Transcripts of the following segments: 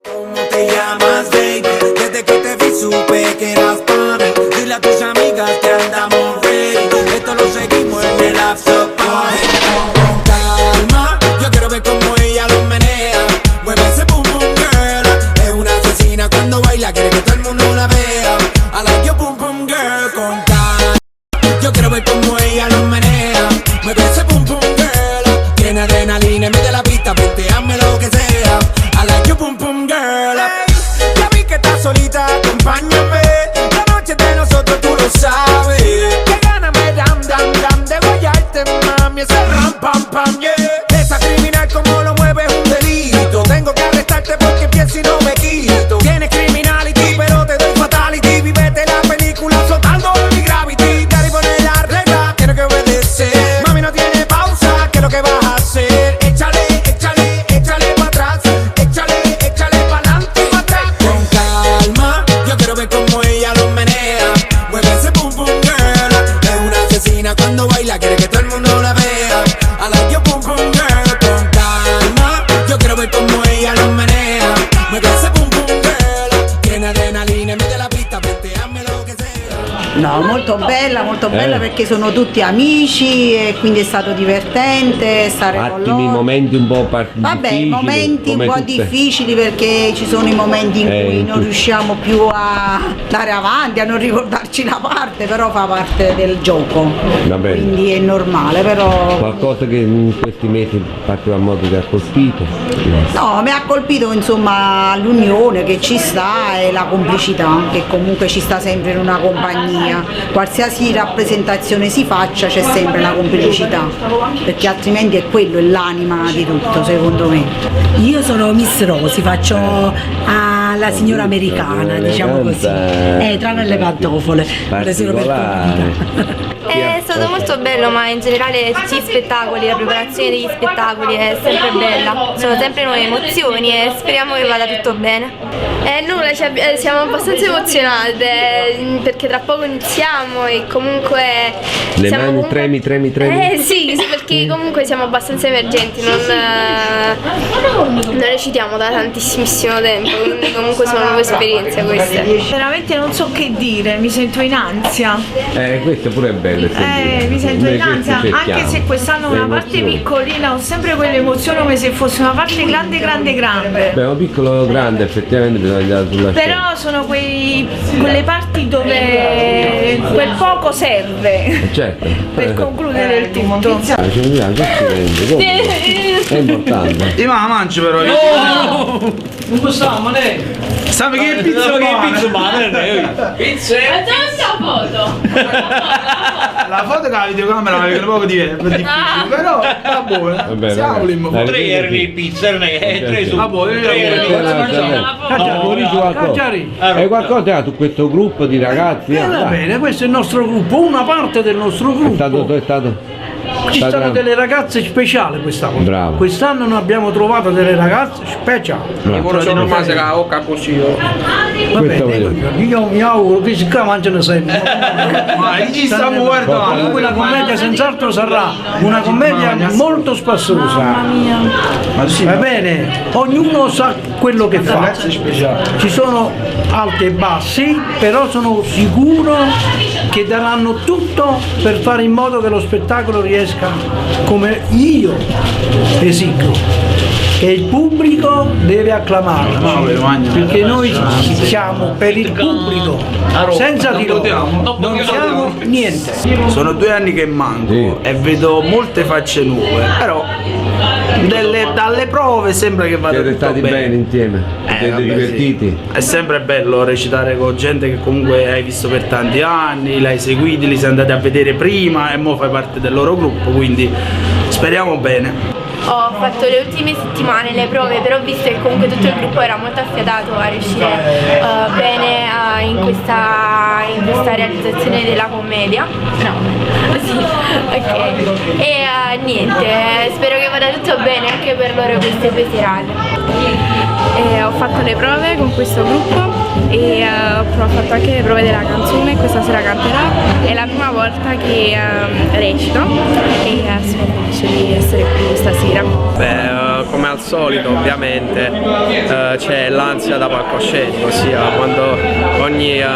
¿Cómo te llamas, baby? Desde que te vi supe que eras pa' mí. Dile a tus amigas que andamos ready. Esto lo seguimos en el after party. Con calma, yo quiero ver cómo ella lo menea. Mueve ese pum pum girl. Es una asesina cuando baila, quiere que todo el mundo la vea. I like your pum pum girl con calma. Yo quiero ver cómo ella lo menea. Mueve ese pum pum girl. Tiene adrenalina en medio de la pista, vente, hazme lo que sea. I like your pum pum girl. Ya vi que estás solita, acompáñame. La noche es de nosotros, tú lo sabes. Que gana me dan, dan, dan de guayarte, mami. Ese ram, pam, pam, yeah. Esa criminal como lo mueve es un delito. Tengo que arrestarte porque pienso y no me quito. Tienes criminality, pero te doy fatality. Vívete la película flotando en mi gravity. Daddy pone la regla, tiene que obedecer. Mami no tiene pausa, ¿qué es lo que vas a hacer? Échale, échale, échale pa' atrás. Échale, échale pa' adelante y pa' atrás. Con calma, yo quiero ver cómo ella lo menea. Mueve ese pum pum girl. Es una asesina cuando baila, quiere que todo el mundo la vea. I like your pum pum girl. Con calma, yo quiero ver cómo ella lo menea. Mueve ese pum pum girl. Tiene adrenalina en medio de la pista, vente, hazme lo que sea. No, molto bella Eh. perché sono tutti amici e quindi è stato divertente stare con Attimi, loro. momenti un po' Vabbè, difficili, momenti un come po' tutte. Difficili perché ci sono i momenti in cui non riusciamo più a andare avanti, a non ricordarci la parte, però fa parte del gioco. Va bene. Quindi è normale, però Qualcosa che in questi mesi in particolar modo ti ha colpito? No, mi ha colpito insomma l'unione che ci sta e la complicità che comunque ci sta sempre in una compagnia. Qualsiasi rappresentazione si faccia c'è sempre la complicità, perché altrimenti è quello, è l'anima di tutto secondo me. Io sono Miss Rosy, faccio la signora americana, diciamo così. Tranne le pantofole, quelle sono per Particolare. comodità. È stato molto bello, ma in generale tutti gli spettacoli, la preparazione degli spettacoli è sempre bella, sono sempre nuove emozioni e speriamo che vada tutto bene. Nulla, siamo abbastanza emozionate perché tra poco iniziamo e comunque Le siamo mani comunque tremi, tremi, tremi? Sì, perché comunque siamo abbastanza emergenti, non recitiamo da tantissimissimo tempo, quindi comunque sono nuove esperienze queste. Veramente non so che dire, mi sento in ansia. Questo pure è bello sentire. Mi sento Noi in ansia, questo anche cerchiamo. se quest'anno Le una parte emozioni. piccolina, ho sempre quell'emozione come se fosse una parte grande, grande, grande. Beh, un piccolo o grande effettivamente bisogna andare sulla scena. Però sono quelle parti dove quel poco serve Certo. per concludere il tutto. Ci vediamo, che ci rende? Comunque, è importante. Io me la mangio però. No! Non possiamo, ne! Sai che pizza Sai che buona? pizza buona, Pizza? Ma dove sta la foto? La foto con la videocamera la vedo poco difficile, però va buona. Vabbè, Siamo vabbè. lì, Dai, Tre erano le pizze, erano tre su. Ah, boh, io Tre erano le No, dici qualcosa. E qualcosa su questo gruppo di ragazzi? Va dai. bene, questo è il nostro gruppo, una parte del nostro È gruppo. stato, è stato. Ci stato stanno delle ragazze speciali quest'anno. Bravo. Quest'anno noi abbiamo trovato delle ragazze speciali. Bravo. Io sono rimase la bocca così. Io. Va Questo bene, voglio io mi auguro che si qua mangiano sempre. Ma ci stiamo guardando. Comunque la commedia senz'altro sarà una commedia molto spassosa. Va bene, ognuno sa quello che fa. Ci sono alti e bassi, però sono sicuro che daranno tutto per fare in modo che lo spettacolo riesca come io esigo. Che il pubblico deve acclamarci, perché noi siamo per il pubblico, senza di loro non siamo niente. Sono 2 anni che manco e vedo molte facce nuove, però dalle prove sembra che vada Siete tutto stati bene. bene insieme, siete Vabbè, divertiti. sì. È sempre bello recitare con gente che comunque hai visto per tanti anni, l'hai seguiti, li sei andati a vedere prima e mo fai parte del loro gruppo, quindi speriamo bene. Ho fatto le ultime settimane le prove, però ho visto che comunque tutto il gruppo era molto affiatato a riuscire bene in questa realizzazione della commedia. No, sì, ok. E niente, spero che vada tutto bene anche per loro queste 2 serate. Ho fatto le prove con questo gruppo e ho fatto anche le prove della canzone, questa sera canterò, è la prima volta che recito e sono felice di essere qui stasera. Come al solito ovviamente eh, c'è l'ansia da palcoscenico, ossia quando ogni, eh,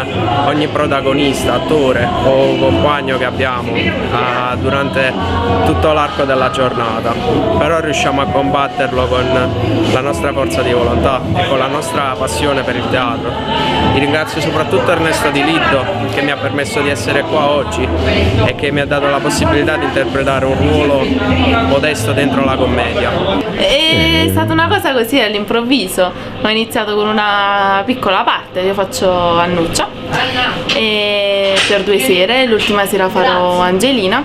ogni protagonista, attore o compagno che abbiamo eh, durante tutto l'arco della giornata, però riusciamo a combatterlo con la nostra forza di volontà e con la nostra passione per il teatro. Vi ringrazio soprattutto Ernesto Di Liddo che mi ha permesso di essere qua oggi e che mi ha dato la possibilità di interpretare un ruolo modesto dentro la commedia. È stata una cosa così all'improvviso, ho iniziato con una piccola parte, io faccio Annuccia e per due sere, l'ultima sera farò Angelina,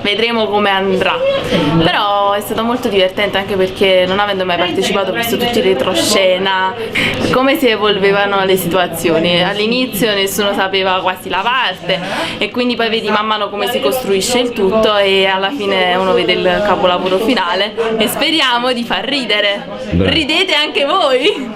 vedremo come andrà, però è stato molto divertente anche perché non avendo mai partecipato ho visto tutti i retroscena, come si evolvevano le situazioni, all'inizio nessuno sapeva quasi la parte e quindi poi vedi man mano come si costruisce il tutto e alla fine uno vede il capolavoro finale e speriamo di far ridere. Bravo. Ridete anche voi!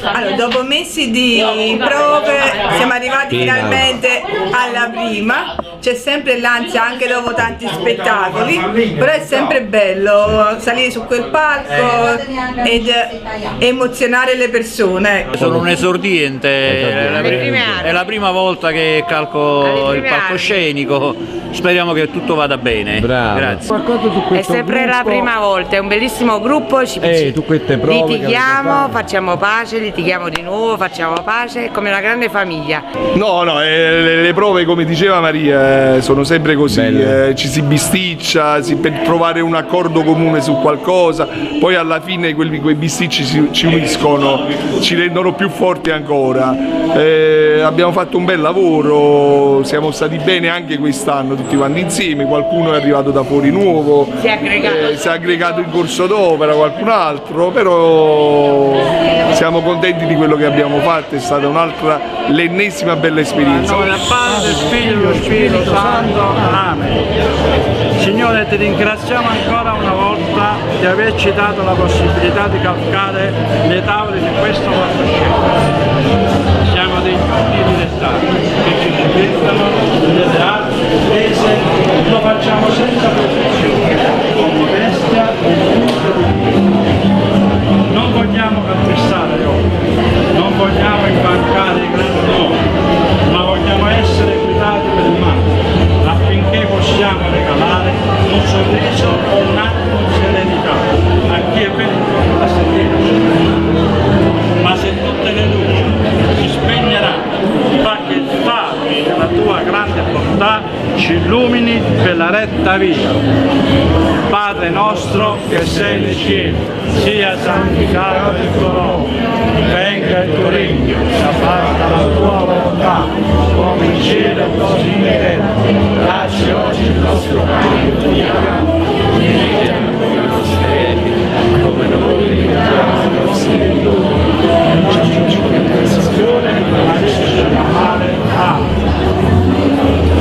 Allora, dopo mesi di prove siamo arrivati finalmente alla prima, c'è sempre l'ansia anche dopo tanti spettacoli, però è sempre bello salire su quel palco ed emozionare le persone. Sono un esordiente, è la, è la prima volta che calco il palcoscenico, speriamo che tutto vada bene. Grazie. È sempre la prima volta, è un bellissimo gruppo, ci, tu queste prove che litighiamo, avete facciamo pace, litighiamo di nuovo, facciamo pace, è come una grande famiglia. No, no, le, le prove come diceva Maria sono sempre così, ci si bisticcia per trovare un accordo comune su qualcosa, poi alla fine quei bisticci ci uniscono, ci rendono più forti ancora. Abbiamo fatto un bel lavoro, siamo stati bene anche quest'anno tutti quanti insieme, qualcuno è arrivato da fuori nuovo, Si è aggregato. si è aggregato in corso d'opera qualcun altro, però siamo contenti di quello che abbiamo fatto, è stata un'altra, l'ennesima bella esperienza. In nome del Padre, del Figlio e dello Spirito Santo. Amen. Signore, ti ringraziamo ancora una volta di averci dato la possibilità di calcare le tavole di questo palcoscenico. Siamo degli umili dilettanti che ci cimentano nelle arti imprese, lo facciamo senza presunzione, con modestia e punto di vista. Non vogliamo calpestare le opere, non vogliamo imbarcare i grandi nomi, ma vogliamo essere guidati per mano, affinché possiamo regalare un sorriso o un attimo di serenità a chi è venuto a sentirci. Ma se tutte le luci si spegneranno, fa che il faro della tua grande bontà ci illumini per la retta via. Padre nostro che sei nei cieli, sia santificato il tuo nome, venga il tuo regno, sia fatta la tua volontà, come in cielo così in terra. Dacci oggi il nostro pane quotidiano, come noi rimettiamo ai nostri debitori, e non ci indurre in tentazione, ma liberaci dal male. Amen.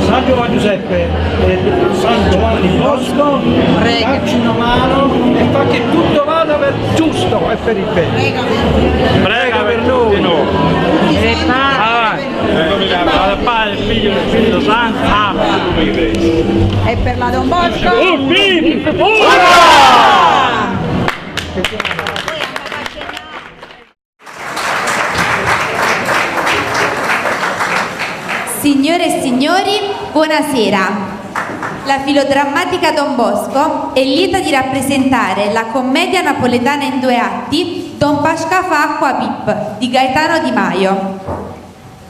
San Giovanni Giuseppe e San Giovanni Bosco, dacci una mano e fa che tutto vada per giusto e per il bene. Prega per noi. Avanti. Al Padre, il Figlio e lo Spirito Santo. Amen. E per la Don Bosco? Signore e signori, buonasera. La filodrammatica Don Bosco è lieta di rappresentare la commedia napoletana in due atti Don Pasca fa acqua pip di Gaetano Di Maio.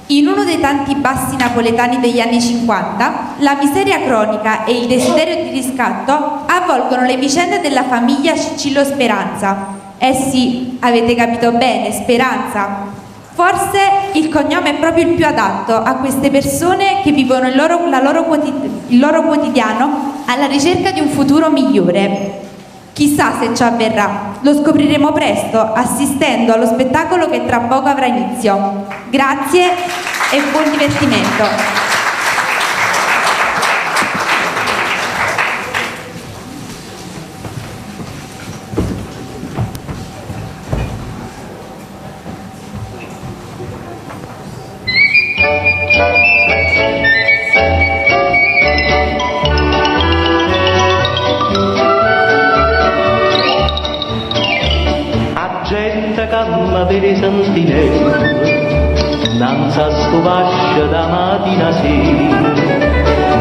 In uno dei tanti bassi napoletani degli anni 50, la miseria cronica e il desiderio di riscatto avvolgono le vicende della famiglia Ciccillo Speranza. Eh sì, avete capito bene, Speranza. Forse il cognome è proprio il più adatto a queste persone che vivono il loro, la loro il loro quotidiano alla ricerca di un futuro migliore. Chissà se ciò avverrà, lo scopriremo presto assistendo allo spettacolo che tra poco avrà inizio. Grazie e buon divertimento. fammi vedere sentinella, innanzi a sto vascio da mattina a sera.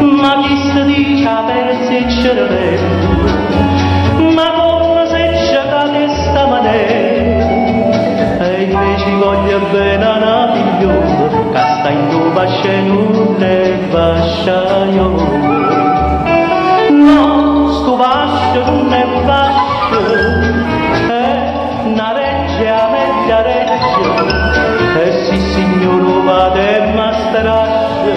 Ma chi si dice a persa il cervello, ma come se c'è da questa maniera? E invece voglio bene a una figliola, che sta in dove c'è nulla e vasciaiola. No, sto vascio non è vascio, è una reggia, a meglio reggia. E sì signore vado e mastraccio,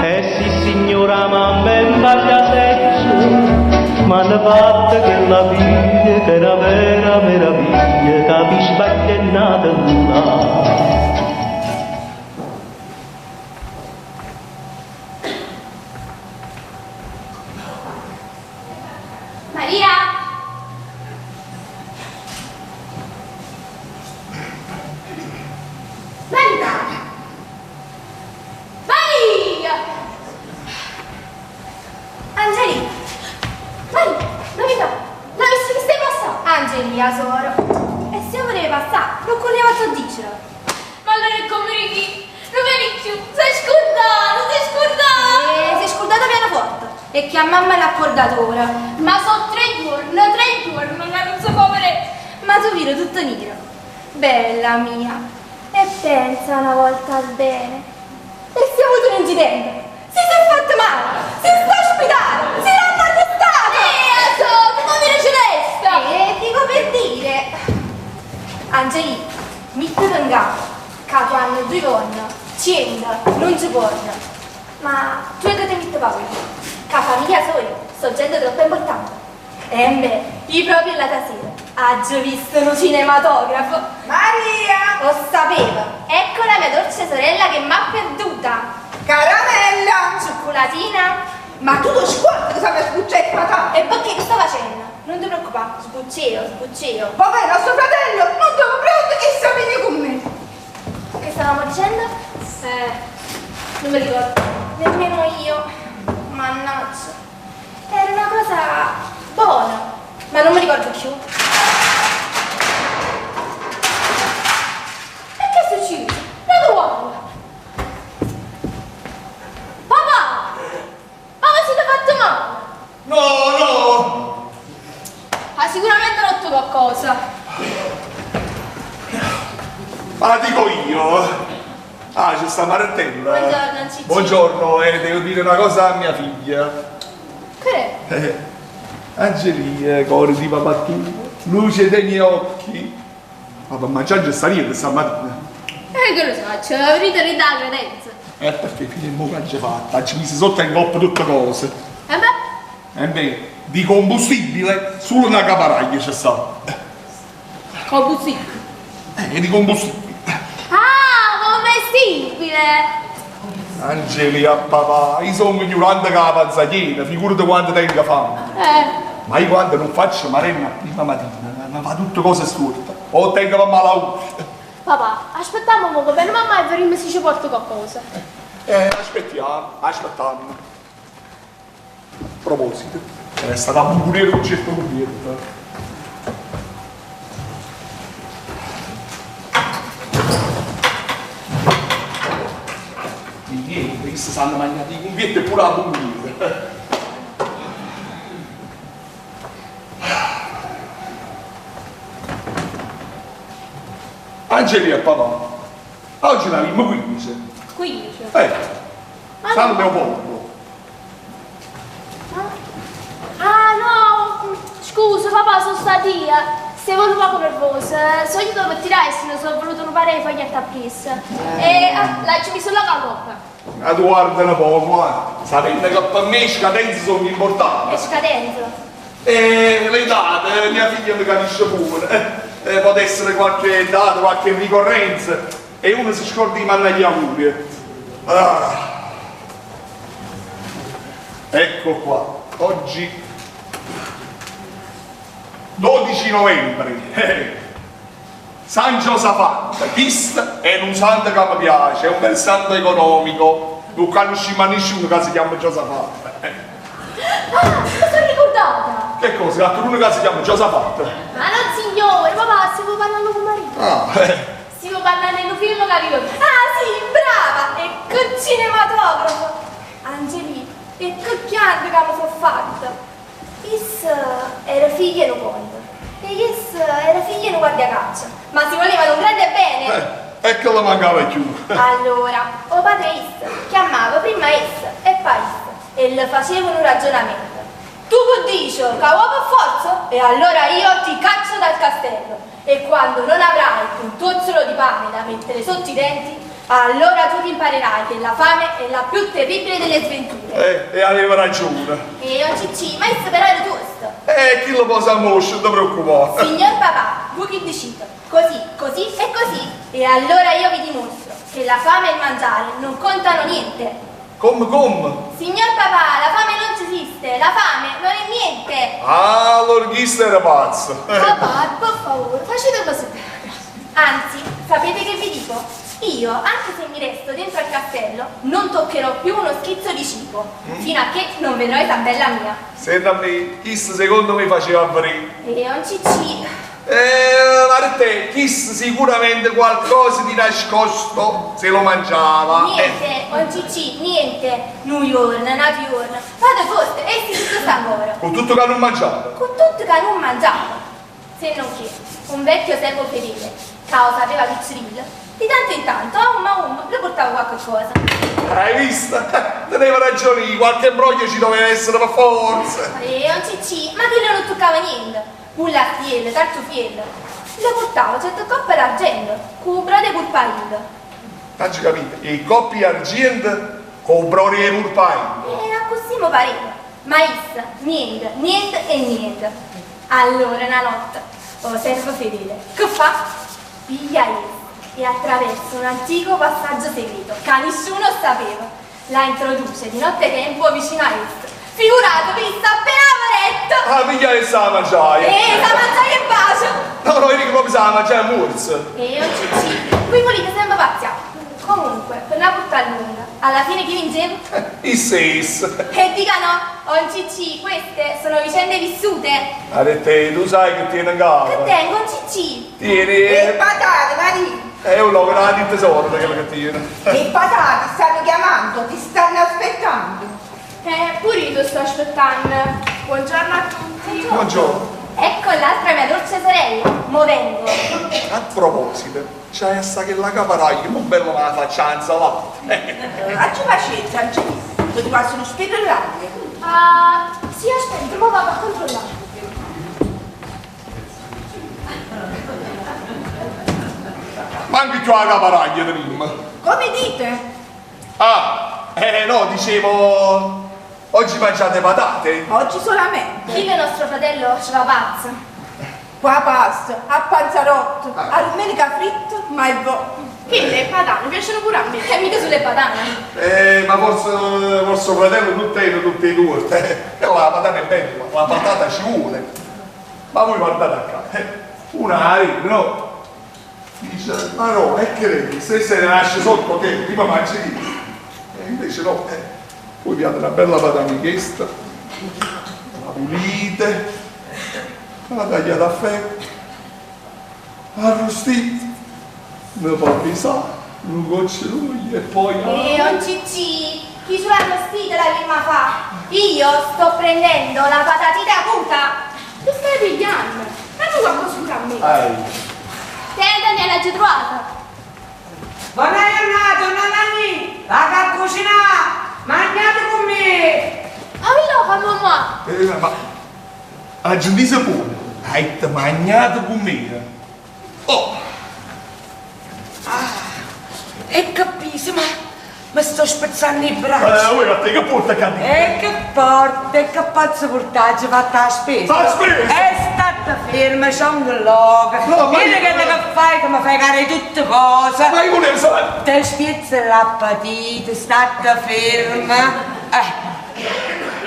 e sì signora mamma e baglia seccia, ma hanno fatto che la figlia che era vera meraviglia, capisci che è nata là. Maria! Maria! Maria! Angelina! Maria, novità! L'ha visto che stai passando? Angelina, soro. E se voleva passare, non correva a dicere. Ma allora è come Ricky, non vieni più, sei scordato, sei scordato! Eh, sei scordato pianoforte. E chiamamma l'accordatore. Ma sono tre giorni, ma non so come Ma tu viro tutto nero. Bella mia. E pensa una volta al bene. E si è avuto un incidente. Si è fatto male. Si sta ospedale. Si l'hanno arrestato. Eh, so, come mi celeste! E dico per dire. Angelina, mettiti in capo. Che quando due donne, cento, non ci porta. Ma tu che ti metti paura? Che famiglia sono, sto gente troppo importante. E beh, io proprio la sera ho visto un cinematografo. Maria! Lo sapevo. Ecco la mia dolce sorella che m'ha perduta. Caramella! Cioccolatina. Ma tu lo sguardo cosa mi sbuccetta? E perché che sta facendo? Non ti preoccupare, sbucceo, sbucceo. Vabbè, nostro fratello non trovo pronto e sa venire con me. Che stavamo dicendo? Non mi ricordo. Nemmeno io. Mannaggia. Era una cosa buona, ma non mi ricordo più. E che è successo? La tua! Papà! Papà siete fatto male! No, no! Ha sicuramente rotto qualcosa. Ma la dico io! Ah, c'è sta Martella. Buongiorno, Cicci. Buongiorno, devo dire una cosa a mia figlia. Che è? Angelina, cuore di papà tuo, luce dei miei occhi. Ma per mangiare c'è sta niente stamattina. Che lo so, c'è la verità la credenza. Perché fine mo che c'è fatta? Ci mise sotto in coppa tutte cose. E beh? E beh, di combustibile solo una caparaglia c'è sta. Combustibile? Di combustibile. Ah, combustibile! Angelina, papà, io sono ignorante che la panza piena, figurati quanto tengo fame. Ma io quando non faccio marenna prima mattina, mi fa tutte cose storte. O tengo per male. Papà, aspettiamo un poco, per mamma e vedremo se ci porta qualcosa. Aspettiamo, aspettiamo. A proposito, è stata un buonero un certo momento. Niente, questi sanno mangiare i convietti e pure la bombina. Angelina, papà, oggi la abbiamo 15. 15? San Leopoldo. Ah no, scusa papà, sono stata io. Stavo un poco nervosa, sono io per tirare se ne sono voluto rubare i foglietti a pista. E là ci mi sono la coppa. Ma tu guarda un poco, sapete che per me scadenze sono importanti. E scadenze? E le date, mia figlia mi capisce pure. Può essere qualche data, qualche ricorrenza. E uno si scorda di mandare gli auguri. Ah. Ecco qua, oggi 12 novembre. San Giosafat, questo è un santo che mi piace, è un bel santo economico, non conosci mai nessuno che si chiama Giosafat. Ah, mi sono ricordata! Che cosa? L'altro uno che si chiama Giosafat? Ma non signore, papà, stiamo parlando con marito. Ah, Stiamo parlando di un film che avevo. Ah sì, brava! E che cinematografo! Angelì, e che chianto che mi sono fatta! Is era figlia di un conte e Is era figlia di un guardiacaccia, ma si volevano un grande bene! E che la mancava più. Allora, o padre Is chiamava prima Is e poi Is e le facevano un ragionamento. Tu che dici che vuoi per forza? E allora io ti caccio dal castello e quando non avrai un tozzolo di pane da mettere sotto i denti, allora tu ti imparerai che la fame è la più terribile delle sventure. E aveva ragione. E oh Cicci, ma isso però era tosto. Chi lo posa moscio, non ti preoccupare. Signor papà, voi che dicite? Così, così e così. E allora io vi dimostro che la fame e il mangiare non contano niente. Come, come? Signor papà, la fame non ci esiste, la fame non è niente. Ah, allora chi era pazzo? Papà, per favore, facetemi sapere. Anzi, sapete che vi dico? Io, anche se mi resto dentro al castello, non toccherò più uno schizzo di cibo, fino a che non vedrò Isabella mia. Senta a me, chi secondo me faceva aprire? E un cicci. Ma te, chi sicuramente qualcosa di nascosto se lo mangiava. Niente, un cicci, niente. Nu giorno, nato giorno. Vado forte e si tutto sta ancora. Con tutto che non mangiava. Con tutto che non mangiava. Se non che un vecchio servo fedele, che lo sapeva piccirillo, di tanto in tanto, a un a un, le portava qualche cosa. Hai visto? Teneva ragione, qualche imbroglio ci doveva essere per forza. E un cicci, ma che non toccava niente. Bullattiello, tartufiello. Le portava certe coppe d'argento, con brode purpaillo. T'hai capito? E coppie argento con brode purpaillo. E così mi pareva. Ma issa, niente, niente e niente. Allora, una notte, oh servo fedele, che fa? Piglia essa e attraverso un antico passaggio segreto che nessuno sapeva, la introduce di notte tempo vicino a essa. Figuratevi, sta appena letto! Ah, piglia e sa mangiare! Sa mangiare e bacio! No, no, io dico proprio sa mangiare morso! E un cicci, voi volete sempre pazziare. Comunque, per una porta lunga, alla fine chi vinceva? I seis! E dica no, on cicci, queste sono vicende vissute! Ha detto, tu sai che tiene in capo! Che tengo, un cicci? Tieni! E patate, Maria! È un lavoro di tesoro quello che tiene! E patate, ti stanno chiamando, ti stanno aspettando! Pure io ti sto aspettando. Buongiorno a tutti. Buongiorno. Ecco l'altra mia dolce sorella, mo vengo. A proposito, c'è sta che la caparaglio, mo bello me la faccia insalata. Facci pazienza, Angelina, ti passo uno spillo l'aria. Ah, sì, aspetta, mo vado a controllare. Manchi più la caparaglia, prima. Come dite? Ah, no, dicevo... Oggi mangiate patate? Oggi solamente. Chi è nostro fratello ci va pazzo? Qua pasta, a panzerotto, a domenica fritto, ma il vo. Che le patane piacciono pure a me. E mica sulle patane. Ma forse vostro fratello non tiene tutte e due. Però la patata è bella, la patata ci vuole. Ma voi guardate a casa, una arena, no? Dice, ma no, è che se se ne nasce sotto che prima mangi lì. E invece no, Voi piate una bella patata questa, la pulite, la tagliate a fette, arrostite, ne fa pesare, un goccio d'olio e poi... E un cicci, chi sulla arrostita la prima fa? Io sto prendendo la patatita acuta. Che stai pigliando? Dammi qualcosa pure a me. Te Daniela, l'hai trovata. Buona giornata, nonna Nanni, vado a cucinare. Mangiate con me! Ah, mamma! Ma aggiungete pure, hai mangiato con me! Oh! Ah, e capisci, ma mi sto spezzando i bracci! Voi a te che porta cani? E che porta, e che pazzo portaggio fatta la spesa! La spesa? È stata ferma, c'è un logo! No, ma io che fai che mi fai care tutte cose! Ma io volevo sapere! Te spiezza l'appetito, stata ferma!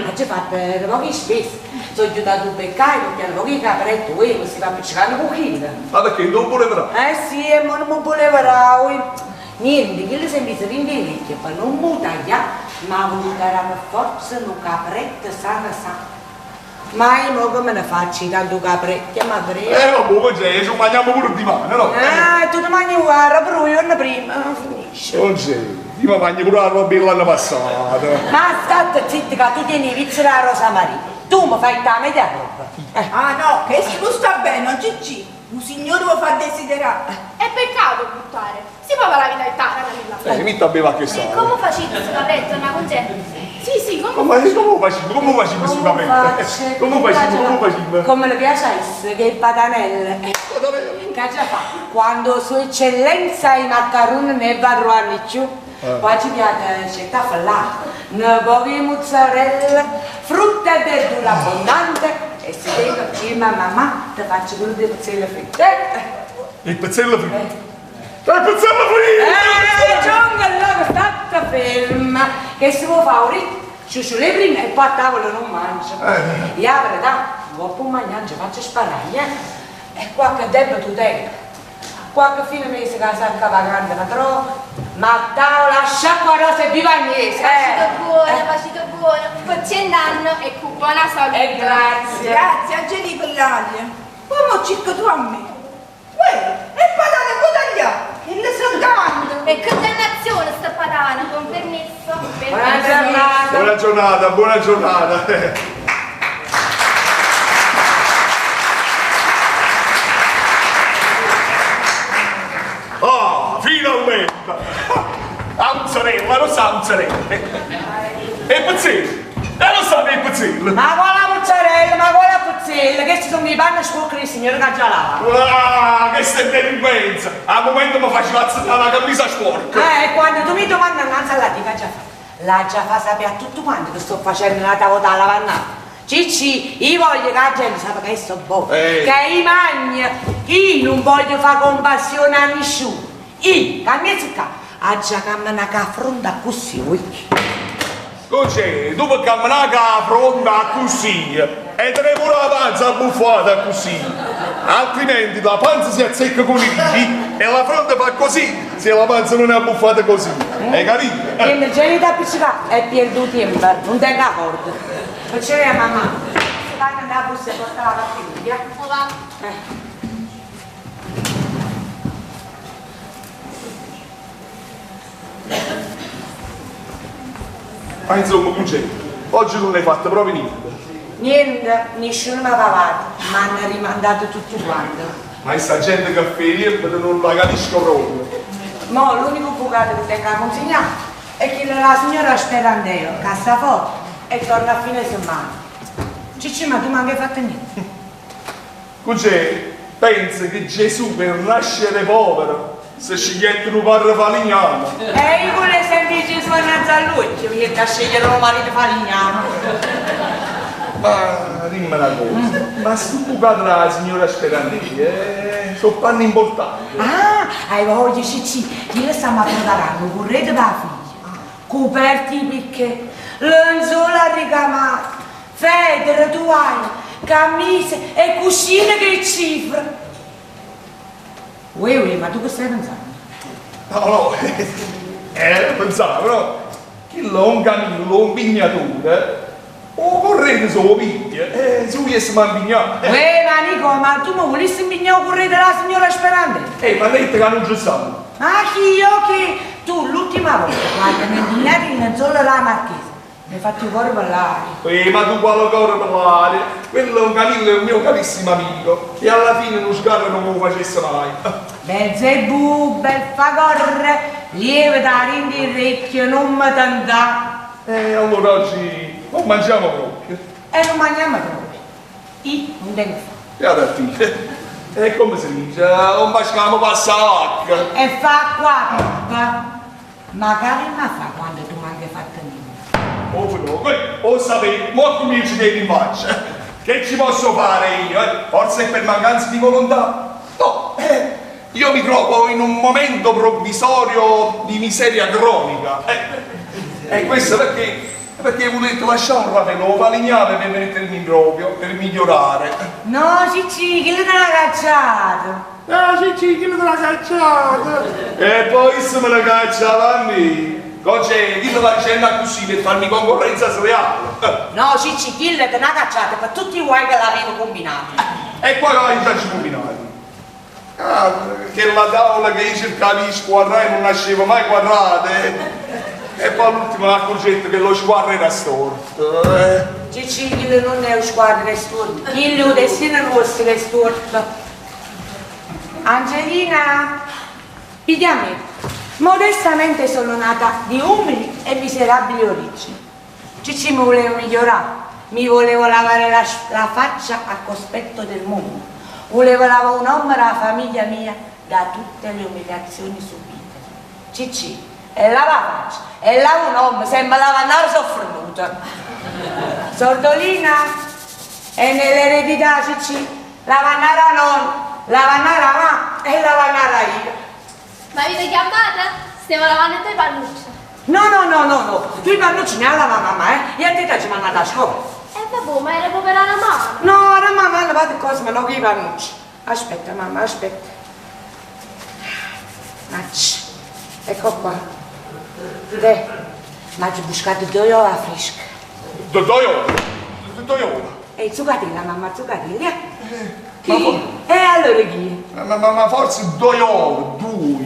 Oggi ho fatto pochi spese, sono aiutato a beccare, perché pochi capretti, mi si va appiccicando un pochino! Ma perché non voleva? Eh sì, ma non mi voleva! Niente, quello si è messo in vecchio, per non mi tagliare, ma ha voluto dare per forza un capretto sana sana. Ma io mo come ne faccio tanto capretto, ma credo. Vabbè, Concè, ci mangiamo pure di mano, no? Ah, tu ti mangi guarda, però il giorno prima finisce. Concè, io mi mangio pure la roba dell'anno passato. Ma state zitta che tu tieni i vizi della Rosa Maria. Tu mi fai la media roba. Ah no, che non sta bene, non Cicci. Un signore lo fa desiderare. È peccato buttare. Si può la vita è tara, Camilla. Mi sta beva che sta. Come facete su capretto, ma con c'è? Sì, sì, come Come, come facciamo? Come facciamo su capretto? Come facciamo? Come facciamo? Come le piace a esse, che patanelle. Che già fa? Quando sua eccellenza i maccheroni ne va a trovare più, poi ci piace c'è là, una poca di mozzarella, frutta e verdura abbondante e se dico, prima mamma ti faccio pure delle pezzelle fritte. Il pezzello fritto. Il pezzello fritto! Giunga allora stata ferma, che se vuoi fare un ritmo, ciucciu le prime e poi a tavola non mangia. Io la verità, dopo mangiare faccio sparare, eh? E qualche debito tengo. Qualche fine mese che la sacca vacante la trovo, ma a tavola sciacqua rosa e viva Agnese! Facito buono, facito buono. Con anno e con buona salute. E grazie. Grazie, Angelì per l'aria. Come circa tu a me? Uè, e patane puoi tagliare? E le sono grandi. E che dannazione sta patana, con permesso. Buona giornata. Buona giornata, buona giornata. Ah, finalmente! La mozzarella, lo sa mozzarella. E pezzella! E lo sa che è pezzella! Ma quale mozzarella, ma quale pezzella? Che ci sono i panni sporchi del signore che già lava. Ah, questa è delinquenza! Al momento mi faccio la camisa sporca! E quando tu mi domandi innanzi alla dica già fa. La già fa sapere a tutto quanto che sto facendo una tavola alla lavannata. Cicci, io voglio che la gente sappia che sto buono, che io mangio, io non voglio fare compassione a nessuno. Io, che mi qua, a già camminare con la fronte così, ui. Cos'è? Tu per camminare con la fronte così e te ne pure la panza abbuffata così. Altrimenti la panza si azzecca con i diti e la fronte fa così se la panza non è abbuffata così. Hai capito? E mi genita appiccicata e perdo tempo, non tengo la corda. Facciamo la mamma. Se vanno andare a busta e portare la famiglia. Va. Ma insomma, Concè, oggi non hai fatto proprio niente. Niente, nessuno mi ha pagato, mi hanno rimandato tutto quanto. Ma questa gente che fa niente non la capisco proprio. Mo l'unico bucato che tengo a consegnare è che la signora Sperandeo, che sta fuori e torna a fine settimana. Cicci, ma tu mi hai fatto niente. Concè, pensa che Gesù per nascere povero se scegliete un padre falignano. E io volevo sentire Gesù innanzi a lui, che mi a scegliere un marito falignano. Ma dimmi una cosa, ma sto bucato la signora Sperandeo, sono panni importanti. Ah, hai voglia Cicci, io stiamo preparando un corredo per la figlia, coperti perché, lenzuola ricamate, federe, toaglie, camicie e cuscine che cifre. Uè, uè, ma tu che stai pensando? No, no, pensavo, no? Chi è un Camillo, un pignatore, o correte solo piglia, su che si mangiano. Uè, ma Nico, ma tu mi volessi impignare il corredo della signora Sperandeo? Ma detto che non ci stanno. Ma chi io che tu l'ultima volta quando mi impignato in lenzuolo la marchesa, mi hai fatto il cuore ballare. Ma tu quale cuore ballare? Quello è un Camillo, è un mio carissimo amico, e alla fine uno sgarro non me lo facesse mai. Belzebù, bel fagorre, lieve da rindi il orecchio, non mi tantà. E allora oggi non mangiamo proprio. E non mangiamo proprio. Io non tengo fame. E alla fine, e come si dice, non mangiamo passacca. E fa qua, papà. Magari ma fa quando tu mi hai fatto niente. Oh, però, oh, sapete, mo cominci che in faccia. Che ci posso fare io? Forse è per mancanza di volontà? No, io mi trovo in un momento provvisorio di miseria cronica. E questo perché? Perché volete lasciare un fratello falegname per mettermi in proprio, per migliorare. No, Cicci, chi te l'ha cacciato? No, Cicci, chi te l'ha cacciato? E poi se me la cacciava a me. Concè, chillo va dicenno accussì per farmi concorrenza sleale. No, Cicci, chillo te n'ha cacciato per tutti i guai che l'avevo combinato. E qua che ci combinati? Ah, che la tavola che io cercavo di squadrare non nasceva mai quadrata. E poi all'ultimo mi accorgetto che lo squadro era storto. Cicci, quello non è un squadro che è storto, quello è un destino rosso che è storto. Angelina, pigliami. Modestamente sono nata di umili e miserabili origini. Cicci mi volevo migliorare, mi volevo lavare la, la faccia a cospetto del mondo. Volevo lavare un uomo alla famiglia mia da tutte le umiliazioni subite. Cicci, e lava la faccia, e lava un uomo, se me lava andare sono frenuta. Sordolina, e nell'eredità Cicci, lavannara nonna, lavannara ma e lavannara io. Ma avete chiamata? Stiamo lavando te pannuccia. No, no, no, no, no, tu i pannucci ne lava mamma, eh? E a te ti manda a scuola. E vabbè, ma era proprio la mamma. No, la mamma ha lavato cose, ma non i pannucci. Aspetta, mamma, aspetta. Macci, ecco qua. Te, ma ci buscato due uova fresche. Due uova? Due uova? E zucatella, mamma, zucatella. Chi? E allora chi? Ma, ma, ma forse due uova, due.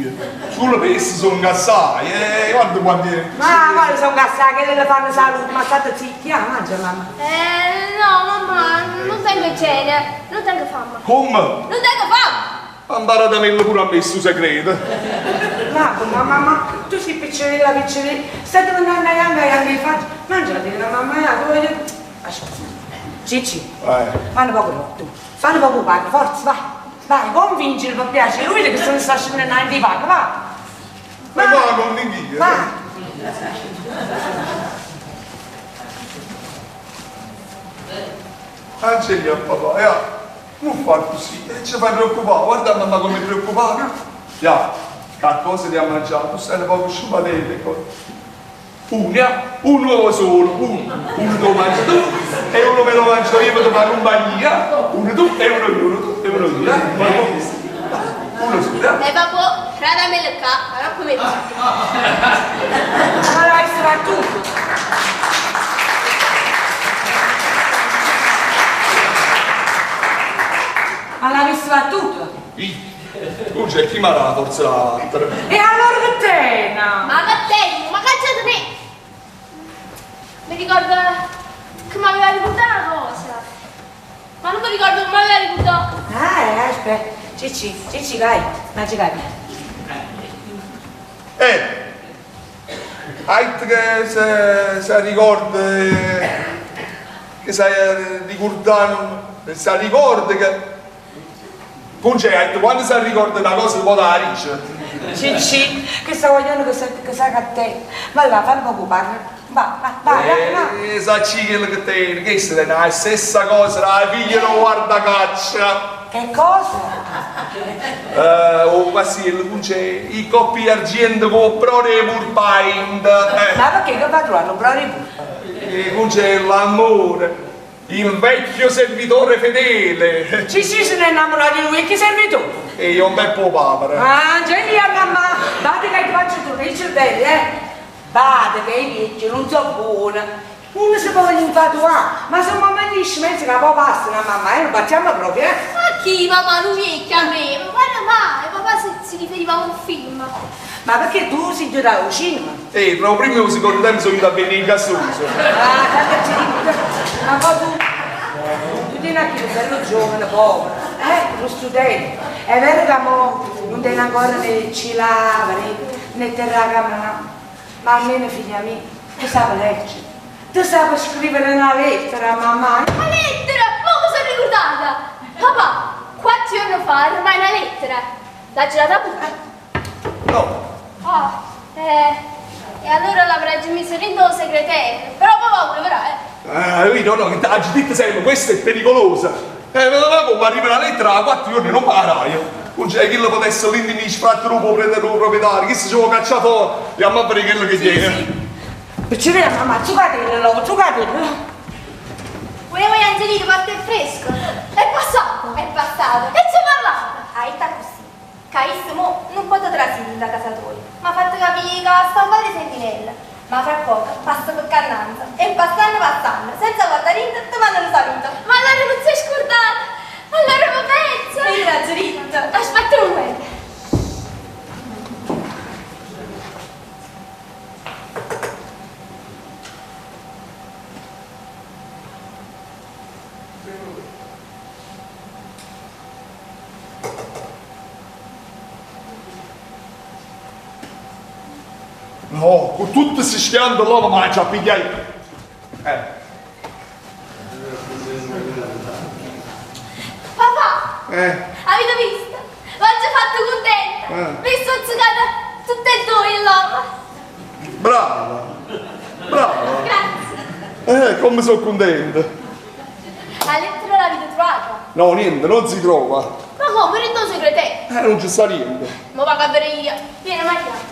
Solo per essere sono assai, guarda quanti... Ma guarda sono assai, che le fanno salute, ma state zitti, ah, mangia mamma. No, mamma, non tengo genio, non tengo fame. Come? Non tengo fame! Imparatelo pure a me sto segreto. Ma, mamma, ma tu sei piccolilla, piccolilla, stai diventando yanga, yanga, che faccio? Mangiatela, mamma, ya, voglio... Aspetta. Cicci, fanno poco tu, fanno poco pane, forza, vai. Vai, convincilo per piacere, lui che se ne sta scendendo in divano, va. Ma va, convinci. Va. Angelina, papà, ya, non far così, ci fai preoccupare, guarda mamma come è preoccupata. Ya, che cosa ti ha mangiato? Tu stai un poco sciupatete, Una, un uovo solo, uno, uno te lo mangio tu e uno me lo mangio io per fare compagnia, uno tu e uno io, uno tu e uno io. Uno solo. E vabbè, radamelo qua, ma non come Ma l'hai fatto Ma l'ha visto tutto? Tu c'è chi mi ha la forza l'altra. E allora che tena? Ma che tengo? Ma cacciate me! Mi ricordo che mi aveva ricordato una cosa. Ma non mi ricordo come aveva ricordato. Ah, aspetta. Cicci, Cicci, vai, ma ci vai. Hai che se, se ricorda che sai ricordare, se ricorda che Concetto, quando si ricorda una cosa un po' da riccia. Cicci, che sta vogliono che sa che sa che te. Ma là, fammi occupare. Va, va, va, va. Sa quello che te, questa è la stessa cosa, la figlia non guarda caccia. Che cosa? Oh, ma sì, c'è i coppi argento con prore purpaint. Ma perché che va trovando prore purpaint? C'è l'amore. Il vecchio servitore fedele. Sì, sì, se ne è innamorato di lui, e chi servitore? E io un bel po' papera. Angelina, mamma, vado che ti faccio tu, il cervello, eh? Vado che i vecchi non sono buoni. Uno si può infatuare, ma se mamma dice, mentre che poi passa una mamma, non battiamo proprio, eh? Ma chi, mamma, lui vecchio a me? Ma guarda mai, papà si, si riferiva a un film. Ma perché tu sei giù al cinema? Ehi, tra il primo e il secondo tempo sono venuto a venire in gassoso. Ah, tanto ci dico, ma poi tu, tu tieni anche un bello giovane, povero, lo studente. È vero che mo non tiene ancora né ci lava, né, né terra camera, ma almeno figlia mia, tu sai leggere. Tu sai scrivere una lettera, mamma. Una lettera? Ma cosa sono ricordata? Papà, qualche giorno fa ormai una lettera. L'ha girata pure? No. Ah, e allora l'avrei già messo dentro il segretario. Però papà voleva, eh. Io no, no, che ti detto sempre, questa è pericolosa. Ma come arriva la lettera a 4 giorni non parai. Non c'è chi lo potesse l'indini sfratto può prendere un proprietario, chi se ci vuole cacciare fuori, andiamo a vedere quello che tiene. Sì. Mamma, zucatelo, zucatelo. Volevo Angelino, parte il fresco. È passato. È passato. E ci ho parlato. Ah, è così. Che isso mo non può trasire in casa tua. Mi ha fatto capire che sta un po' di sentinella. Ma fra poco passa per cannanza e passando passando, senza guardare in ti mandano un saluto. Ma allora non sei scordata! Allora mi penso! Io l'ho dritto. Aspetta un momento. No, con tutti questi schianti là mi mangia a pigliare. Eh. Papà, Eh. avete visto? L'ho già fatto contenta! Eh. Mi sono zuccata tutte e due l'uomo! Brava. Brava. Grazie! Eh, come sono contento. La lettera l'avete trovata? No, niente, non si trova. Ma come? Il tuo segreto? Eh, non ci sta niente. Ma vado a vedere io. Vieni Maria.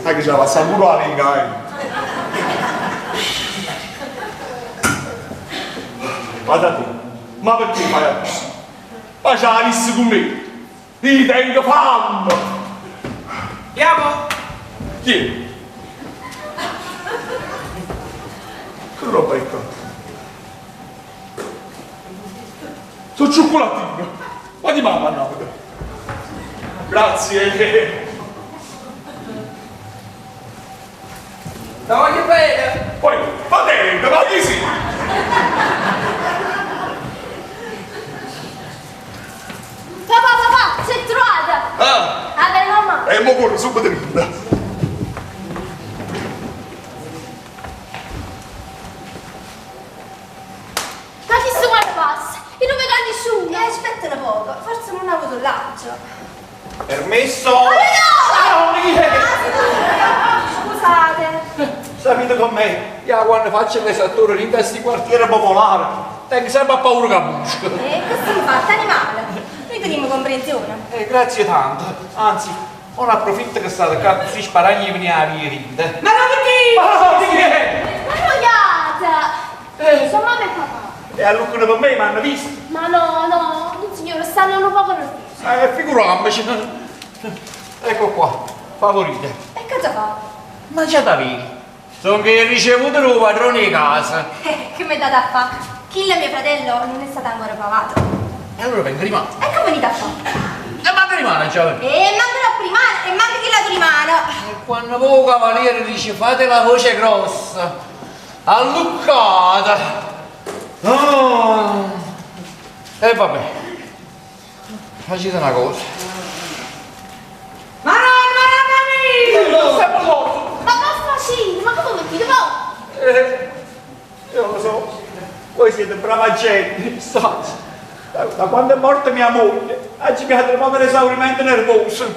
Sai che ce la passa pure la lingua, eh. Guarda te, ma perché fai così? Ma ce la vista con me? Io tengo fame! Andiamo! Chi è? Che roba è qua? Sono cioccolatino! Ma di mamma no! Grazie! Te voglio bene! Poi, va bene, ma chi sì? Papà, papà, si è trovata! Ah! Allora mamma! E mo corro subito rinda. Ma chi si guarda passa? Io non vedo nessuno! Eh, aspetta un poco, forse non ha avuto il lancio. Permesso? Oh, no! chi è? Scusate. Sapete com'è? Io quando faccio l'esattore in questi quartieri popolari, tengo sempre a paura che busco. E questo mi fa animale. Noi teniamo comprensione. Eh, grazie tanto. Anzi, ora approfitto che state qua così sparagni e venire a via rinde. Ma no, perché? Ma no, di che? Ma noiata! Sono mamma e papà. E all'ucchino per me mi hanno visto. Ma no, no, non signore, stanno un poco nervosi. Figuriamoci. Ecco qua, favorite. E cosa fa? Mangiata via. Sono che ricevuto il padrone di casa. Che mi è data a fa? Chi mio fratello non è stato ancora pagato. E allora vengo rimane. E come venite a fa? E manca rimane, già. E manca la prima e manca chi la rimane. E quando voi cavaliere dice fate la voce grossa, alluccata. Oh. E vabbè. Facete una cosa. Maronna, maronna mia! Siamo morti! Ma va facile, ma come mettete voi? Io lo so, voi siete brava gente, state. Da quando è morta mia moglie, ha pigliato proprio l'esaurimento nervoso.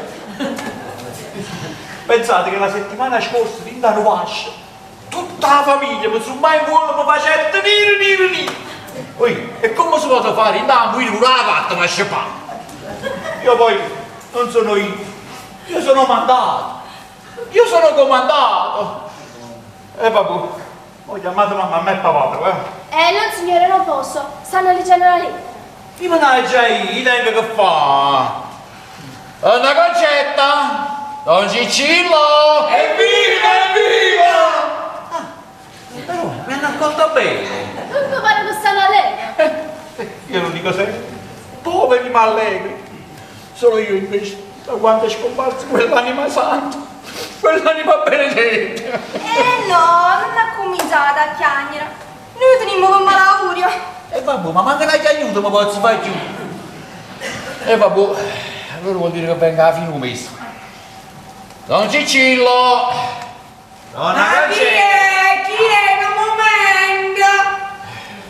Pensate che la settimana scorsa, in da Nuascia, tutta la famiglia mi sono mai in volo, mi faceva nire, nire, nire. Oi, e come si può fare? In da muire una gatta, ma si fa. Io poi non sono io, io sono mandato, io sono comandato. E vabbè, ho chiamato mamma a me e papà, però, eh. No signore, non posso, stanno leggendo la lettera. Io me ne già io, tengo che fa. Una concetta! Don Ciccillo! Evviva, evviva! Ah, però mi hanno accolto bene. Non mi pare che stanno a lei. Io lo dico sempre, poveri ma allegri. Sono io invece, da quando è scomparso quell'anima santa, quell'anima benedetta. Eh no, non ha cominciato a chiagnere. Noi teniamo con malaugurio. E vabbè, ma manca un aiuto, mi posso fare giù. E vabbè, allora vuol dire che venga alla fine un mese. Don Ciccillo! Donna Ma chi è? Chi è? Un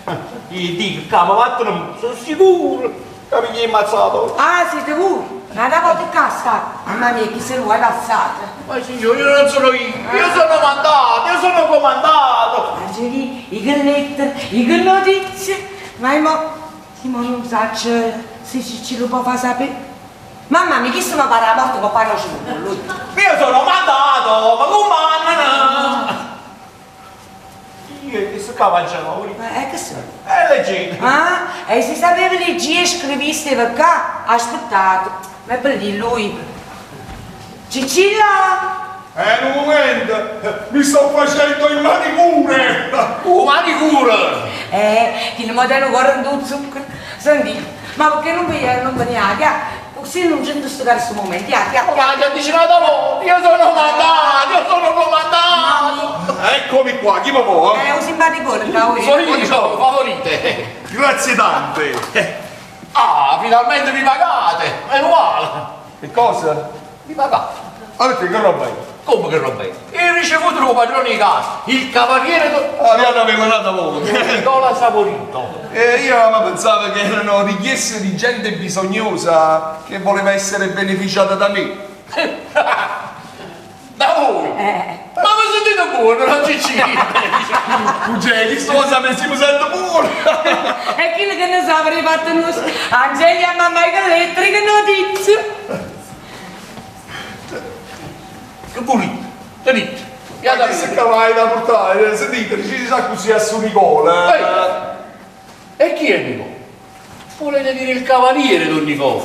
momento! Io dico, cavo, vattene, sono sicuro che mi è ammazzato. Ah, siete voi? Ma una volta qua sta. Mamma mia, chi se lo è passato? Ma signore, io non sono io, io sono mandato, io sono comandato. Angeli, i che lettere, i che notizie. Ma io mo non so se ci lo può far sapere. Mamma mia, chisto mi pare la morte con pane lui. Io sono mandato, ma comandano! Io che sto qua faccio? Che sono? È leggete. Ah, e se sapeva leggere e scrivesse qua, aspettate, ma per di lui. Cicilla! Un momento! Mi sto facendo il manicure! Oh, manicure! Che non mi danno 40 zucchero. Senti, ma perché non veniva, non veniva? Così non c'è questo questo momento, ya, ya. Ma ti dice una volta, io sono mandato, io sono comandato! Eccomi qua, chi mi può? È un simpaticone, cavolo. Sono io, favorite! Grazie tante! Ah, finalmente mi pagate! Meno male! Che cosa? Mi pagate! Allora, che roba è? Come che roba è? Il ricevuto del padrone di casa, il cavaliere... Do... Ah, io l'avevo nata volta. Nicola Saporito. E io ma pensavo che erano richieste di gente bisognosa che voleva essere beneficiata da me. Da voi? Ma mi sentite buono, non Cicci? Cugè, chi sto sapendo, mi sento buono! E chi che ne sa avrei fatto noi? Angelia, mamma, che elettrica notizia! Che pulito, tenete. Ma che se cavai da portare, sentite, ci sa così a su Nicola. E chi è Nicola? Volete dire il cavaliere, don Nicola?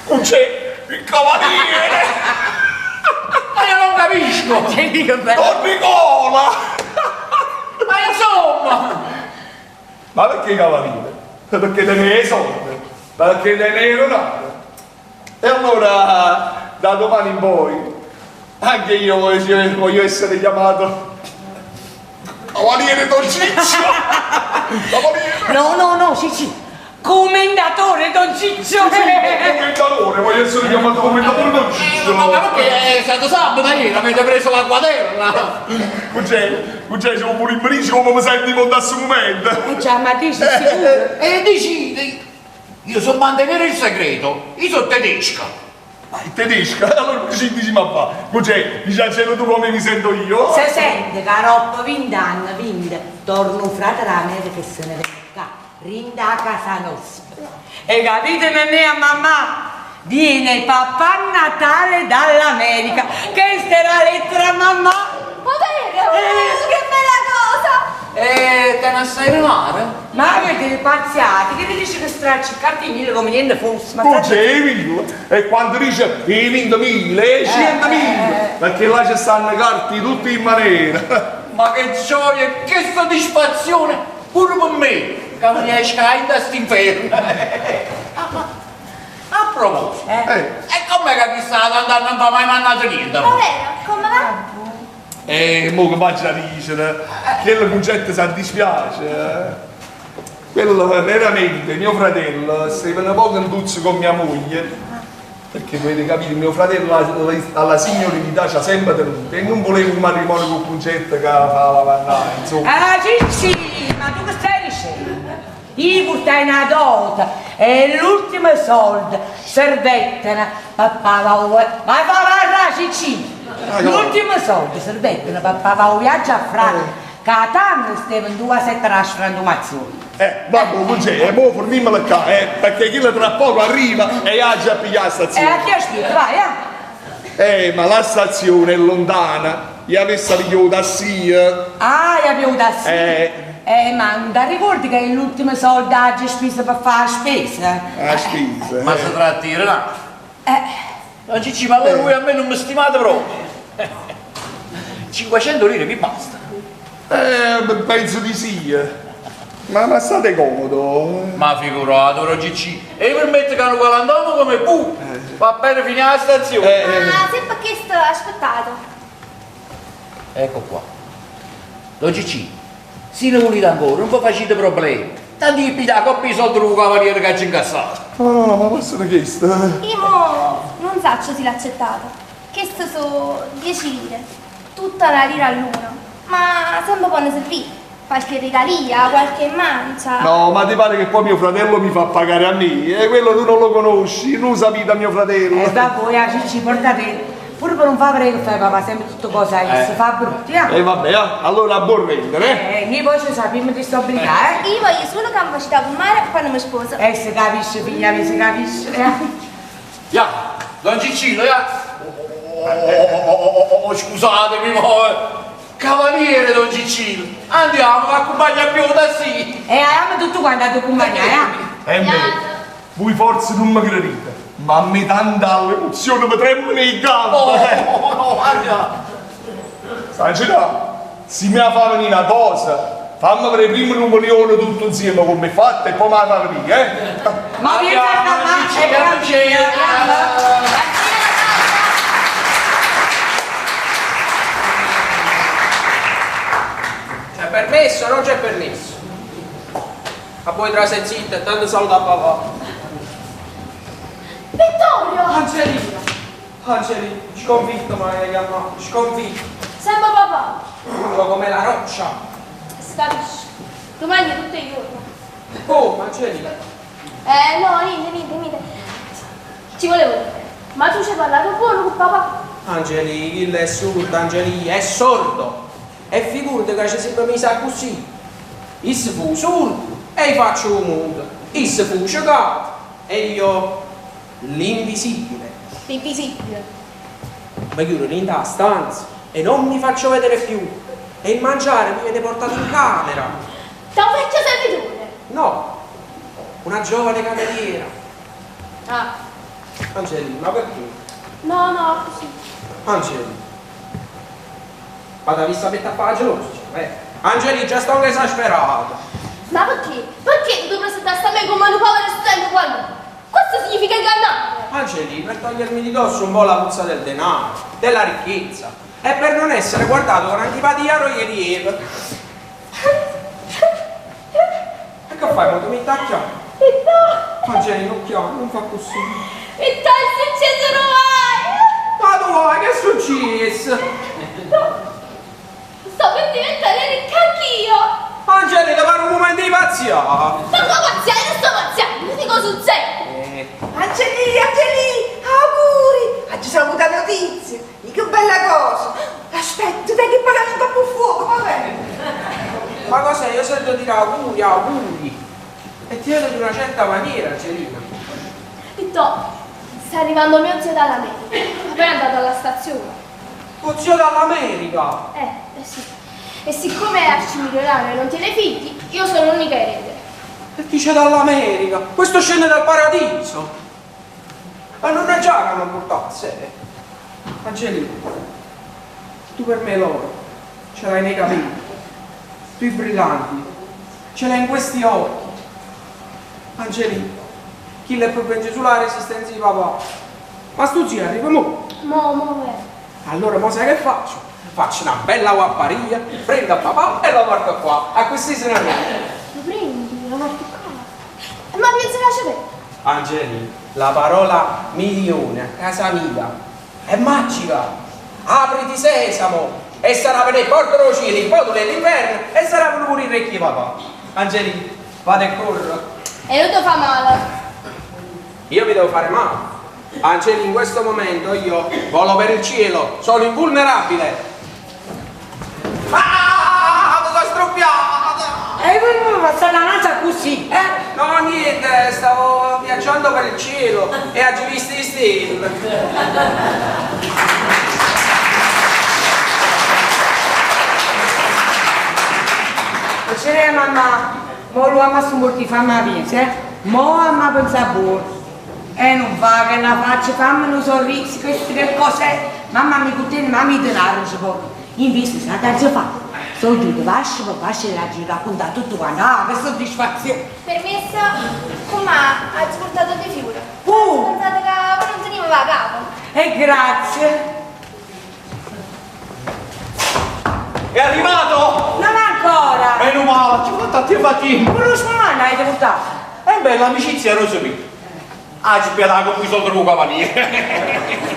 Cugè, il cavaliere! Ma io non capisco! Don Nicola! Ma insomma! Ma perché cavaliere? Perché te ne soldi? Perché te ne ero E allora, da domani in poi, anche io voglio essere chiamato Cavaliere Don Ciccio! Cavaliere! No, no, no, Cicci! Commendatore Don Ciccio! Sì, commendatore, voglio essere chiamato commendatore Don Ciccio! Ma perché è stato sabato ieri, avete preso la quaderna? Cugè, c'è un pure in bricio come mi senti in questo momento! E già, ma dici sicuro? E decidi! Io so mantenere il segreto, io sono tedesca! Ma è tedesca? Allora ci dici ma va? Cugè, dici tu come mi sento io? Se sente che dopo 20 anni, 20, torna un frate d'America che se ne viene qua, rinda a casa nostra. E capite me a mamma? Viene papà Natale dall'America. Questa è la lettera mamma. Ma vero? Che bella cosa! E te ne stai male? Ma avete pazziati, che vi dice che stracci il cartinile come niente fosse? Ma C'è mille, e quando dice i 20.000, 100.000, perché là ci stanno carte tutte in maniera. Ma che gioia e che soddisfazione, pure per me, che mi esca da st'inferno. A proposito, e com'è che chissà da non fa mai mandato niente? Ma vero, come va? Mo che faccio a dire, quello concetto si dispiace. Quello veramente, mio fratello, stava un poco in tuzzo con mia moglie, perché dovete capire, mio fratello alla signorilità ci ha sempre tenuto e non voleva un matrimonio con Concetto che fa la vanna, insomma. Ah Cicci, ma tu che stai dicendo? Io portai una dote e l'ultimo soldo servettero per pagare, ma fa Cicci! L'ultimo soldo servettero per pagare un viaggio a Francia, che a tanto stava in 2 a 7 la sfrantumazione. Vabbè, cos'è? Mo fornimmola qua, perché chi tra poco arriva e ha già pigliato la stazione. E a chi aspetta, vai, eh? Ma la stazione è lontana, gli avesse pigliato tassi. Ah, gli abbiamo tassi? Ma non ti ricordi che l'ultimo soldo ha già speso per fare la spesa? La spesa? Ma si tratta di no? Ma Cicci, ma allora voi a me non mi stimate proprio. 500 lire mi basta. Penso di sì. Ma state comodo. Ma figurato, Cicci. E permette che hanno galantuomo come pu. Va bene fino alla stazione. Ma sempre chiesto aspettato. Ecco qua. Don Cicci, se ne volete ancora, non vi facete problemi. Tanto gli piglia la coppia di soldi del cavaliere che ci ha incassato. No, no, no, ma posso chiesto? Io mo non saccio se l'ha accettato. Questo sono 10 lire. Tutta una lira all'uno. Ma sempre può ne servire. Qualche regalia, qualche mancia. No, ma ti pare che poi mio fratello mi fa pagare a me? E quello tu non lo conosci, non sa vita mio fratello. Da voi, Cicci, portate. Pure per non fare che fai papà, sempre tutto cosa si fa brutto, E vabbè, allora buon rendere, Noi poi ci sappiamo di sto obbligare, Io voglio solo che mi faccia fumare quando mi sposo. Se capisce, figlia mia, si capisce. Ja, Don Ciccillo, ja. Oh, oh, oh, oh, oh, scusatemi, mo. Cavaliere Don Ciccillo, andiamo, accompagna più da sì. E abbiamo tutto quanto ad accompagnare, eh? E me, voi forse non mi credete, ma a me tanta l'emozione mi tremano i gambe. Oh, no, guarda. Sangela, se mi fa venire una cosa, fammi vedere prima un milione tutto insieme come è fatto e poi me la fa venire, eh? Ma vieni a calmare, e C'è permesso o non c'è permesso? A voi tra sei zitta e tanto saluto a papà. Vittorio! Angelina! Angelina, sconfitto mi hai chiamato, sconfitto. Sempre papà! Duro come la roccia. Si capisce. Tu mangi tutto il giorno. Oh, Angelina. No, niente, niente, niente. Ci volevo dire. Ma tu ci hai parlato buono con papà? Angelina, il è sordo, Angelina, è sordo. E figurati che ci siamo messi così. Is fu sordo e io faccio un muto. Is fu ciecato e io l'invisibile. L'invisibile. Mi chiudo in la stanza e non mi faccio vedere più. E il mangiare mi viene portato in camera. Da un vecchio servitore. No, una giovane cameriera. Ah, Angelina, ma perché? no, no, così. Angelina. Ma da vista mette a fare la gelosia, eh. Angelina, già sto anche esasperato. Ma perché? Perché tu presentarti a me come un povero studente qualunque? Questo significa ingannare. Angelina, per togliermi di dosso un po' la puzza del denaro, della ricchezza e per non essere guardato con antipatia roierieva. E che fai quando mi tacchia? Vittorio! Angelina, non chiama, non fa così. Vittorio, è successo ormai! Ma tu vai, che è successo? Sto per diventare ricca anch'io! Angelina, per un momento di pazzia! Non sto pazziando, non sto pazziando, ti dico sul serio! Angelì, Angelì, auguri! Ah, ci sono avuta notizia! Che bella cosa! Aspetta, dai che pagare un po' fuoco, va bene? Ma cos'è? Io sento dire auguri, auguri! E ti vedo di una certa maniera, Angelina. Vittorio, sta arrivando mio zio dall'America. Poi è andato alla stazione. Tuo zio dall'America! Eh sì. E siccome è arcimilionario e non tiene figli, io sono l'unica erede. E chi c'è dall'America? Questo scende dal paradiso! Ma non è già che non portasse! Angelina, tu per me l'oro, ce l'hai nei capelli, tu i brillanti, ce l'hai in questi occhi. Angelina, chi l'è proprio in sulla resistenza di papà? Ma sto zio arriva mo. Mo, mo, eh. Allora mo sai che faccio? Faccio una bella guapparia, prendo a papà e lo porto qua. A questi se ne Lo prendi, lo porti qua. Ma pensa che c'è? Angelina, la parola milione a casa mia è magica. Apriti sesamo e sarà per il porto del cielo, il porto dell'inferno e sarà per pure i recchi papà. Angelina, vado e corro. E non ti fa male. Io mi devo fare male. Angelina, in questo momento io volo per il cielo, sono invulnerabile. Ah, mi sono struppiata! E voi mi passate la lancia così, eh? No, niente, stavo viaggiando per il cielo e ho visto i stelle. C'è mamma, mo lo ama su molti fammi pensa, eh? Mo ama pensa buono. E non fa che la faccia, fammi un sorriso, queste che cose. Mamma mi cutene, mamma mi denaro, ci può. Invece sa che fa? Sono giù, vascio, vascio, la gira, racconta tutto quanto. Ah, che soddisfazione. Permesso, come ha portato due figure? Pensate che non teniamo la capo. E grazie. È arrivato? Non ancora. Meno male, ci ho fatto a te fatica. Ma lo sumana hai portato? Eh beh, l'amicizia non si vede. Ah, ci piace con cui sono il cavaliere.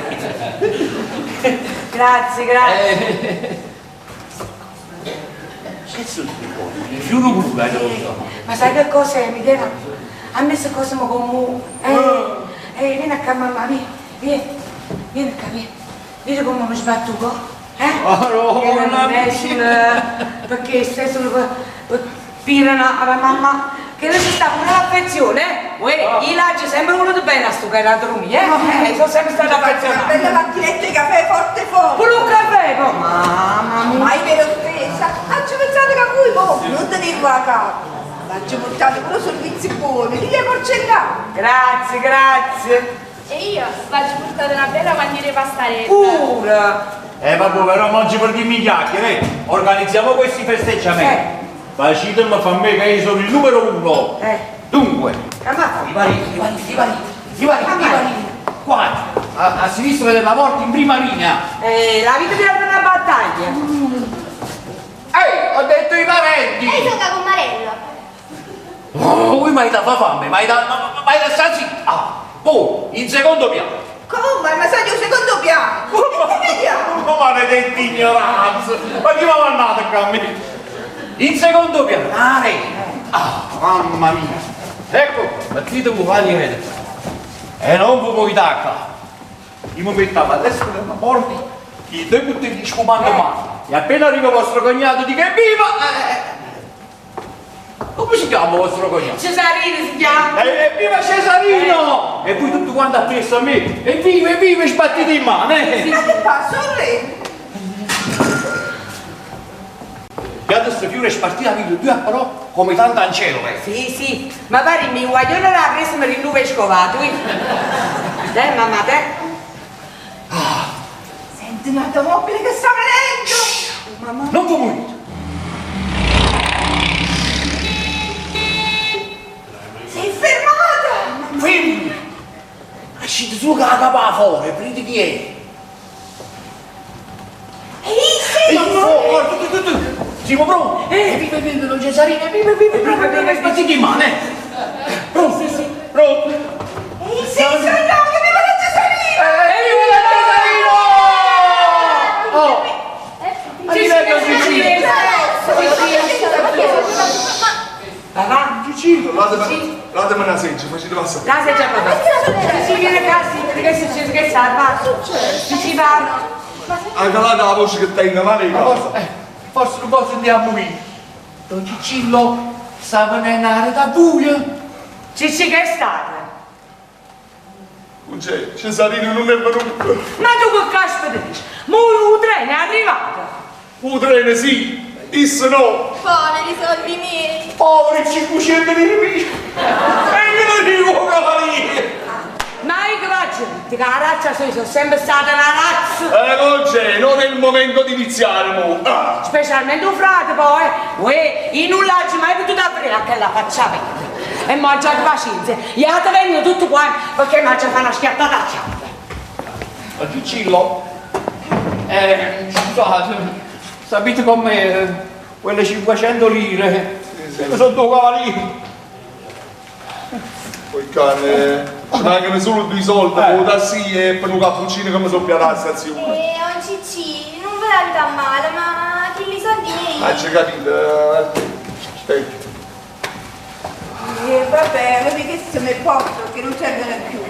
Grazie, grazie. Che sono queste cose? Il fiume pure, non lo so. Ma sai che cos'è, Michela? A me queste cose mi commuovono. Vieni a qua, mamma, vieni, vieni, vieni qua, vieni. Vedi come mi sbatto il cuore? Eh? Oh, no, non è perché stesso pirano alla mamma, che non ci sta pure l'affezione, eh? Uè, io l'ho sempre voluto bene a sto carattere mio, eh? Sono sempre stata Una affezionata. bella macchinetta di caffè forte forte. Pure un caffè, poi. Mamma mia. Ma io me l'ho spesa. Ah, ci pensate che voi boh, non tenevo la capo. Ma ci portate pure servizi buoni, lì le porcellane. Grazie, grazie. E io vado portare una bella bandiera di pastarella. Pure. Vabbè, però oggi per dirmi chiacchiere, eh. Organizziamo questi festeggiamenti. Facitemi fa me che io sono il numero uno. Dunque, i parenti, i parenti, i parenti, i parenti, i parenti. Qua, a sinistra della porta in prima linea. La vita di una battaglia. Ehi, ho detto i parenti! E io sono la commarella. Oh, voi mi da fa fame, mi da, ma da sta zitta. Ah, poi, in secondo piano. Come? Ma sai, un secondo piano. Che vediamo? Ma maledetta ignoranza! Ma chi mi ha mandato qua a me? In secondo piano, ah, ah, mamma mia. Ecco, mettete un po' di rete. E non vi muovete qua. Io mi metto a destra della porta, chi devo gli spumando mano. E appena arriva vostro cognato dico evviva! Come si chiama vostro cognato? Cesarino si chiama. Evviva Cesarino! E voi tutti quanti appresso a me! Evviva, evviva, sbattete in mano! Eh. Ma che fa? Sorride. E adesso fiore è spartita via due però come tanta ancellole. Sì, sì, ma pare mi guaglione la presa mi rinnuvo scovato. Te, mamma, te. Senti un'automobile che sta venendo. Mamma. Non vi muovete. Si è fermata. Fermi! Uscite su che la capa fuori, prendete chi è? E sì. E fuori, tu, tu, tu. Siamo pronti? Evviva, evviva, Don Cesarino, evviva, evviva, evviva, evviva, sbattete in mano, eh! Pronti? Sì, sì. Pronti? E sì, sono là, che viva la Cesarino. Evviva Don Cesarino! Oh! Arriva Don Cicillo! Papà? Cicillo, datemi una seggia, facete passare. La seggia papà. Sì, viene qua, sì, che succede? Che sa, Ci si va. Ha calato la voce che tengo male in casa. Forse non posso andiamo qui. Don Cicillo sta venendo da buio. Cicci, che è stato? C'è, Cesarino non è venuto. Ma tu che caspita dici? Ma un treno è arrivato. Un treno sì, disse no. Poveri soldi miei. Poveri 500 lire mie! E io non dico cavaliere! Ma io che faccio? Che la razza sono sempre stata una razza. Oggi non è il momento di iniziare, mo. Ah. Specialmente un frate poi. Uè, io non l'ho mai potuto aprire a quella faccia verde. E mangiate pazienza. Gli altri vengono tutti quanti perché mangia fa una schiattata a chiave. Ma Cicillo, scusate, sapete com'è quelle 500 lire? Sì. Sono due cavalieri. Poi cane, ci mancano solo due soldi per un taxi e per un cappuccino che mi sono piaciuto alla stazione. Oh Cicci, non ve la vita male, ma che li soldi miei? Ah, c'è capito. Aspetta. Vabbè, vedi che se ne porto, che non servono più.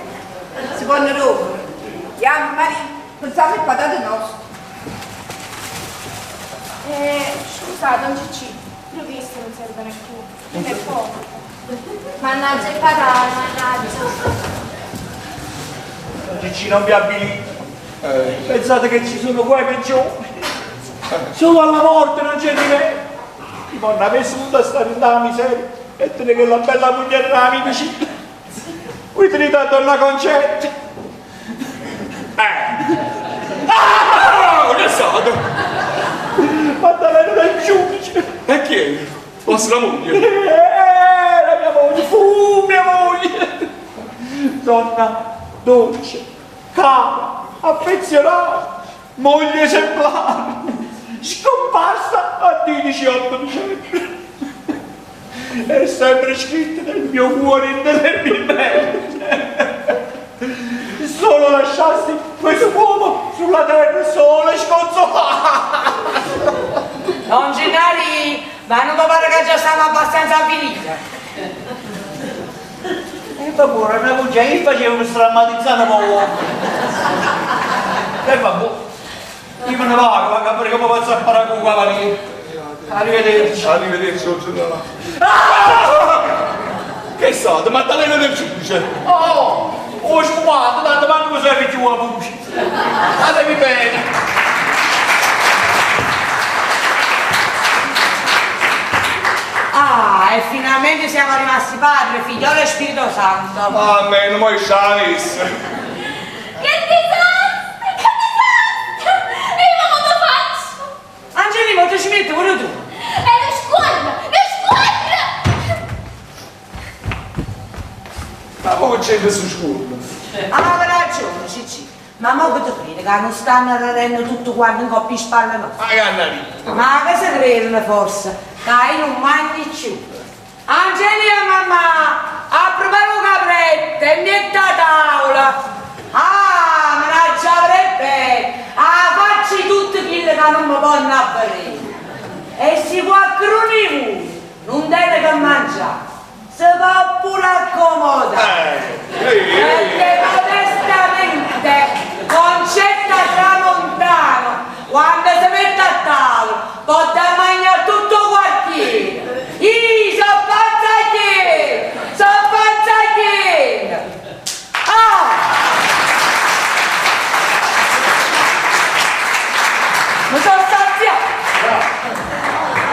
Si possono rompere. Andiamo, Maria, pensiamo il patate nostro. Scusa, Don Cicci, io questo non servono più. È poco. Mannaggia il patate, mannaggia. Cicci non vi avvilite. Pensate che ci sono guai peggiori. Solo alla morte non c'è rimedio. Mi hanno messo tutta stare in la miseria e tenere quella bella moglie della mia vicina. Voi tenete a donna Concetta. Ah! Che è stato? Maddalena del giudice. E chi è? Vostra moglie? La mia moglie, fu mia moglie. Donna dolce, cara, affezionata, moglie esemplare, scomparsa a 18 dicembre. È sempre scritto nel mio cuore indelebilmente. Solo lasciasti questo uomo sulla terra solo e sconsolato. Don Gennari, ma non mi pare che già stiamo abbastanza avviliti. E va buono, una cucina, io facevo per strammatizzare ma E va buono. Io me ne vado, a capire come faccio a fare con cavaliere. Arrivederci. Arrivederci, buongiorno. Ah! Che è stato? Maddalena del giudice. Oh! Ho sfumato, tanto manco mi serve più la voce. Statemi bene. Ah, e finalmente siamo rimasti padre, figliolo e Spirito Santo. Amen, mo' sciavisse. Che disastro! Che disastro! E io come faccio? Angelina, ti ci metti pure tu. È una squadra! Una squadra! Ma come c'è questo scuola? Ah, ragione, Cicci. Ma mo che ti credi che non stanno ridendo tutto quanto in coppia in spalla nostra? Ma cannarina. Ma che si credono forse? Che io non mangio più. Angelina mamma, ha preparato un capretto e mette a tavola. Ah, me la già avrebbe. Ah, facci tutti quelli che non mi possono avere. E se qualcuno di voi non deve che mangiare, si va pure accomodare. Perché modestamente Concetta Tramontano, quando si mette a tavola, può da mangiare tutto il quartiere. Io sono pazzachiere, sono pazzachiere. Ah! Mi sono saziata.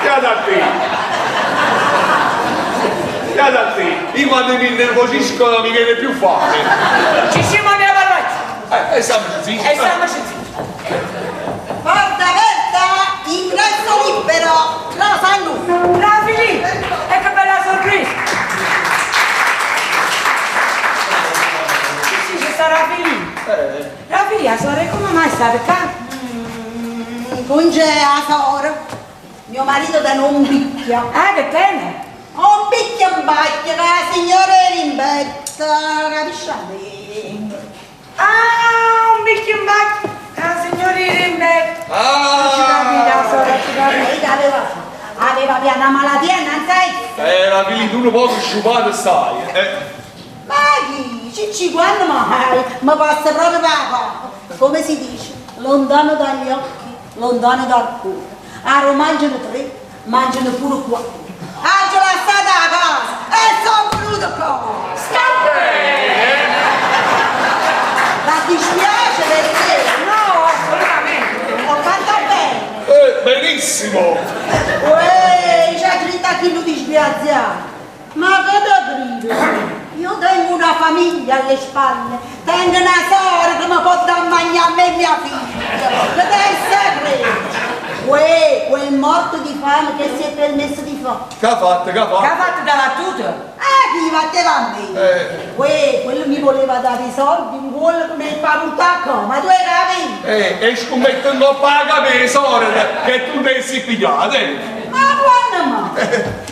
Chiada a te. Chiada a te. Io quando mi innervosisco non mi viene più fame. Ci siamo ne parlato. E stiamo zitti. E stiamo zitti. Porta aperta, ingresso libero, la sanno. Bravo Filippo, e che bella sorpresa. Sì, sì, ci sarà Filippo. Rafia, sorella, come mai state qua? Conge a sora. Mio marito da non picchia. Ah, che tene? Un picchia un bacchia, la signora rimbetta, capisci? Ah, un picchio in bacchia, la signora rimbetta. Ah! Non ci capita, sorella, ci capita. Lei aveva, aveva via una malattia, non sai? La figlia, tu un poco sciupato stai. Ma chi? Cicci, quando mai? Mi passa proprio per la coppa. Come si dice? Lontano dagli occhi, lontano dal cuore. A Roma mangiano tre, mangiano pure quattro. Angela è stata a casa e sono venuto qua. Sta bene! Ma ti spiace perché? No, assolutamente. Ho fatto bene. Benissimo. Uè, c'è 30 kg di sgraziato. Ma che da grido? Io tengo una famiglia alle spalle, tengo una sorella che mi può dar mangiare a me e mia figlia. Che testa credi? Uè, quel morto di fame che si è permesso di fare. Che ha fatto? Che ha fatto? Che ha fatto da battuta? Ah, chi batteva a me? Uè, quello mi voleva dare i soldi, un gol come fa buttare ma tu hai capito? E scommetto in coppa la capesa, sorella, che tu ne sei pigliata. Ma quando mai?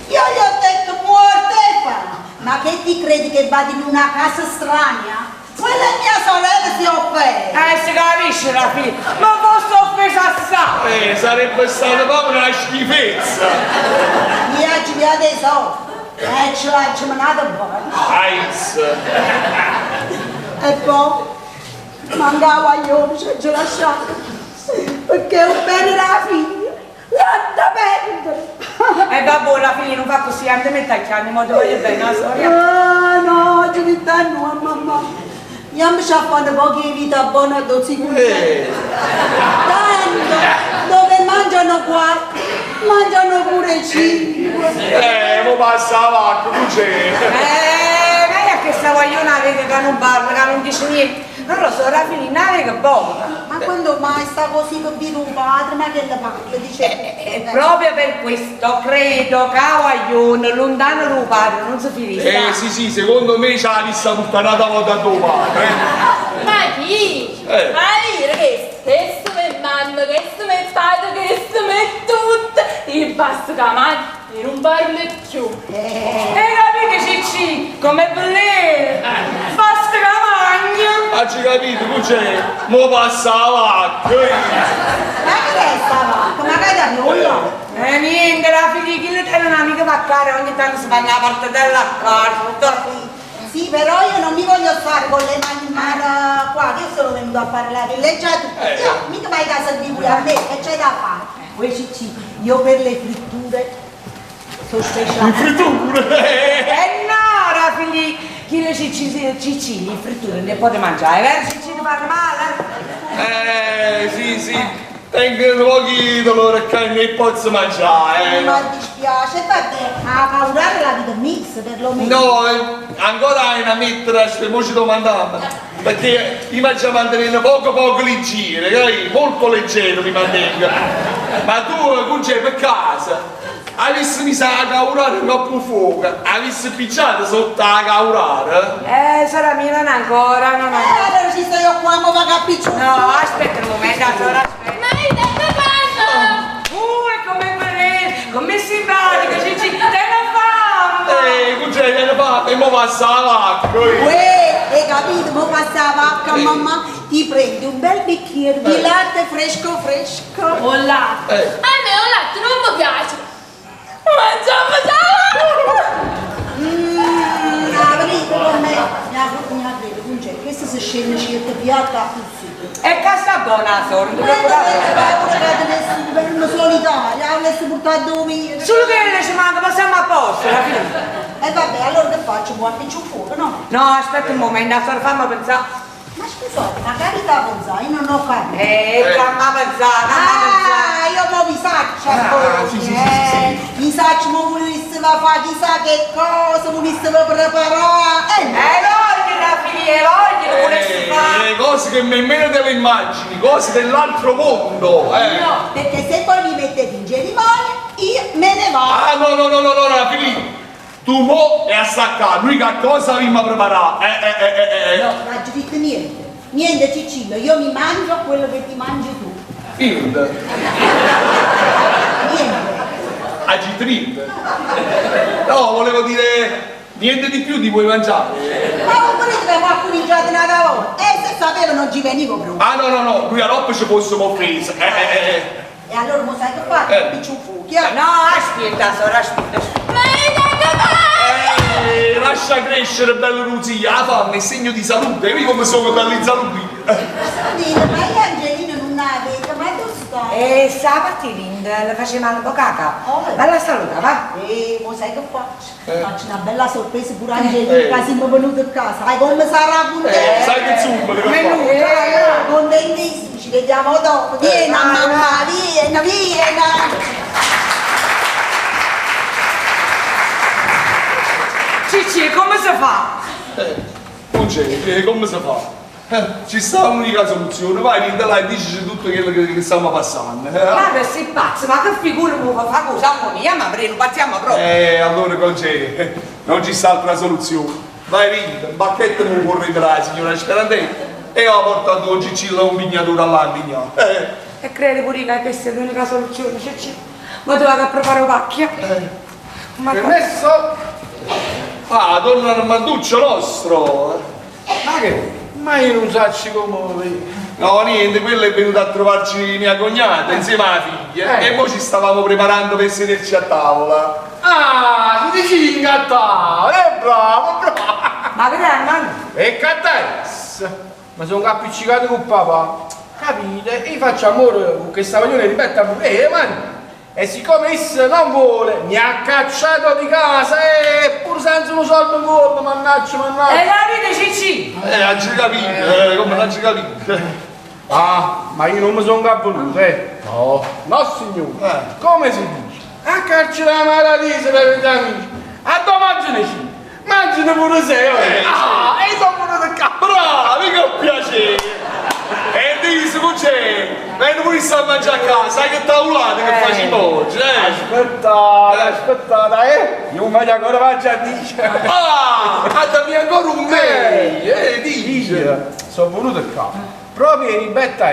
Io gli ho detto morte e fame. Ma che ti credi che vado in una casa strana? Quella è mia sorella si offende. Si capisce la figlia. Ma fosse offesa assai. Sarebbe stata proprio una schifezza. Mi ha girato i soldi. Ce l'ha geminato un po'. Ice. E poi mancava io, ce l'ha lasciato. Perché ho bene la figlia. L'ha da perdere. E vabbè, la figlia non fa così, andiamo a chiamare, ma ti voglio bene, la storia. Ah no, ci stanno, mamma. Andiamo a fare pochi vita buona a sicuro. Tanto, dove mangiano quattro, mangiano pure cinque. Mo passa la vacca, non c'è. Ma io che sta guagliona vede che non parla, che non dice niente. Non lo so, la figlia non è che poca. Ma quando mai sta così con un padre, ma che le parla, dice... Proprio per questo credo che a guaglione, lontano dal padre, non si finisce. Sì, sì, secondo me c'ha la vista puttanata volta a tuo padre. Ma chi? Ma dire che questo è mamma, questo è padre, questo è tutto. Il basso che mangia e non parlo più. E capite Cicci, come bell'è? Basta che mangia! Ma ci capito, tu c'è? Mo passa la vacca! Ma che è sta vacca? Ma che è da nulla? Niente, la figlia che le tiene un'amica vaccare, ogni tanto si fa una partitella a carta. Sì, però io non mi voglio stare con le mani in mano qua, che io sono venuto a parlare, leggia tu. Io mica vai da servire a me, che c'è da fare? Uè Cicci, io per le fritture sono speciale. Le fritture? Eh no, Chi Ciccillo, 'e fritture nun 'e pò mangiare, è vero Ciccillo fanno male? Sì, sì, tengo nu poco di dolore qua e non posso mangiare. Ma dispiace, vabbè, 'a caurara l'avete messa perlomeno. No, ancora è una mettere, mo ci domandiamo. Perché io mi mantenendo poco poco leggero, capito? Molto leggero mi mantengo. Ma tu, Concè, per caso, avessi messo la caurara troppo fuoco, avessi picciato sotto la caurara? Sarà mia, non ancora, non ancora. Allora ci sto io qua, mo va cappiccio. No, aspetta un momento, allora aspetta. Ma io tengo fame! E come come simpatica, Cicci, te la fame! Concè, te la fame, e mo passa la vacca. Uè, hai capito? Mo passa la vacca, mamma, ti prendi un bel bicchiere di latte fresco fresco. O latte? A me o latte non mi piace. Mangiamo già! Aprite con me. Mi aprite, Concè, questo si scende certo piatto a così. E che sta buona, sorella, non ti preoccupare. Per una solitaria, avresti portato dove? Solo che le ci manca, ma siamo a posto, alla fine. E vabbè, allora che faccio? Vuoi appiccio un fuoco, no? No, aspetta un momento, sorella, fammi pensare. Ma scusate, magari da pensare, io non ho capito. Fammi pensare, fammi pensare. Ah, io mo vi saccio, Ah, sì, sì, sì, sì, Mi saccio, mo volesse fare chissà che cosa, volesse preparare. Voglio la figlia, voglio, volessi fare. Cose che nemmeno te le immagini, cose dell'altro mondo, eh. No, perché se poi mi mettete in cerimonia, io me ne vado. Ah, no, no, no, no, no, no, Filippo. Tu mo e a staccare, noi che cosa abbiamo preparato? No, non ho detto niente. Niente Ciccillo, io mi mangio quello che ti mangi tu. Niente. Niente. Agitrit. No, volevo dire niente di più ti puoi mangiare. Ma non volete che mi ha cominciato una volta? E se sapevo non ci venivo proprio. Ah no no no, noi a Roma ci fossimo offesi. E allora mo sai che faccio? Piccio un fuoco. No, aspetta, sorella, aspetta. Ma io tengo fame! Lascia crescere, bello Luzia, la fame è segno di salute, io come sono bello in salute. Sentite, ma io Angelina non la vedo, ma dove sta? Sta partendo, le faceva male poca. Va la saluta, va. Mo sai che faccio? Faccio una bella sorpresa pure a Angelina, che siamo venuti a casa. Sai come sarà contenta? Sai che zumba che fa? Contentissimi, ci vediamo dopo. Vieni mamma, vieni, vieni. Cicci, come si fa? Non c'è, come si fa? Ci sta un'unica soluzione, vai lì là e dici tutto quello che stiamo passando. Ma che sei pazzo, ma che figura mi fa cosa mia, ma non partiamo proprio. Allora Concè, non ci sta altra soluzione. Vai lì, un bacchetto mi può ritirare, signora Sperantetta, e ho portato un Ciccillo un vignatore all'Andigno. E credi pure che questa è l'unica soluzione, Cicci? Ma dove a preparare pacchia? Ma Permesso? Ah, torna Armanduccio nostro! Ma che? Ma io non so come... No, niente, quello è venuto a trovarci mia cognata insieme alla figlia e mo ci stavamo preparando per sederci a tavola. Ah, si dice in a tavola! È bravo, bravo! Ma che Armando? E che Ma sono appiccicato con papà. Capite? Io faccio amore con questa maglione ripeta pure, man. E siccome essa non vuole, mi ha cacciato di casa e pur senza un soldo in colpo, mannaggia, mannaggia. E la vita Cicci? Non ci capito, come non ci capito? Ah, ma io non mi sono voluto, eh. No, no signore. Come si dice? A carcere la malattia per gli amici. A dove mangiano ci? Mangiano pure se, Ah, e sono venuto qua. Bravo, che piacere! E dici, c'è? Vieni pure a mangiare a casa, sai che tavolate che facciamo oggi, eh? Aspettate, aspettate, eh? Io meglio ancora faccio a dire. Ah, dammi ancora un meglio, dice. Sono venuto qua, proprio in ribetta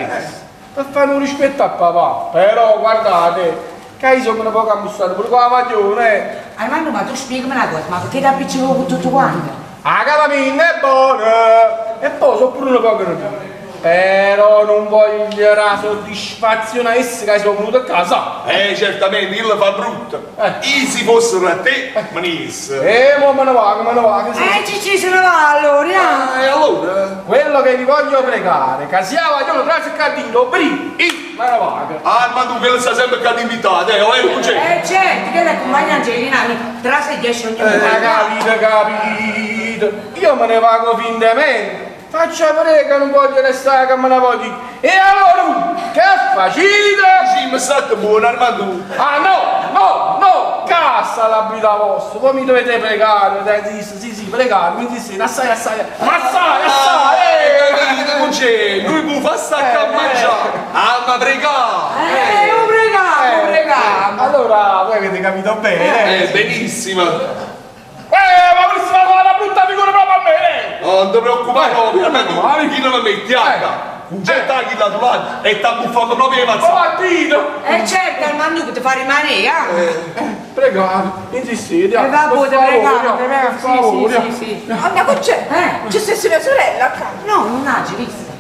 per fare un rispetto a papà. Però guardate, che io sono un poco ammussato pure con la maglione, eh. Armando, ma tu spiegami una cosa, ma perché ti appiccico con tutto quanto? La calamina è buona! E poi sono pure un poco nervoso. Però nun voglio dà soddisfazione a essa che sono venuto a casa. Certamente, io la fa brutta. Io se fossero a te, me ne jesse. Mo me ne vago, me ne vago. Sì. Cicci se ne va allora. E allora? Quello che vi voglio pregare, che sia vogliono trase qua dentro, prima, io me ne vago. Ah, ma tu che sta sempre qua invitato, o è un Certo, che la compagna Angelina trase e 10 ogni Capito, capito. Io me ne vago fin da me. Faccia prega, non voglio restare che me ne voglio. E allora, che facite? Sì, mi state buono, Armando. Ah no, no, no, cassa la vita vostra. Voi mi dovete pregare, dai, sì, sì, pregare, mi disse, assai, assai, assai, assai. Non c'è, lui mi fa stare a mangiare. Ah, ma pregare. Non pregare, pregare. Allora, voi avete capito bene. Benissimo. Ma questa fa una brutta figura proprio a me! No, non ti preoccupare proprio, Armando, chi non la metti anche? Un certo chi l'ha trovato e t'ha buffato proprio le mazzate. Oh, Certo, Armando che ti fa rimanere, eh? Pregate, insistete. Vabbè, te pregate, per favore. Sì, sì. Anna Concè, c'è stessa mia sorella accanto. No, non l'hai vista.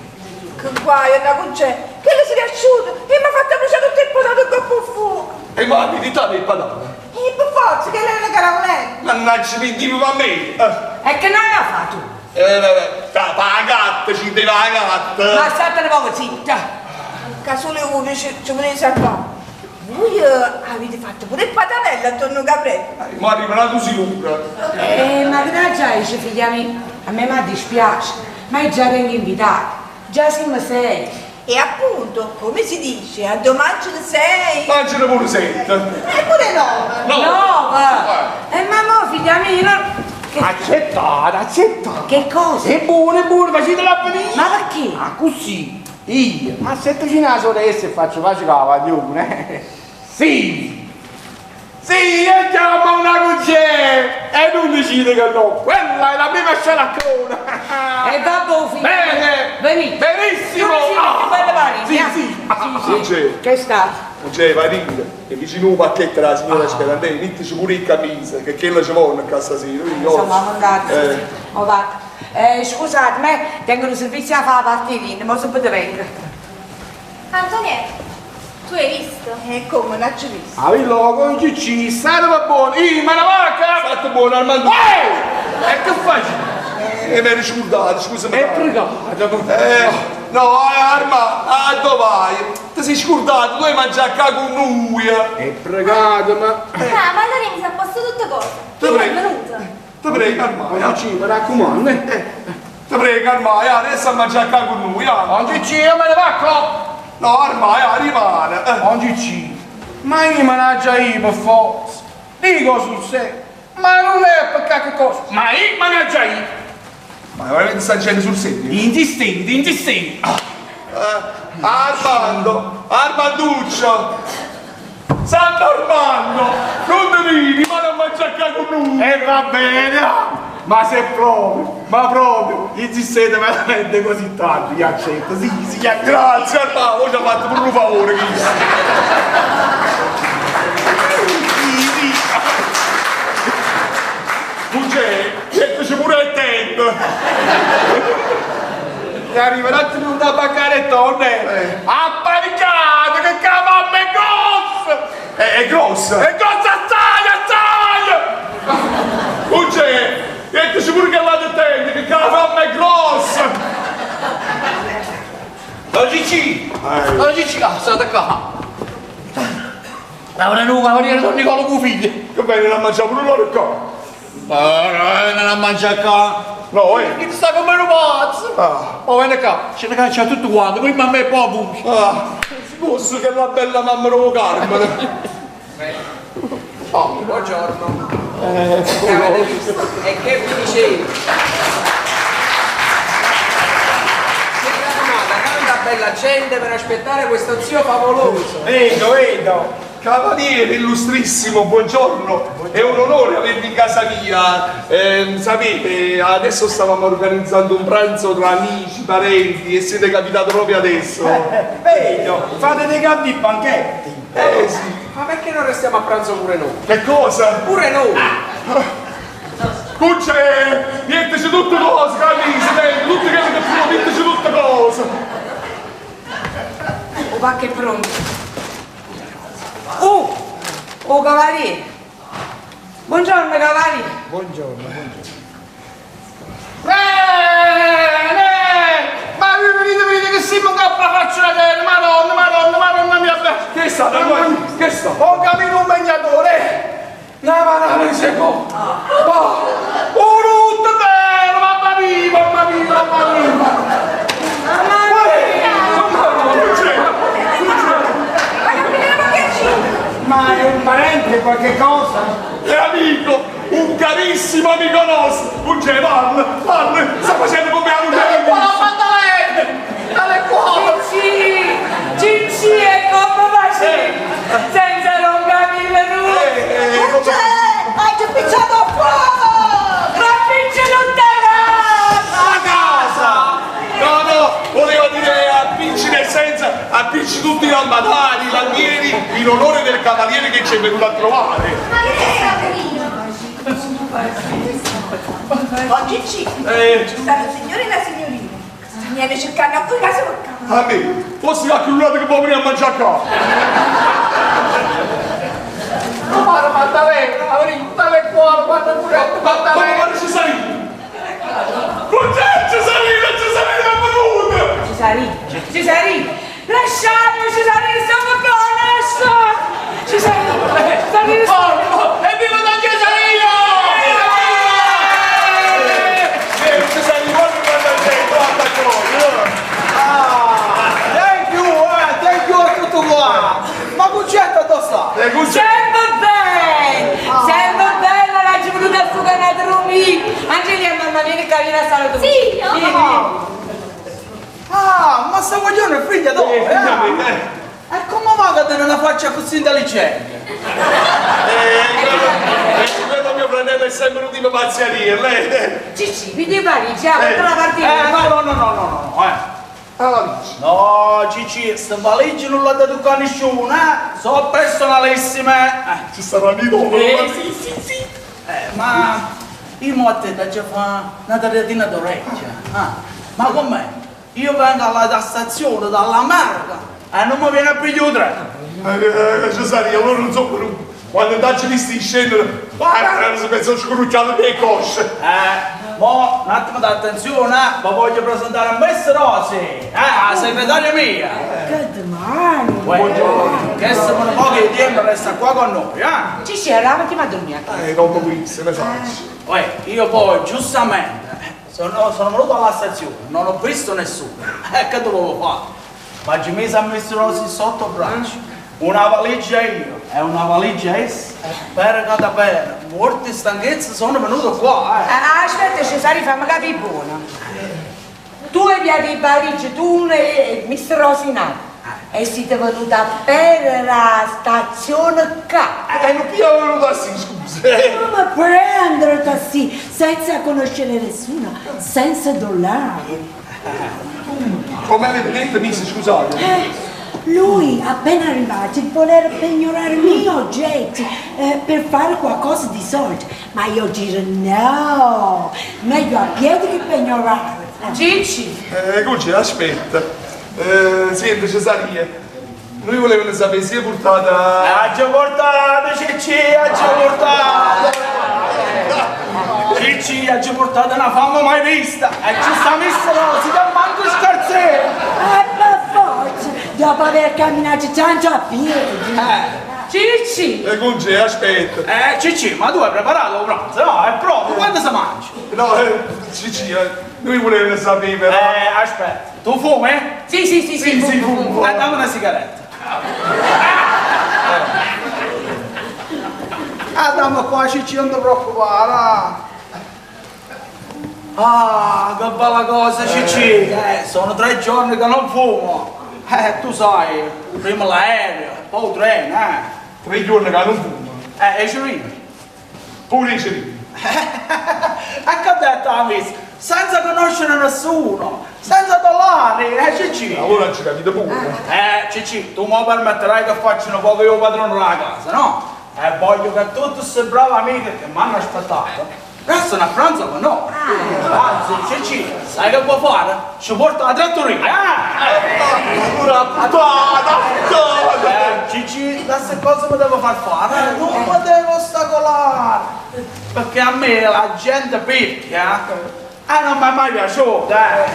Che guaio, Anna Concè, che le si è asciutta e mi ha fatto bruciare tutto il patato in coppa al fuoco. E ma abilità del patato? E per forza, che lei è una caravella. Mannaggia, mi dico a me. E che non l'ha fatto? La gatta, ci deve la gatta. Ma statene poco zitta. Che solo voi ci volete salvare. Voi avete fatto pure il patanello attorno a capretto. Ma arriverà tu sicuro. Ma che già dice figlia mia, a me mi dispiace, ma io già vengo invitato. Già siamo sei. E appunto, come si dice, a domani ce ne sei. Mangiane pure sette. E pure nove. Nove? Ma mo figlia mia, no... Accettate, accettate. Che cosa? È buono, è buono, facetela venire. Ma perché? Ah, così. Io, ma se tu ci una sorella e faccio pace con la vaglione. Sì! Sì, io chiamo una cucina! E non decide che no! Quella è la prima scialaccona! E vabbè, figlio! Bene! Benissimo! Benissimo! Tu bella parina! Sì, sì! Sì, sì. Che è stato? Non c'è, vai ringa, che vicino un pacchetto della signora Sperandei, mettici pure in camisa, che quella ci vuole a casa stasera. Insomma, ho mandato, ho fatto. Scusate, ma tengo un servizio a fare la partita, ma subito vengo. Antonietta, tu hai visto? E come, non ci visto? Ah, logo, Cicci, state va buono, io ma la vacca! State buono, Armando! E che faccio? Mi ero scordato, scusami. E pregato. No, Arma, a dove vai? Ti sei scordato, tu hai mangiato qua con noi. E pregato, ma... Ah, ma allora mi si è posto tutte cose. Ti prego. Ti prego, Arma. Cicci, mi raccomando. Ti prego, Arma, adesso a mangiare qua con noi. Oh, Cicci, io me ne vacco. No, Arma, rimane. Oh, Cicci, ma io mannaggia io per forza. Dico sul serio, ma non è per che cosa. Ma io mannaggia io. Ma veramente sta gente sul serio? Insistente, insistente. Armando, Armanduccio, Sant'Armando, non te ne rimane a mangiare qua con noi. E va bene, ma se proprio, ma proprio, insistete veramente così tanto, io accetto, sì, sì, accetto. Grazie Armando, ci ha fatto pure un favore, chissà. Sì, sì. C'è, mettici pure il tempo. E arriva un attimo un tabaccarettone. Apparecchiato, che cavolo è grossa! È grossa? È grossa assai, assai! Non c'è, mettici pure che là del tempo, che cavolo è grossa! Don Cicci! Don Cicci, ah, state qua! Ma non è Don Nicola con figlio! Che bene, non mangiamo pure loro qua! Non a mangiare qua! No, eh! Che sta come un pazzo! Ah. Oh, vieni qua, ce ne caccia tutto quanto, prima a me e poi a voi! Ah, posso che la bella mamma lo Carmine! Oh, buongiorno! Avete visto? E che vi dicevo? Si è radunata tanta bella gente per aspettare questo zio favoloso! Vedo, vedo! Cavaliere illustrissimo, buongiorno, è un onore avervi in casa mia. Sapete, adesso stavamo organizzando un pranzo tra amici, parenti e siete capitato proprio adesso. Vedo, fate dei grandi banchetti. Sì. Ma perché non restiamo a pranzo pure noi? Che cosa? Pure noi! Cucce, niente c'è tutte cose, cavaliere, tutte che avete fatto, niente c'è tutte cose. pacco è pronto. Oh! Oh cavaliere! Buongiorno cavaliere! Buongiorno, buongiorno. Bene! Ma venite, venite che siamo in coppa faccia la terra, madonna, madonna, madonna mia bella! Che sta? Che sta? Ho capito un bagnatore! Una manata di secondo! Oh, un rutto terra, mamma mia, mamma mia, mamma mia! Mamma mia! Ma è un parente, qualche cosa? È amico, un carissimo amico nostro! Un c'è, parla, parla, sta facendo come a un Dale qua! Cicci! Cicci è come facile! Senza non capire tu! Non c'è! Hai già picciato a fuoco! Ma piccia tutta casa! La casa! No, no, volevo dire appicci nel senso, appicci tutti i lampadari, i lampieri, in onore del cavaliere che ci è venuto a trovare. Ma che è stato io? Oh Cicci, Eh. ci stanno il signore e la signorina. Viene cercando a voi casa per casa. A me, fossi la chiullata che può venire a mangiare qua. Ma guarda Maddalena, dale qua, guarda pure, Maddalena! Ma guarda Cesarino! Cos'è Cesarino? Cesarino è venuto! Cesarino! Cesarino! Lasciatemi Cesarino, stiamo qua, lascia! Cesarino! Cesarino! Oh, evviva Don Cesarino! Cesarino, guarda quanta gente, guarda qua! Ah, thank you, thank you a tutto qua! Ma Concetta dove sta? Sempre bene! Sempre bella, l'ha venuta a fugare a dormire! Angelina, mamma, vieni qua, vieni a salutare! Sì, vieni, vieni. Ah, ma sta guaglione è figlia d'oro, figlia eh? mia, eh. E come va che tiene una faccia così intelligente? Quello mio fratello è sempre un tipo pazziaria, lei... Cicci, quindi Parigi, ah, porta la partita! No, no, no, no, no, no, eh. No, Cicci, sta valigia non l'ha da toccare nessuno, eh? Sono personalissime! Ci saranno i dopo. Sì, sì, sì. Ma io mo a te da già fa una tagliatina d'orecchia. Ah, ma com'è? Io vengo alla stazione dall'America e non mi viene a pigliare il treno. Cesarino, allora non so per quando andate visti scendere, guarda, mi sono scorrucciato le cosce. Mo, un attimo d'attenzione, vi voglio presentare a Miss Rosy, la segretaria mia. Good morning! Buongiorno. Che se per poco di tempo resta qua con noi, eh? Cicci, allora ti vado a dormire. Dopo qui, se ne sa. Uè, io poi, giustamente, sono venuto alla stazione, non ho visto nessuno. Che dovevo fare? Ma ci mise a Miss Rosy sotto braccio. Una valigia io e una valigia essa, e per cada per, morti e stanchezza sono venuto qua, eh. Ah, aspetta Cesare, fammi capire buono. Tu hai piato i valigie, tu e Miss Rosina. E siete venuti a per la stazione K. Non più venuto a sì, scusa. Come prendere taxi senza conoscere nessuno, senza dollari? Come avete detto, miss, scusate. Lui, appena arrivato, voleva pignorare i miei oggetti per fare qualcosa di soldi. Ma io giro no, meglio a piedi che pignorare. Cicci! Cucci, aspetta. Senti, Cesaria, noi volevamo sapere se è portata... Ha già portato, Cicci, ha già portato! Cicci, ha già portato una fama mai vista! E ci sta messa Rosy, che manco scherzare! Per forza, dopo aver camminato tanto a piedi. Cicci! Conce, aspetta. Cicci, ma tu hai preparato il pranzo? No, è pronto, quando si mangia? No, Cicci, noi volevamo sapere però. Aspetta, tu fumi? Sì, sì, sì, sì, sì, fumo. Dammi una sigaretta. Ah, dammi qua, Cicci, non ti preoccupare. Ah, che bella cosa, Cicci. Sono 3 giorni che non fumo. Tu sai, prima l'aereo, poi il treno, eh. 3 giorni che non fumo. E Cirino. Pure Cirino. E che ho detto a miss? Senza conoscere nessuno, senza dollari, Cicci. Allora non ci capito pure. Cicci, tu mi permetterai che faccio un poco io padrone della casa, no? E voglio che tutte queste brave amiche che mi hanno aspettato Restano a pranzo con noi. Anzi, Cicì, sai che può fare? Ci porta la trattoria. Una puttana! Cicì, queste cose mi devo far fare. Non mi devo ostacolare. Perché a me la gente picchia. Non mi è mai piaciuta, eh.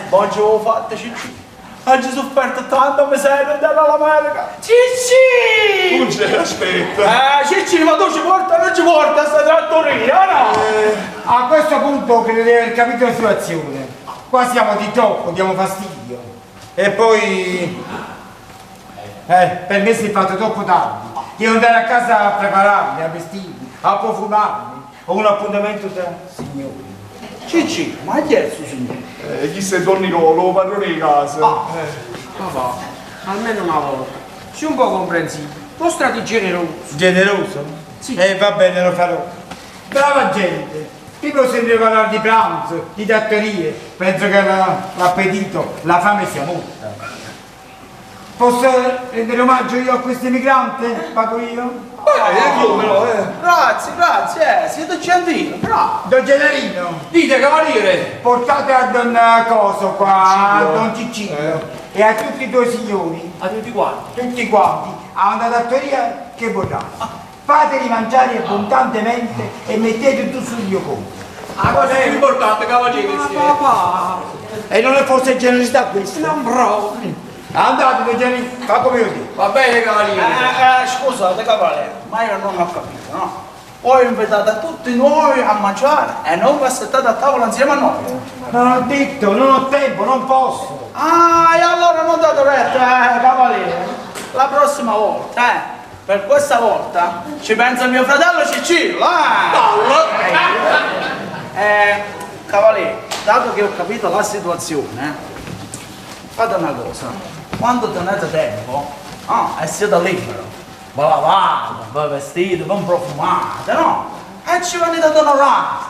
Ma ce l'ho fatta, Cicì. Oggi ho sofferto tanto miseria dall'America. Cicci! Punge, aspetta. Cicci, ma tu ci porta o non ci porta sta trattoria, no? A questo punto credo di aver capito la situazione. Qua siamo di troppo, diamo fastidio. E poi... per me si è fatto troppo tardi. Devo andare a casa a prepararmi, a vestirmi, a profumarmi. Ho un appuntamento tra signori. Cicci, ma chi è il suo signore? Chi sei Don Nicolo, padrone di casa. Papà, almeno una volta. Sii un po' comprensibile. Mostrati generoso. Generoso? Sì. Va bene, lo farò. Brava gente! Prima sento parlare di pranzo, di trattorie. Penso che l'appetito, la fame sia molta. Posso rendere omaggio io a questo emigrante? Pago io? Come no, eh. Grazie, grazie, siete gentili, bravo. Don Gennarino. Dite, cavaliere. Portate a Don Coso qua, a Don Ciccillo e a tutti i tuoi signori. A tutti quanti? Tutti quanti, a una trattoria che vorranno. Fateli mangiare abbondantemente e mettete tutto sul mio conto. La cosa più importante, cavaliere. Ma papà. E non è forse generosità questa? Non proprio. Andate, Don Gennarino, fa come io dico. Va bene, cavaliere. Scusate, cavaliere, ma io non ho capito, no? Voi invitate tutti noi a mangiare e non vi assettate a tavola insieme a noi. Non ho detto, non ho tempo, non posso. Ah, e allora non date retta, cavaliere. La prossima volta, per questa volta ci pensa mio fratello Ciccillo, eh! Cavaliere, dato che ho capito la situazione, fate una cosa. Quando tenete tempo, e siete libero, vi lavate, vi vestite, vi profumate, no? E ci venite ad onorare.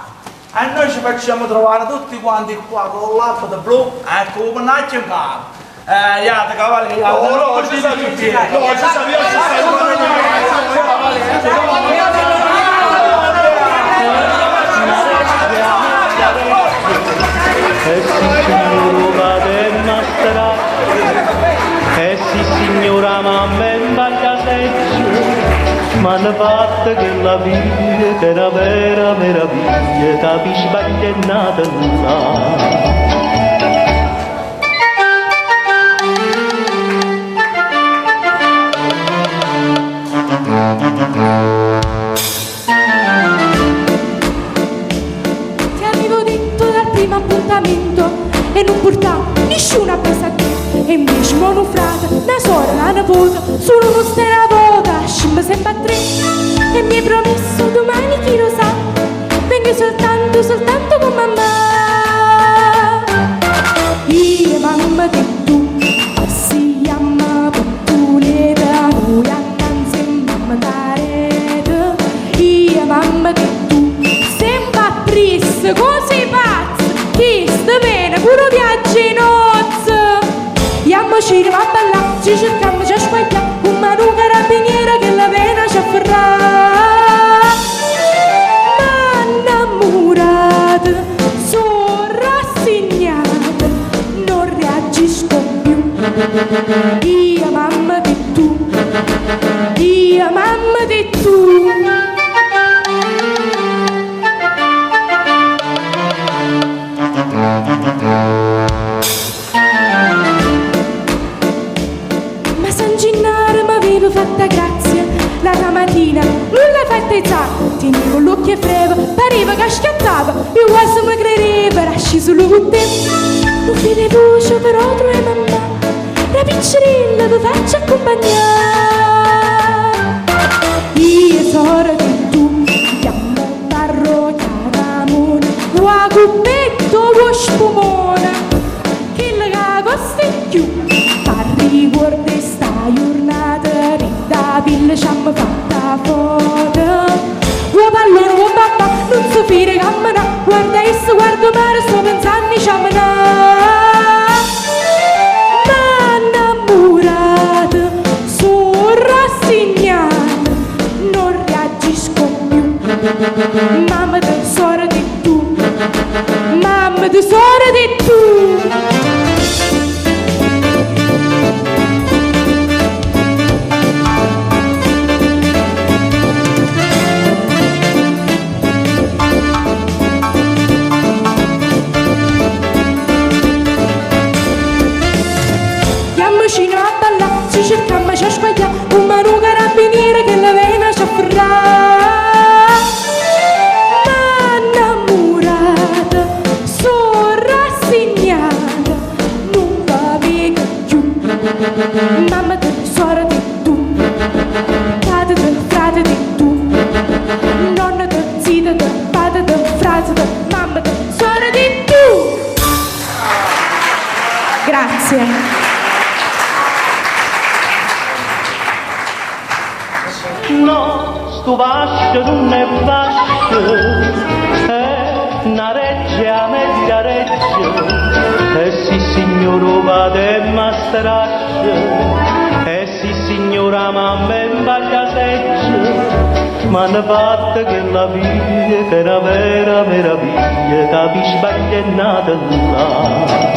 E noi ci facciamo trovare tutti quanti qua con l'abito blu e con il pennacchio in capo. Iate, cavaliere, iate. No, no, ci sta tutti. No, ci sta, ci sta. Eh sì signora, mamma è in seggio, ma hanno fatto che la vita era vera meraviglia, capisci sbaglio è nata là. Ti avevo detto dal primo appuntamento e non portavo nessuna presa a te. E invece mo un frate, una sorella, una nipote, solo non stai una volta, scimma sempre a tre. E mi hai promesso domani chi lo sa, vengo soltanto, soltanto con mamma. Io mamma e tu, passiamo per tu l'età, noi accanto e mamma tarete. Io mamma e tu, sembra triste, così pazzo, chi sta bene pure viaggio in nozze. Iammoci a ballare, ci cerchiamo, ci squagliamo, un mano carabiniere che la vena ci afferrà. Ma innamorata, sono rassegnata, non reagisco più. Io mamma di tu, io mamma di tu. Ma San Gennaro mi aveva fatta grazia la mattina, nulla fatta e sa, tenevo l'occhio e freva, pareva che schiattava, io quasi mi credeva, era sceso solo con te. Un filo voce però tu e mamma, la piccerella vi faccio accompagnare. Io sono di tu, chiamo parrocchia Ramone, o cuppetto o spumone, che la costa di più, riguarda sta giornata, da villa ci hanno fatta foto. O pallone, o papà, non so fare cammina, guarda esso, guarda mare, sto pensando ci amena. Ma innamorata, sono rassegnata, non reagisco più. Mamma tesoro di Mamma tesoro di tu! Chiammaci a ballà, ci cerchiamo ci sbaglià, come un carabiniere che la vena ci afferrà. Ma innamorata, sono rassegnata, non va mica più. Mamma te, suora te, tu, padre te, frate te, tu, nonna te, zita te, padre te, frate te, mamma te, suora te, tu. Grazie. No, sto vascio non è vascio, è una reggia, meglio reggia. Eh sì signore, vado e mastraccio, eh sì signora, mamma e baglia seccia. Ma hanno fatto che la via, che era vera meraviglia, capi sbaglia è nata là.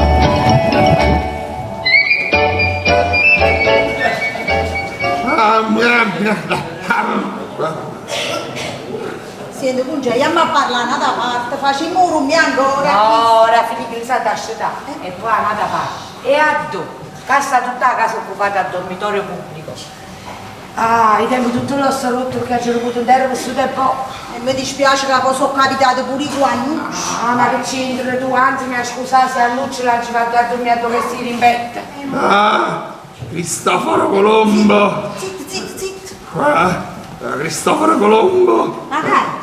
Senti, Cuncia, andiamo a parlare da parte, facciamo un rumore ancora. No, ora finì che si è e poi andata a parte. E a dove? Che sta tutta la casa occupata al dormitorio pubblico. Ah, io tengo tutto l'osso rotto che ho avuto in terra per questo tempo. E mi dispiace che poi sono capitato pure i guai. Ah, ma che c'entra tu? Anzi, mi ha scusato se a Nuccio l'ha fatto a dormire dove si rimbetta. Ah, Cristoforo Colombo! Zitto, zitto, zitto. Ah, Cristoforo Colombo! Ma che?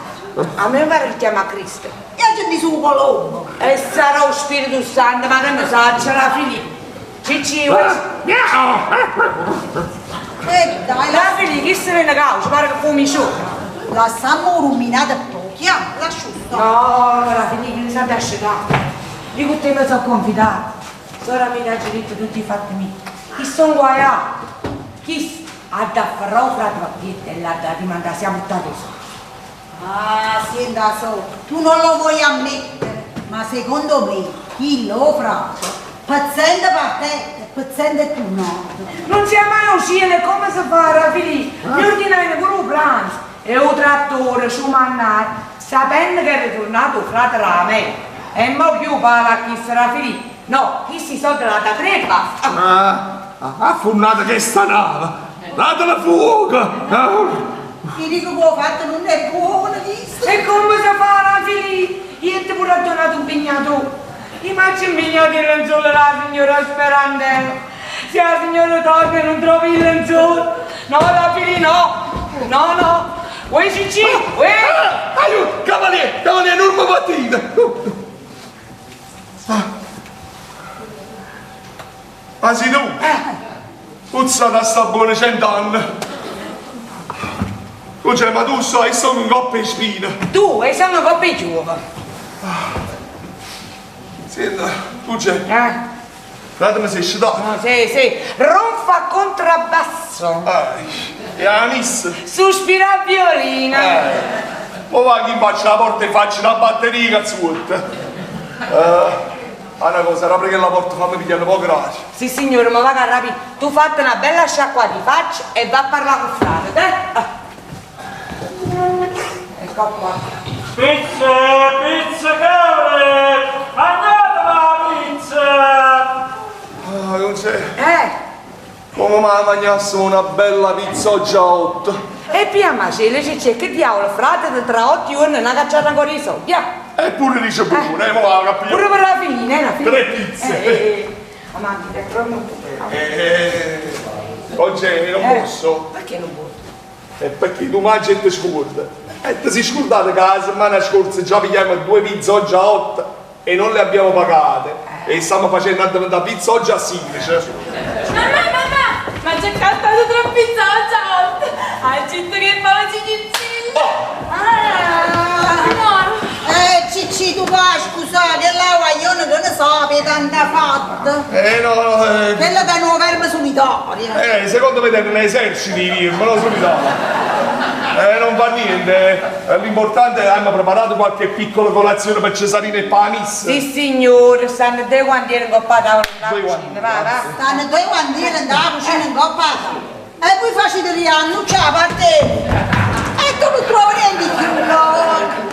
A me pare che chiama Cristo. Io ci di su Colombo. E sarà lo Spirito Santo, ma che ne sa, ce la finì. Cicci, E dai, la finì, chi se ne causa? Pare che fumi su. Lasciamo ruminare pochi, lascia stare. No, la finì che mi sa asciugato. Io con te mi sono confidato. Sora mi ha detto tutti i fatti miei. Chi sono guaiato? Chi ha da afferrare frate Pappietta e l'ha da rimandare, siamo buttati su. Ah, senta so, tu non lo vuoi ammettere, ma secondo me chi lo frate, paziente per te e paziente tu no. Non sia mai uscire come si fa, Rafili? Mi ordinai pure un pranzo e un trattore su mannare, sapendo che è ritornato il frate la me. E mo più parla a chi sarà Filippo. No, chi si soldi la da tre e basta. Ah, affonnata che sta nave! Datela fuoco! Ah. Ti dico che ho fatto non è buono, visto? E come si fa, Rafili? Io ti pure ho donato un pignato. Io mi ci impegnato il lenzuolo la signora Sperandella. Se la signora torna e non trovi il lenzuolo. No, Rafili, no. No, no. Uè, Cicci, uè. Aiuto, cavaliere, cavaliere, non mi battite. Ma sei tu? Puzza da sta buona cent'anni. Cioè, ma tu sai, sono un coppia di spine. Tu, e sono un coppia di giova. Senta, tu c'è. Eh? Datemi sei scidato. No, sì, sì. Ronfa contrabbasso. E la miss. Sospira violina. Mo va chi faccia la porta e faccio una batteria, cazzuotta. Ah, una cosa, apri che la porta, fammi pigliare un po' grazie. Sì, signore, ma va a Tu fatti una bella sciacqua di faccia e va a parlare con frate, eh? Ah. Ecco qua. Pizza, pizza care! Andate la pizza! Ah, non c'è. Come mai mangiasse una bella pizza oggi a 8? E pia macele, c'è che diavolo, frate, tra 8 giorni non ha cacciato ancora i soldi, eh? Eppure dice pure, mo la capito. Pure per la fine, la fine. 3 pizze. Amanti, è proprio Oggi non posso. Perché non posso? E perché tu mangi e ti scordi. E ti sei scordato che la settimana scorsa già pigliamo 2 pizze oggi a 8 e non le abbiamo pagate. E stiamo facendo diventare pizza oggi a 16. Mamma, mamma, ma c'è cantato tra pizza oggi a 8. Hai detto che fa Cicillo. Ah, no. Cicci, tu va, scusate, la guaglione che ne so, per tanta fatta. No, no. Quella da nuova verme solitaria. Secondo me te ne eserciti di firma, non solitaria. Eh, non fa niente, eh, l'importante è che abbiamo preparato qualche piccola colazione per Cesarino e Panis. Sì signore, stanno due guantiere in coppa tavola in cucina, va, va. Stanno due guantiere in la cucina in coppa E voi facete riannuccia a parte. E tu non trovi niente più, no?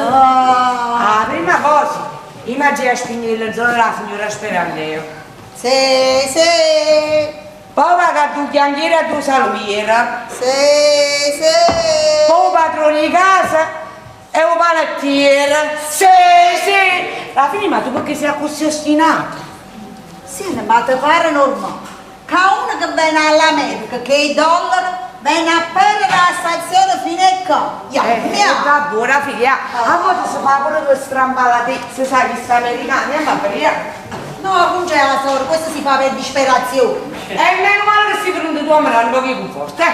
Ah, prima cosa, immagina spingere il lenzuolo la signora Sperandeo. Sì, sì. Poi va a tu chianchiera a tu salumiera. Sì, sì. Poi padrone di casa e un panettiere. Sì, sì. La fine, ma tu perché sei così ostinato? Sì, ma ti pare normale che uno che viene all'America, che i dollari, viene a perdere la stazione fino a qua. Ya, Eh, va buona figlia. A volte si fa pure due strambalatezze, sai, che sta americani, ma via. No, non c'è la sorella, questo si fa per disperazione. E meno male che si prende tu a me un po' più forte, eh.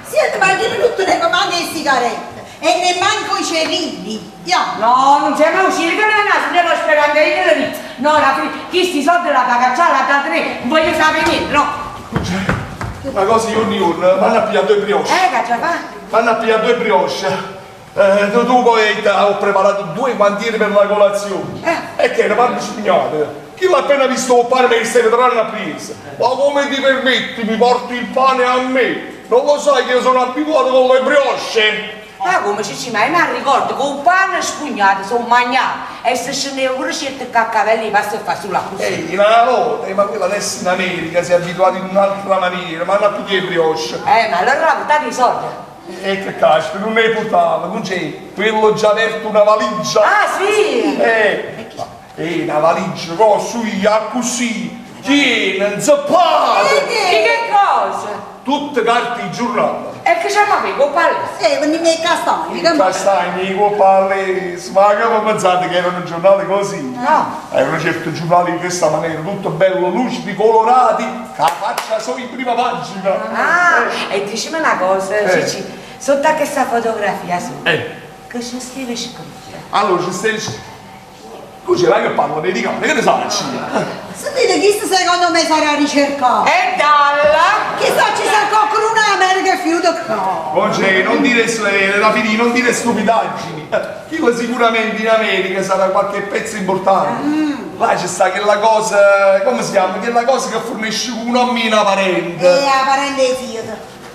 Senti, ma io non te ne manco le sigarette e nemmeno i cerilli. Ya. No, non siamo usciti, che non è una signora sperando io le dico. No, la figlia, chi sti soldi la paga già, la da tre, non voglio sapere niente, no. Una cosa io ogni giorno, vanno a pigliare due brioche. Che già fa? Vanno a pigliare due brioche. Eh, tu poi ho preparato due guantiere per la colazione. E che era pane spignato. Chi l'ha appena visto il pane mi stai tornando a presa. Ma come ti permetti? Mi porti il pane a me? Non lo sai che io sono abituato con le brioche? Ma come Cicci, ma io mi ricordo che un pane spugnato sono mangiato e se scendeva pure certe caccavelli passa e fa sulla così. Ehi, una volta, ma quella adesso in America si è abituata in un'altra maniera, ma non più che brioche. Ma allora la portate i soldi? E che caspita, non ne portava, non c'è, quello già aperto una valigia. Ah sì? Una valigia così, così, piena, inzeppata. Di che cosa? Tutte carte di giornale. E che c'è ma qui, con palese? Venni miei castagni. I castagni, i palese, ma che pensate che erano giornali così? No. Erano certi giornali in questa maniera, tutto bello, lucidi, colorati, che la faccia solo in prima pagina. Ah, e dicimi una cosa, Cicci, sotto a questa fotografia su, che c'è scrive scritto? Allora, ci stai... Tu ce l'hai che parla americano, che ne sai? Sentite, chi secondo me sarà ricercato? E dalla! Chissà ci sarà qualcuno in America e fiuto qua. Oggi non dire, la fine, non dire stupidaggini. Chi sicuramente in America sarà qualche pezzo importante. Là c'è sta quella cosa, come si chiama? Quella cosa che fornisce un uomo parente. La parente zio.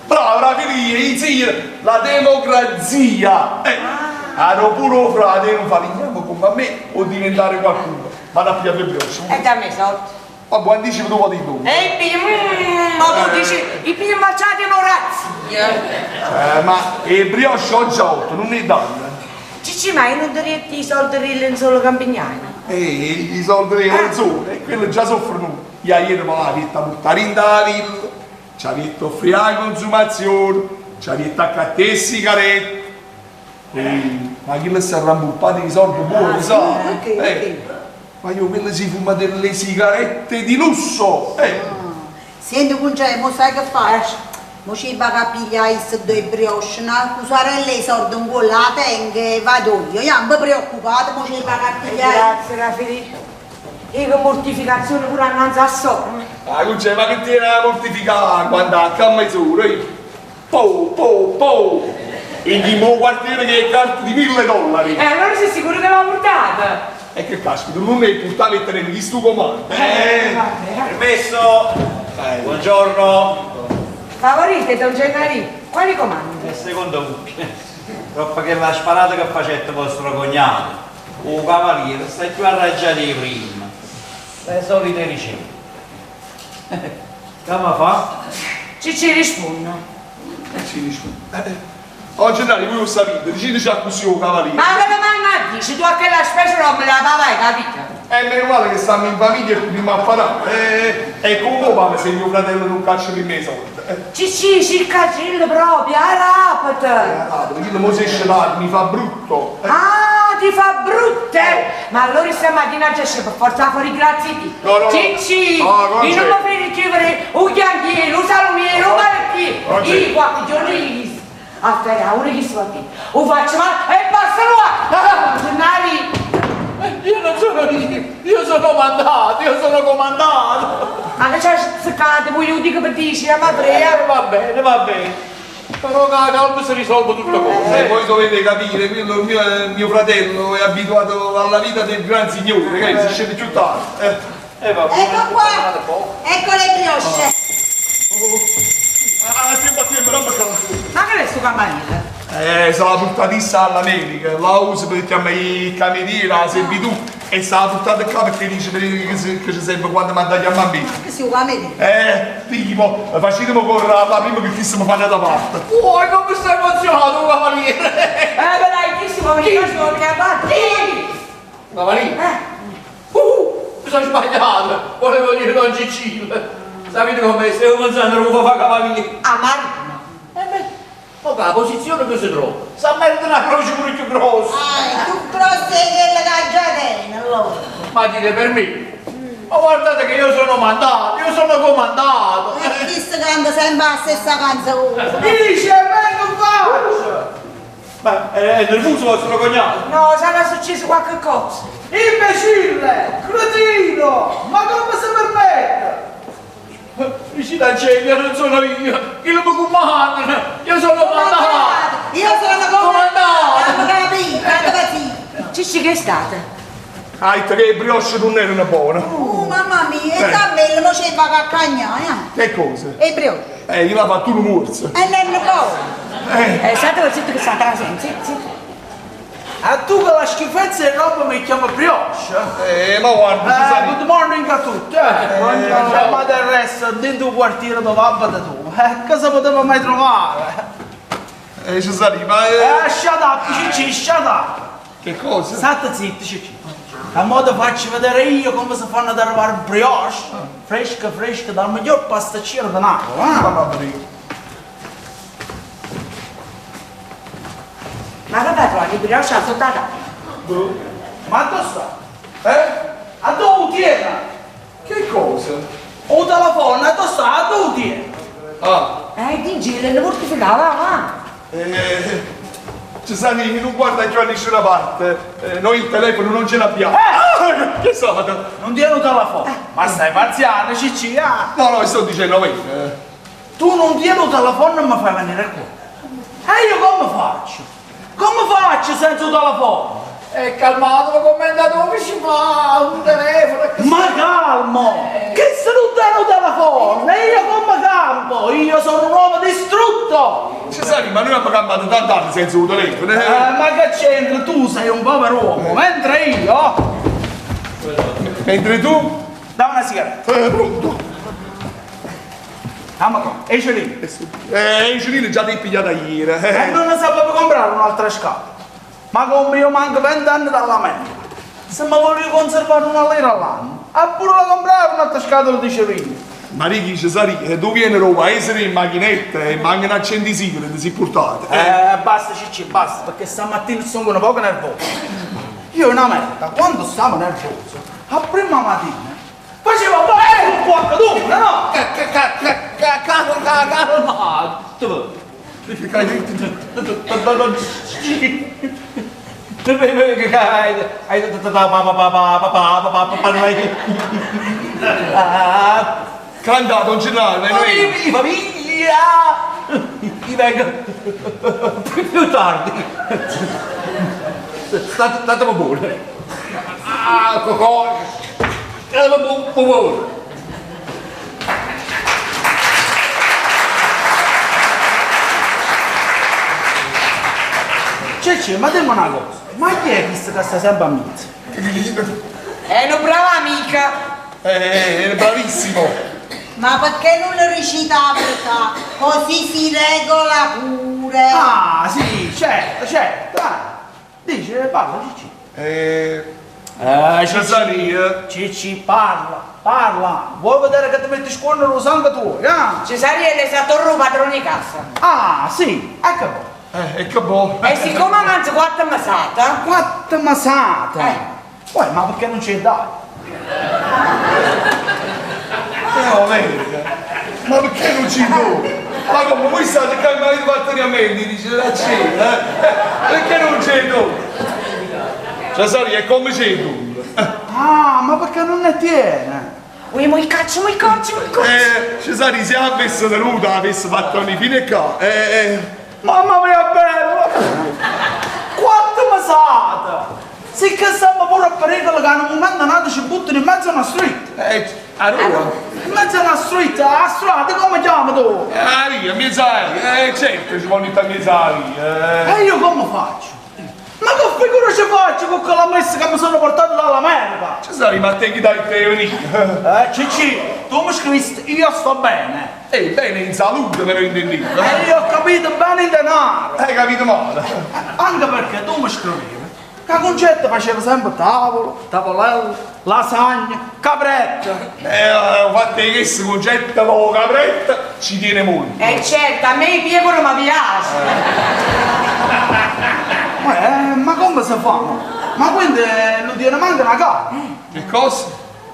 Brava, Raffaele, zio, la democrazia. Ero pure un frate, non fa legname come a me o diventare qualcuno. Vado a pigliare due brioche. E dammi soldi. Ma buon dici tu di tu. E ma tu dici, i primi facciate democrazia. Ma il brioche oggi a 8, non ne danno. Cicci, ma io non darei i soldi del lenzuolo campignano. I soldi del lenzuolo, e quello già soffrono. Io ieri me la vita buttare in villa, ci ha detto offrire la consumazione, ci ha detto a sigarette. Ma chi le si è arrampuppato i soldi buoni, sa? Perché? Ma io quello si fuma delle sigarette di lusso! Senti, Concè, mo sai che faccio? Mo ci va a pigliare due brioche, una cusarella e soldi in culo, la tengo e vado io. Io non mi preoccupate, mo ci va a pigliare. Grazie, Raffaele. Io che mortificazione pure annanzi a sopra. Ah, Concè, ma che ti era mortificare quando a camma Po, po, po! E gli mo quartiere che è carta di $1000. E allora sei sicuro che l'ho portata? E che caspita, non mi portare a mettere lì sto comando. Permesso! Buongiorno! Favorite, Don Gennarì, quali comandi? E secondo voi, troppo che la sparata che facette vostro cognato, o cavaliere, stai più arrangiato di prima. Le solite ricette. Come fa? Ci rispondo. Ci rispondo. Oh Gennaro, voi lo sapete, diceteci a così o cavaliere. Ma che mi dici? Tu a che la spesa non me la pavai, capito? Meno male che stanno in famiglia e prima a parare. E come va se mio fratello non caccia per me i soldi? Sì, circa il proprio, arapate. Arapate, chi mo si esce là, mi fa brutto. Ah, ti fa brutte? Ma allora stamattina c'è per forza fuori, grazie di. No, no, no. Cicci, No, io c'è. non mi fai ricevere un chianchiere, un salumiere, un malattiere. Io qualche giorno gli Afferra, ora chi si va qui? O faccio male e basta là! Gennari! Io non sono io, io sono mandato, io sono comandato! Ma che c'è seccate, voglio dire che dici, ma prega! Va bene, va bene! Però con la calma si risolve tutto cosa. E voi dovete capire, quello mio fratello è abituato alla vita del gran signore, che si scende più tardi. Vabbè. Ecco qua, ecco le brioche. Ah, tempo, tempo, non perché. Ma che è sto campanile? Se l'ha portatissima all'America, la usa per chiamare i camerieri, la servitù, e se l'ha portata qua perché dice che ci serve quando manda a chiamare a me. Che si chiama me? Tipo, facetemi correre alla prima che chissà mi fanno da parte. Oh, come stai emozionato, cavaliere? Ma dai, chi si muove? Chi si muove? Chi? Cavaliere? Mi sono sbagliato, volevo dire Don Ciccillo. Sapete com'è? Stiamo pensando che non fa cavaliere. Ah, ma... Eh beh, ma la posizione che si trova? Sa merita una croce pure più grossa. Ah, più grossa di quella che già tiene, allora. Ma dite per me? Ma guardate che io sono mandato, io sono comandato. E chi si canta sempre la stessa canzone? Dice, vengo faccio! Ma è nervoso vostro cognato? No, sarà successo qualche cosa. Imbecille! Cretino! Ma come si permette? Vicino a Celia non sono io, chi lo mi comanda? Io sono comandato! Io sono comandato! Non capito, capito. Cicci, che è stata? Ah, detto che le brioche non erano buone. Oh, mamma mia, e Carmelo non c'è va a cagnare, eh? Che cosa? E brioche. Io l'ho fatto un morso. E non erano buone. State zitto che sta trasendo, zitto, zitto. A tu con la schifezza e roba mi chiama brioche? Ma guarda, ci sei. Good morning a tutti. Buongiorno. Ma del resto, dentro il quartiere dove abita tu, cosa potevo mai trovare? Ci sali, ma... Shut up, Cicci, shut up. Che cosa? State zitto, Cicci. A modo faccio vedere io come si fanno ad arrivare brioche, fresca fresca, dal miglior pasticcere di Napoli. Mamma mia. Ma che vai a trovare? Brioche la sottata? Boh. Ma dove sta? A dove tiene? Che cosa? O telefono, a dove sta? A dove tiene? Ah. Dici, le mortificava, va. Cesarino, non guarda più a nessuna parte. Noi il telefono non ce l'abbiamo. Ah, che stato? Non tiene un telefono. Ma stai pazziando, Cicci, ah. No, no, sto dicendo bene. Tu non tieni un telefono e mi fai venire qua. E io come faccio? Come faccio senza un telefono? Calmato, commendatore, ci fa un telefono. Ma calmo! Che se non tiene un telefono? E io come campo? Io sono un uomo distrutto! Cesarino, ma noi abbiamo campato tanti anni senza un telefono. Ma che c'entra? Tu sei un povero uomo, mentre io... Mentre tu? Dammi una sigaretta. Pronto. Dammi qua, esce lì. Esce lì già ti hai pigliata ieri. E non ne sapevo comprare un'altra scatola. Ma come io manco 20 anni dall'America. Se mi voglio conservare una lira all'anno, pure la comprare un'altra scatola di cerino. Ma Ricky, Cesarino, tu vieni da un paese in macchinetta e mancano accendisigare, ti sei portato. Basta Cicci, basta, perché stamattina sono un poco nervoso. Io in America, quando stavo nervoso, a prima mattina, facevo un po' d'una, no? Calmato! Canta, non ce l'hai, Famiglia! Io vengo più tardi. State pure. Ah, cocò. State pure. Cicci, ma dimmi una cosa, ma chi è questo che sta sempre a mezzo? È una brava amica! È bravissimo! Ma perché non le recita la verità? Così si regola pure! Ah, sì, certo, certo! Dice, parla, Cicci. Cesarino. Cicci, parla, parla! Vuoi vedere che ti metti scorno lo sangue tuo, eh? Cesarino è stato il padrone di casa. Ah, sì, ecco boh. E che boh. E siccome mangio quattro masate... Quattro masate? Uè, ma perché non c'è dai? No, vero. Ma perché non ci tu? Ma come voi state qua in marito pattugliamento, dice la cena, Perché non c'è tu? Cesarino, è come c'è tu? Ah, ma perché non ne tiene? Ui, mo 'i caccio, mo 'i caccio, mo 'i caccio. Eh, Cesare, se avesse tenuta, avesse fatto ogni fine qua. Eh, eh. Mamma mia bella! Quanto mesate! Sì che siamo pure a pericolo che a un momento nato ci buttano in mezzo a una street. Eh, a Roma? In mezzo a una street, a strada, come chiami tu? A via, in mezzo alla via. Eh, certo, ci vogliono in mezzo alla via. E io come faccio? Ma che figura ci faccio con quella messa che mi sono portato dall'America? Cesare, ma te chi dai te venire? Eh, Cicci, tu mi scrivisti io sto bene. Eh, bene in salute, me lo intendevo. E io ho capito bene il denaro. Hai capito male. Anche perché tu mi scrivevi che Concetta faceva sempre tavolo, tavolello, lasagna, capretta. Eh, ho fatto che questo concetto con la capretta ci tiene molto. E certo, a me i piecoro mi piace. Ma come si fa? Ma quindi non tiene manco una gara. Che cosa?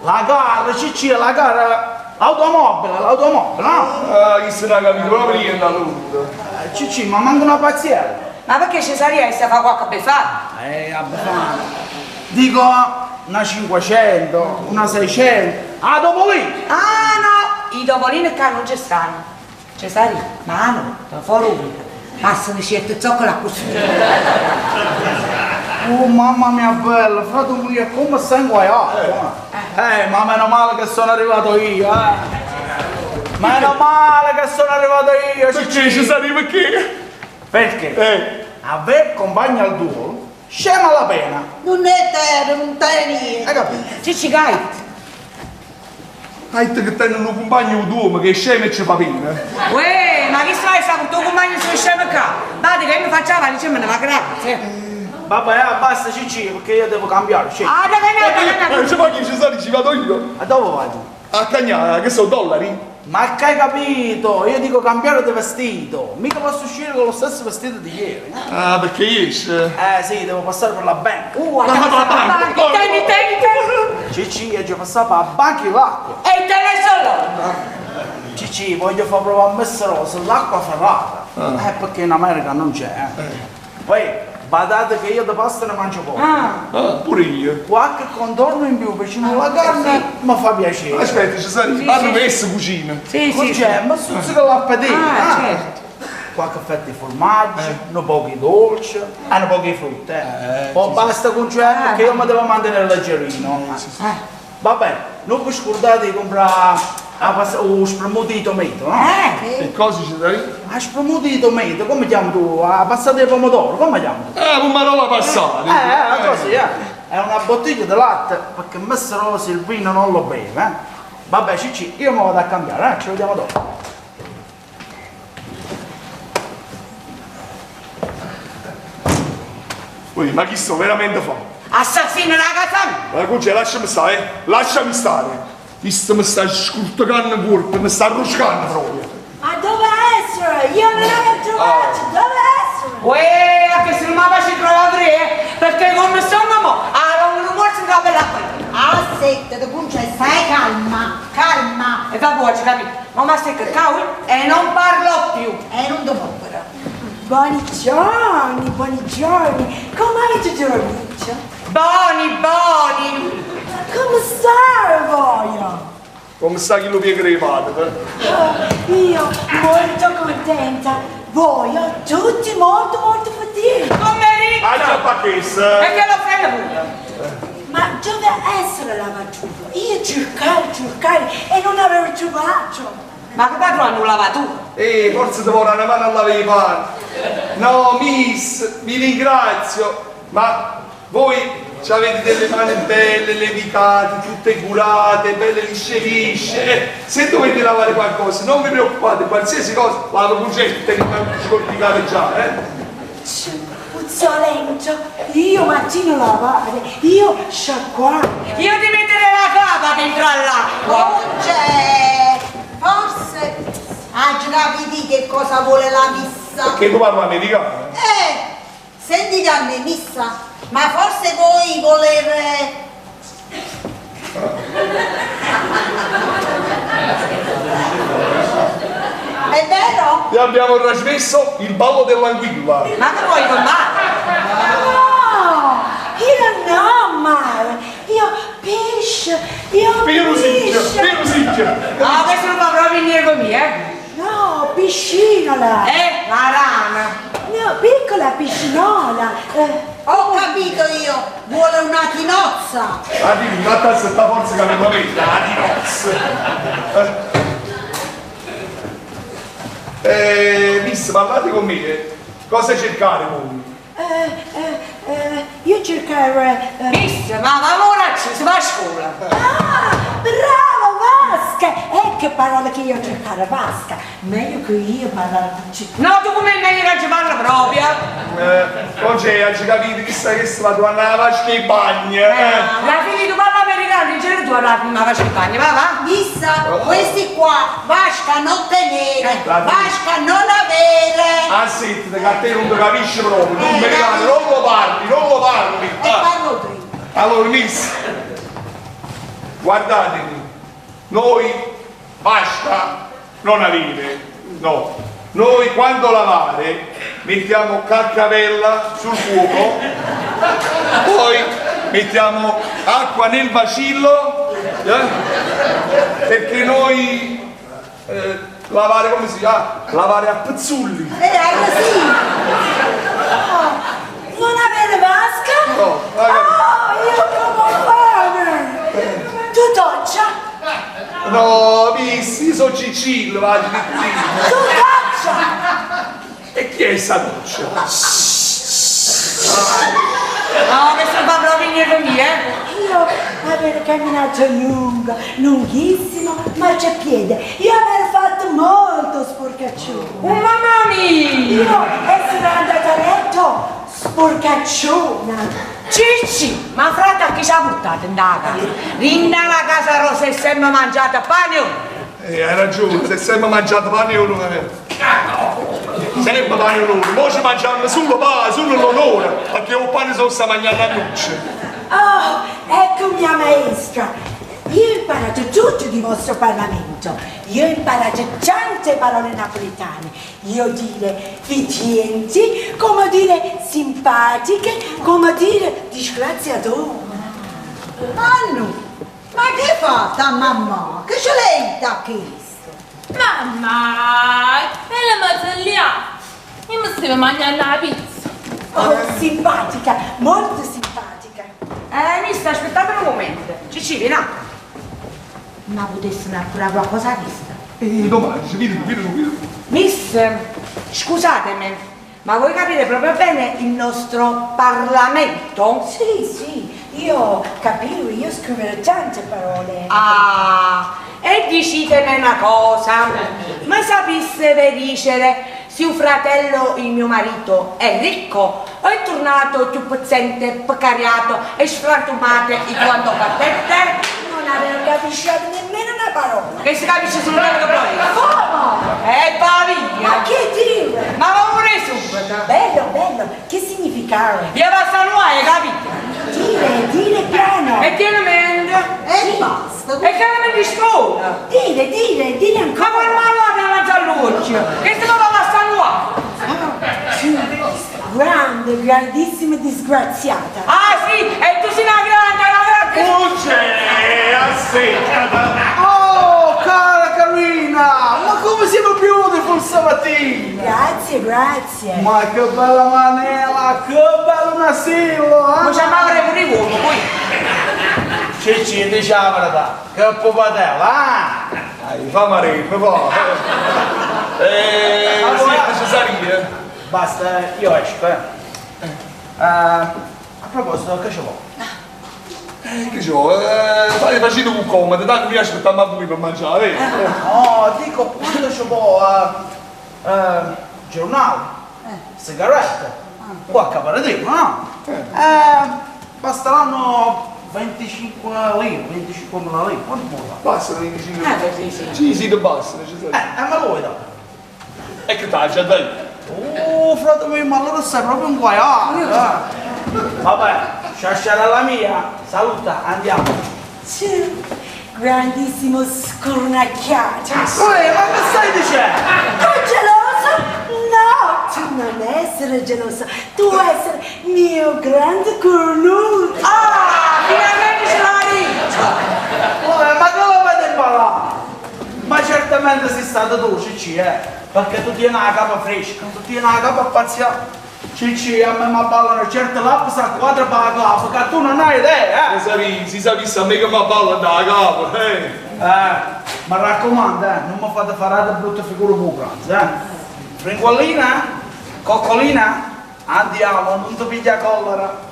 La gara, Cicci, la gara, l'automobile, l'automobile, no? Ah, chi se ne ha capito proprio niente allora. Cicci, ma manca una pazienza. Ma perché Cesaria sta fa qualche befana? A befana. Dico una 500, una 600. Ah, dopolino! Ah no, i dopolini qua non ci stanno. Cesaria, ma no, da fuori unica. Passano certe zoccole a così. Oh mamma mia bella, frate mio, come stai inguaiato? Ma meno male che sono arrivato io, eh! Meno male che sono arrivato io! Perché Cesare, perché? Perché? Aver compagno al duo, scema la pena! Non è terra, non te niente. Hai capito? Cicci Gait. Hai detto che te non compagno un duo, che è scemo e ci fa pena. Uè, ma chi stai sta con tuo compagno su scemo qua? Vadi che io mi faccio la dice me ne va grazie. Vabbè, basta Cicci, perché io devo cambiare, sì. Ah, da che Ci fa chi Cesare, ci vado io. A dove vai tu? A Cagnara, che sono dollari? Ma che hai capito? Io dico cambiare di vestito. Mica posso uscire con lo stesso vestito di ieri. Ah, perché esce? Eh sì, devo passare per la banca. La banca. Tieni, tieni, tieni. Cicci, io già passato per la banca e l'acqua. E te ne solo. Cicci, voglio far provare a Messa Rosa l'acqua ferrata. Perché in America non c'è, eh. Poi, badate che io di pasta ne mangio poco. Ah, pure io. Qualche contorno in più vicino alla carne mi fa piacere. Aspetta, ci sono Sì, hanno sì. messo cucina. Sì, sì. C'è, ma stuzzica l'appetito. Ah, certo. Qualche fetta di formaggio, un po' di dolce e un po' di frutta. Poi basta con c'è perché io mi devo mantenere leggerino. Va bene, non vi scordate di comprare lo spremuto di tomato, no? Che cosa ci dai? La spremuta di tomato, come chiami tu? La passata di pomodoro, come chiami tu? Pomarola passata. Così, eh. È una bottiglia di latte, perché Messa Rosa il vino non lo beve, eh. Vabbè, Cicci, io mi vado a cambiare, eh. Ci vediamo dopo. Ui, ma chi sto veramente fa? Assassino la casa! Ma Cuccia, lasciami stare, eh. Lasciami stare. Visto mi sta scurtocando il corpo, mi sta arroscando proprio. Ma dove essere? Io non l'avevo trovato, dove essere? Uè, anche se non mi faccio trovare, perché come sono mo, ha un rumore in capo l'acqua. Aspetta, Cuccia, stai calma, calma. E va buono, ci capito? Ma ma stai cacao e non parlo più. E non ti muovere. Buoni giorni, buoni giorni. Come avete dormito? Buoni, buoni. Come stai voi? Come sta chi lo piega crepato? Oh, io molto contenta. Voi tutti molto molto felici. Come ricco. Ah, già fa questo. E che lo frega pure. Ma dove essere lavatura? Io cercare, cercare e non avevo trovato. Ma che padrone non lava tu? Forse ti vorrà una mano a lavare i panni. No, miss, vi ringrazio, ma voi ci avete delle mani belle, levicate, tutte curate, belle lisce lisce. Se dovete lavare qualcosa, non vi preoccupate, qualsiasi cosa, lavo con gente che scorticate già, eh? Puzzolento, io mattino lavare, io sciacquare. Io ti metterei la capa dentro all'acqua. Non c'è! Forse ha capito che cosa vuole la missa. Perché tu parli americano? Sentite a me, missa, ma forse voi volete... È vero? E abbiamo trasmesso il ballo dell'anguilla. Ma che vuoi con male? No, io non ho male, io pesce. Pesce, io pesce. Pino Sicchio. Ah, questo non va proprio in nervo mio, eh? No, piscinola. La rana. No, piccola piscinola. Ho capito io, vuole una tinozza. Ah, dimmi, la tazza sta forza che mi promette, la dinozza. Miss, parlate con me, cosa cercare voi? Io cercavo... Miss, ma va ora ci si va a scuola. Ah, brava Vasca! Ecco parola che io cercavo, Vasca. Meglio che io parlare con città. No, tu come meglio che ci parla proprio. Oggi hai capito, chissà che si va a trovare la vasca e bagno. La figlia tu parla americano, in genere tu alla prima vasca e bagno, va va? Missa, questi qua, vasca non tenere, vasca non avere. Ah sì, che a te non ti capisci proprio, tu americano, non lo parli, non lo parli. E parlo tu. Allora, miss, guardatemi, noi vasca non avere, no. Noi quando lavare mettiamo caccavella sul fuoco, poi mettiamo acqua nel bacillo, perché noi lavare come si chiama? Lavare a pezzulli. Così! Oh, non avere vasca? No, oh, io come fame! Tu doccia? No, miss, io sono Cicillo, va, Tu doccia! E chi è sta doccia? No, questo va proprio in nervo mio, eh? Io avevo camminato lungo, lunghissimo, marciapiede. Io avevo fatto molto sporcaccione. Oh, mamma mia! Io essere andata a letto sporcacciona. Cicci, ma frate chi ci ha buttato in da casa? Rinda la casa rosa e sempre mangiata pane. Hai ragione, se sempre mangiato pane e onore. Sempre pane e onore, ora ci mangiamo solo pane, solo l'onore, perché il pane se lo sta mangiando a luce. Oh, ecco mia maestra. Io ho imparato tutto di vostro Parlamento. Io ho imparato tante parole napoletane. Io dire fitienti, come dire simpatiche, come dire disgraziatore. Annu, ma che fa mamma? Che ce l'hai da questo? Mamma, bella mazzaglia! Io mi stavo mangiando la pizza. Oh, simpatica, molto simpatica. Mister, aspettate un momento. Cicci, vieni. Ma potessi ancora qualcosa a vista? Domani, vieni, vieni, vieni. Miss, scusatemi, ma voi capite proprio bene il nostro Parlamento? Sì, sì, io capivo, io scrivo tante parole. Ah, e dicitemi una cosa, ma sapisse dicere se un fratello, il mio marito, è ricco o è tornato più pezzente, pecariato e sfrantumato in quanto partette? Non avevo capito nemmeno una parola. Che si capisce solo quello che vuoi? Come? E va via! Ma che dire? Ma va pure subito! Bello, bello, che significava? Via passa noi, hai capito? Dire, dire piano! E tieni mente! E basta! E che non mi risponde? Dire, dire, dire ancora! Ma quel male davanti all'occhio! Che se va a passare noi? Ah, sì. Grande, grandissima disgraziata! Ah sì! E tu sei una grande, una grande! Ucce, asseccata! Oh, cara Carina! Ma come siamo beautiful stamattina! Grazie, grazie! Ma che bella manella, che bello nasillo, eh? Ma ci amavano pure uomo, poi! Cicci, diciamo la verità, che popatella, ah! Dai, fa mare, fa! Sì, Cesaria! Basta, io esco, eh. A proposito, che ci vuole? Che ci vuole? Fate facendo un comodo, tanto mi aspettiamo a voi per mangiare. No, dico quanto ci vuole giornale, sigarette, qualche aperitivo, no? Basteranno 25 lire, 25.000 lire, quanto vuole? Basta 25 Sì, sì. Sì, sì, basta, ci ma lo vuoi dare? E che taglia, dai! Oh, frate mio, ma allora sei proprio un guaiato! Vabbè, sciasciarella mia, saluta, andiamo! Sì, grandissimo scornacchiato! Uè, ma che stai dicendo? Tu geloso? No, tu non essere geloso, tu essere mio grande cornuto! Ah, finalmente ce l'ha detto! stato tu, Cicci, eh, perché tu tieni la capa fresca, tu tieni la capa a pazziare. Cicci, a me mi ballano certe lapis a quadra per la capa, che tu non hai idea, eh! Si sapessi, si sapesse a me che mi balla da capo, eh! Eh, mi raccomando, eh, non mi fate fare altre brutte figure per il pranzo, eh! Fringuellina, coccolina, andiamo, non ti piglia collera.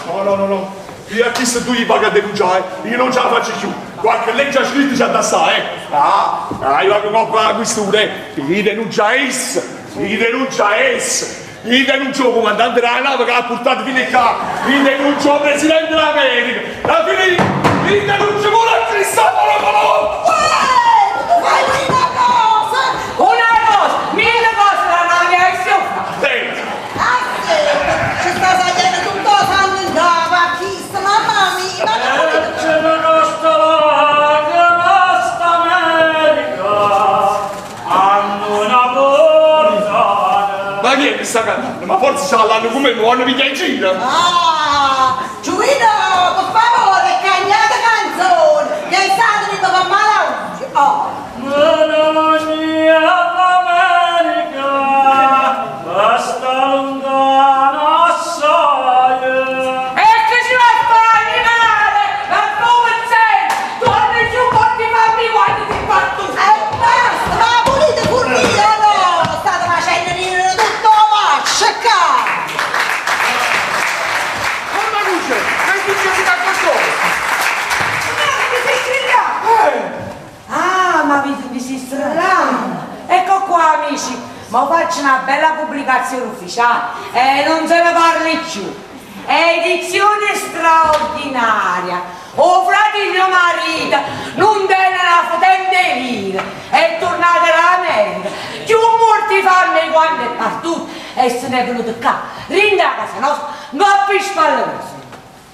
No, no, no, no. Io a chi se tu gli paga a denunciare, io non ce la faccio più. Qualche legge scritta c'è da stare, eh. Ah, ah, io vado con la questura, eh. Io denuncio a essa, io denuncio a essa. Io denuncio il comandante della nave che l'ha portato fino a qua. Io denuncio il presidente dell'America. La fine io denuncio pure a Cristoforo Colombo. Fai una cosa! Una cosa, mille cose la nave è sopra. Senti. Ah, sì, ci sta salendo tutto sanno in cava, chi sta, mamma mia, ma che volete? C'è la costa la sta America, hanno una portata. Ma chi è che sta cantando? Ma forse ce l'hanno come noi, hanno piglia in giro. Ah, Giuino, per favore, cagnate canzone, che è stato detto con mala voce. Oh. Melania l'America, basta lontana assai. E che ci va a fare, animale? Ma come sei? Torni giù, porti fammi quando ti batto. E basta, ma pulite pure o no? State facendo ridere tutto faccia qua. Come luce, che dice di qualcosa? Ah, ma vi, vi si strano. Ecco qua amici, ma faccio una bella pubblicazione ufficiale e non se ne parli più. Edizione straordinaria. O fratello marito non tiene una potente lira, è tornato dall'America. Più morti fanno quando è partito e se ne è venuto qua, rinda a casa nostra, non per spalle vostre.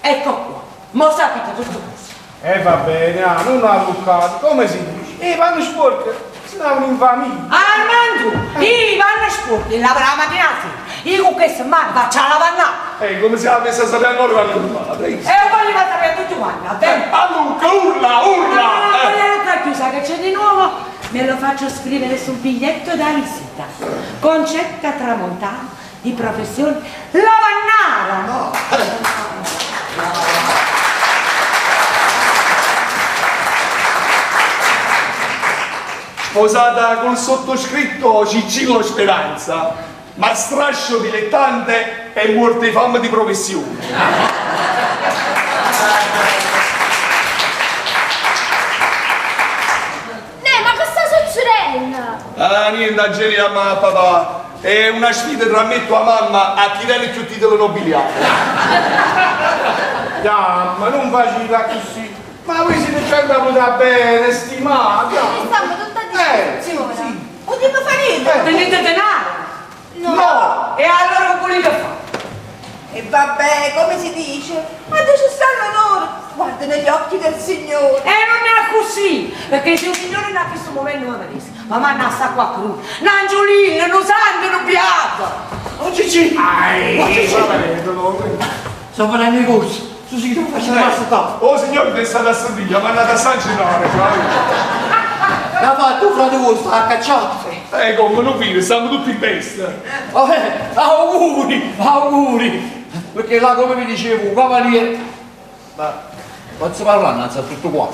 Ecco qua, mo sapete tutto questo. E va bene, ah, non ha luccato, come si dice? E vanno sporchi, si lavano in famiglia. Armando, io vanno sporchi, lavo la mattina alla sera. Io con questa mano faccio la lavanda. Ehi, come se avesse a sapere ancora quando normale. E voglio far sapere tutti quanti, va bene? A Luca, urla, urla! No, no, no, no, sa che c'è di nuovo? Me lo faccio scrivere sul biglietto da visita. Concetta Tramontano, di professione lavannara. No. Sposata col sottoscritto Ciccillo Speranza, ma strascio dilettante e morte di fame di professione. Ne, ma che sta succedendo? Ah, niente, Angelina, ma papà, è una sfida tra me e tua mamma a tirare più titolo nobiliare. Ja, ma non facile così. Ma voi siete già caputa bene, stimati. Stiamo tutta a disposizione. sì, sì. Potremmo fare niente. Tenete denaro? No. No. E allora che volete fare? E vabbè, come si dice? Ma dove ci stanno loro? Guarda negli occhi del Signore. E non è così, perché se un signore in questo momento non mi dice, ma manna sta qua cruda, un angiolino, un santo, un beato. Oh Gigi! Oh, Gigi! Sto facendo i corsi. Su sì, devo facendo la stata. Oh signore, ti è stata a sentire, mi è andata a San Gennaro. La fa tu frate vostro, ha cacciato. Come non fine, stiamo tutti in testa. Vabbè, auguri, auguri. Perché là, come vi dicevo, cavaliere. Ma posso parlare innanzi a tutto qua?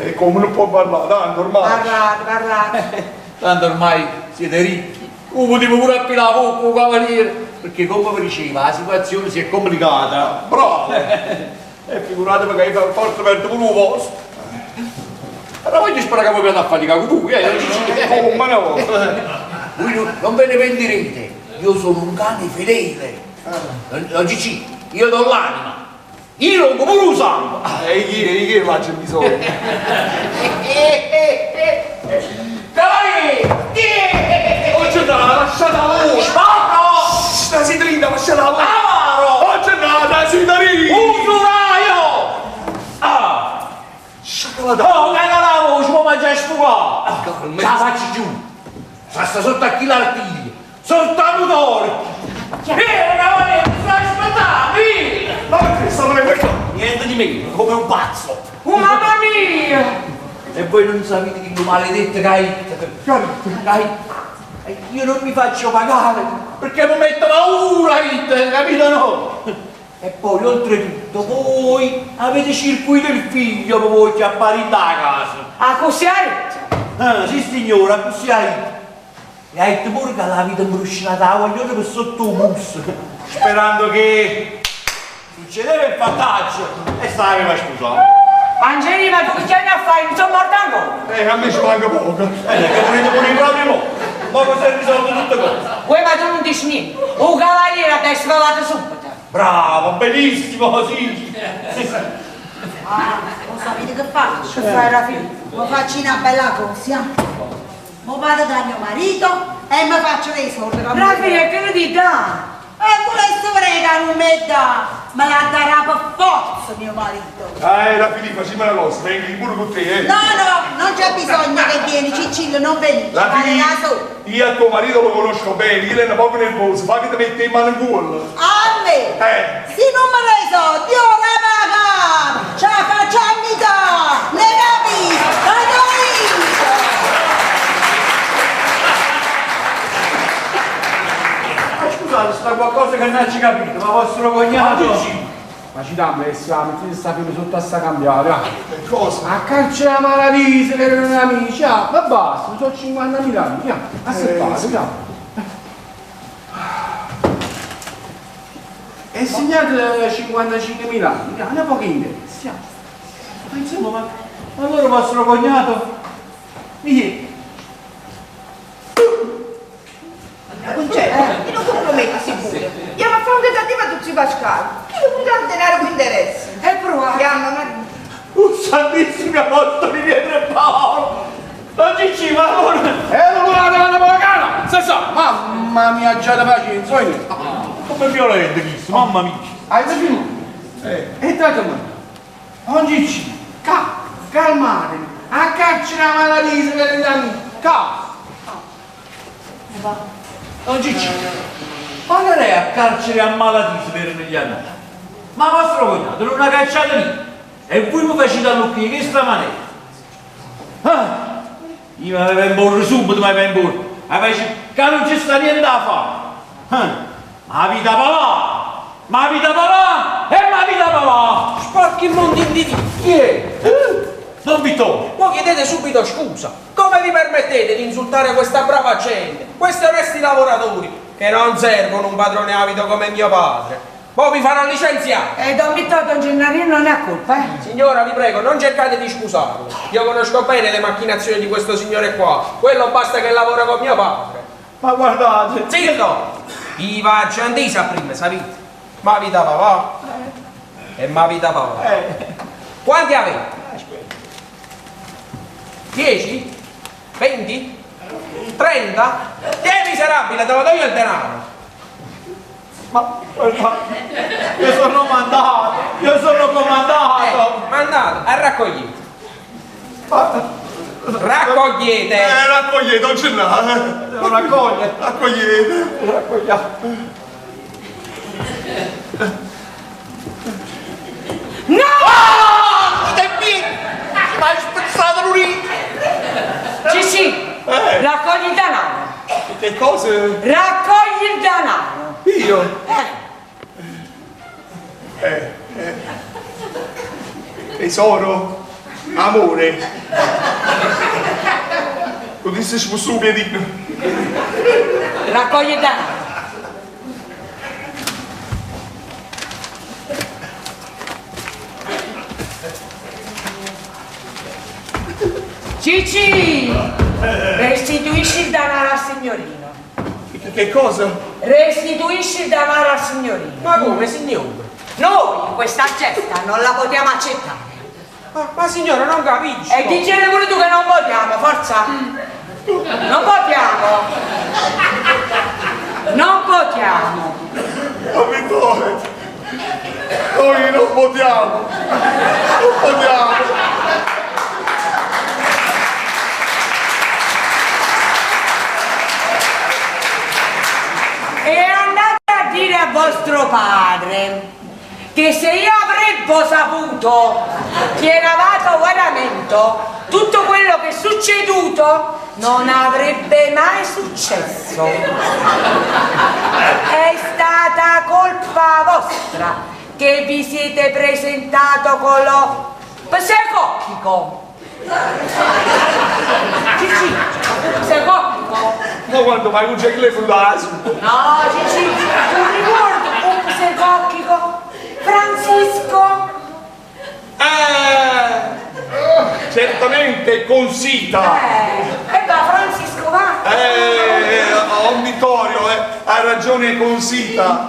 E come non può parlare, tanto ormai. Parlate, parlate. Tanto ormai siete ricchi. Potevo pure appilare la bocca, cavaliere. Perché come vi diceva, la situazione si è complicata. Bravo! E figuratevi che io forse perdo pure un posto. Allora voglio sperare che voi abbiate a faticare con voi, eh? Come no? Voi non ve ne pentirete. Io sono un cane fedele. Non Gigi, io do l'anima. Io non pure un sangue. E chi, chi faccio bisogno? Cavaliere! Oggi no, lasciate la voce! Spacco! La sidrina, lasciate la voce! Amaro! Oggi no, la sidrina! Usuraio! Ah! Sciacalata! Oh, che la voce, ma mangiare sfugato! Calma! La faccio giù! Sta sotto a chi l'artiglio! Soltanto d'oro! Vieni, cavaliere, mi stai aspettando, vieni! Ma perché sta venendo qua? Niente di meno, come un pazzo! Oh mamma mia! E voi non sapete che maledetto che hai che hai Io non mi faccio pagare perché mi metto paura, capito no? E poi oltretutto voi avete circuito il figlio per voi chiappare in da casa. Ah, così hai detto? Ah, sì signora, così hai detto. E hai detto pure che la vita imbruscinata la guaglione per sotto il musso, sperando che succedeva il fattaccio e stava scusato. Angelina, ma tu che chiami a fare? Non sono morta ancora! A me ci manca poco. Che volete pure proprio mo. Ma così è risolto tutte cose. Uè, ma tu non dici niente. Un cavaliere ti hai sfalato subito. Bravo, benissimo, sì. Sì, sì. Ah, lo sapete che faccio? Che fai, Raffi? Mi faccio una bella cosa. Mi vado da mio marito e mi faccio dei soldi. Raffi, che ne ti dà? E volesse frega non mi dà, me la darà per forza mio marito. Raffi, facciamo una cosa, vengo pure con te, eh. No, no, non c'è bisogno che vieni, Ciccillo, non vieni. Raffi, da solo. io a tuo marito lo conosco bene, io è un poco nervoso, fa che ti mette in mano in culo. A me? Se non me ne soldi, io la paga! Ce la faccio a metà! Ne capisco? Vado io! Ma scusate, sta qualcosa che non ci capito, ma vostro cognato... Ma ci dammo che siamo, mettete sta firma sotto a sta cambiata. Che cosa? A carcere la malavita, che erano amici, ah, ma basta, sono 50.000 anni, ah, aspettate, ah. E segnate 55.000 anni, ah, una poca interessi, ah. Ma insomma, ma allora vostro cognato... Mi Concetta, io non comprometto sicuro. Io mi fa un tentativo a tutti i Pascal. Io non dare denaro con interessi. E prova. Chiama Maria. Un santissimo apostolo di Pietro e Paolo! Non ci ma allora... E allora la pagana! Se sa, mamma mia, già da pazienza, io. Come violento questo, mamma mia! Hai capito? E date me. Oggi ci, calmatevi, a caccia la malattia per gli anni, ca. Don Cicci, ma non è a carcere a malattia per negli anni? Ma vostro cognato non ha cacciato lì e voi mi facete all'occhio che stramanetti. Ah, io mi avevo imporre subito, mi avevo imporre. Ma face che non ci sta niente da fare. Ah, ma vita papà, ma vita papà e ma vita papà. Sporchi mondi di Chi è? Don Vittorio. Voi chiedete subito scusa. Come vi permettete di insultare questa brava gente, questi onesti lavoratori, che non servono un padrone avido come mio padre? Poi vi farò licenziare. E Don Vittorio, Don Gennarino non è colpa, eh? Signora, vi prego, non cercate di scusarlo. Io conosco bene le macchinazioni di questo signore qua. Quello basta che lavora con mio padre. Ma guardate. Zitto! Viva Giantisa prima, sapete? Ma vita papà. E ma vita papà. Quanti avete? 10? 20? 30? Che miserabile, te lo do io il denaro! Ma guarda, io sono mandato, io sono comandato! Mandato, e raccogliete! Raccogliete! Raccogliete, non ce l'ha! Devo raccogliere! Raccogliete! Raccogliamo! No! Ah! Mi hai spezzato l'urina! Sì, raccogli il denaro! Che cosa? Raccogli il denaro! Io? Tesoro, amore. Lo disse ci fosse un piedino. Raccogli il denaro! Cicci! Restituisci il denaro al signorino. Che cosa? Restituisci il denaro al signorino. Ma come, signore? Noi questa gesta non la possiamo accettare. Ma signora, non capisco. E dicene pure tu che non votiamo, forza. Non votiamo. Non votiamo. Oh, Vittorio. Noi non votiamo. Non votiamo. vostro padre che se io avrebbo saputo che eravate veramente tutto quello che è succeduto non avrebbe mai successo. È stata colpa vostra che vi siete presentato con lo psicocchico. Cicci, psicocchico? Ma quando fai un ciclo fudaso? No, Cicci, un ricordo, un psicocchico. Francisco. Eh, certamente consita. E va, Francisco, va. Don Vittorio, ha ragione Consita.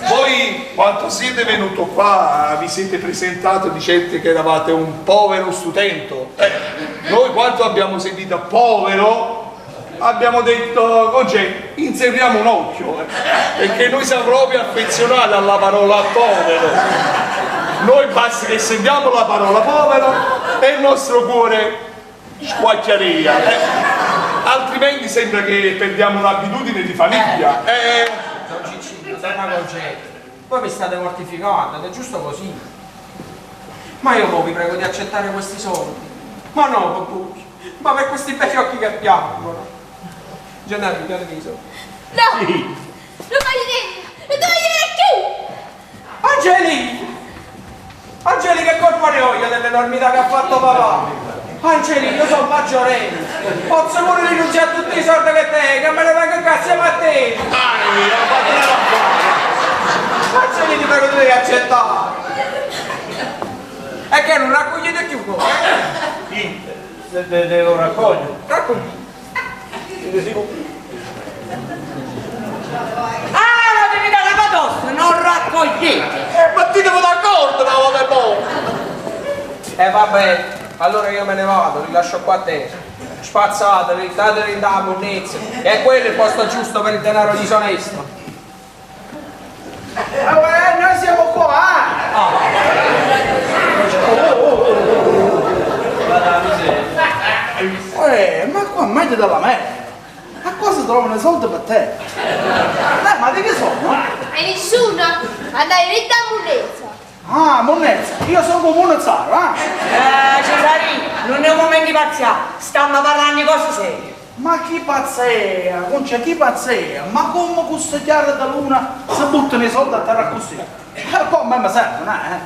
Voi quando siete venuto qua vi siete presentato dicendo che eravate un povero studente. Noi quando abbiamo sentito povero abbiamo detto, oggi inseriamo un occhio, perché noi siamo proprio affezionati alla parola povero. Noi basta che sentiamo la parola povero e il nostro cuore squacchiaria. Altrimenti sembra che perdiamo un'abitudine di famiglia. Don Ciccino, donna Concetta, voi mi state mortificando ed è giusto così. Ma io mo vi prego di accettare questi soldi. Ma no, per voi, ma per questi bei occhi che piangono. Gennaro, datemi i soldi. No! Sì. Non voglio niente! Non voglio niente più! Angelina! Angelina, che colpa ne ho io dell'enormità che ha fatto papà? Angelina, io sono maggiorenne! Posso pure rinunciare a tutti i soldi che te, che me ne vengo qua assieme a te! Angelina, ti prego, tu devi accettare! E che non raccogliete più voi, eh? Sì, devo raccogliere. Raccogli. Ah, la devi dare la padossa, non raccogliete. Ma ti devo d'accordo una volta e poi. Vabbè, allora io me ne vado, li lascio qua a te. Spazzateli, dateli in da monnezza. E quello è il posto giusto per il denaro disonesto. Noi siamo qua! Ma qua meglio della me! Ma qua si trovano i soldi per te! Ma di che sono? E nessuno! Andai dritta a monnezza! Ah, monnezza! Io sono come un zaro, eh? Cesarino, non è un momento di pazzia, stiamo parlando di cose serie. Ma chi pazzea? Concha, chi pazzea? Ma come questa chiara da luna si buttano i soldi a terra così? Poi a me mi servono, eh?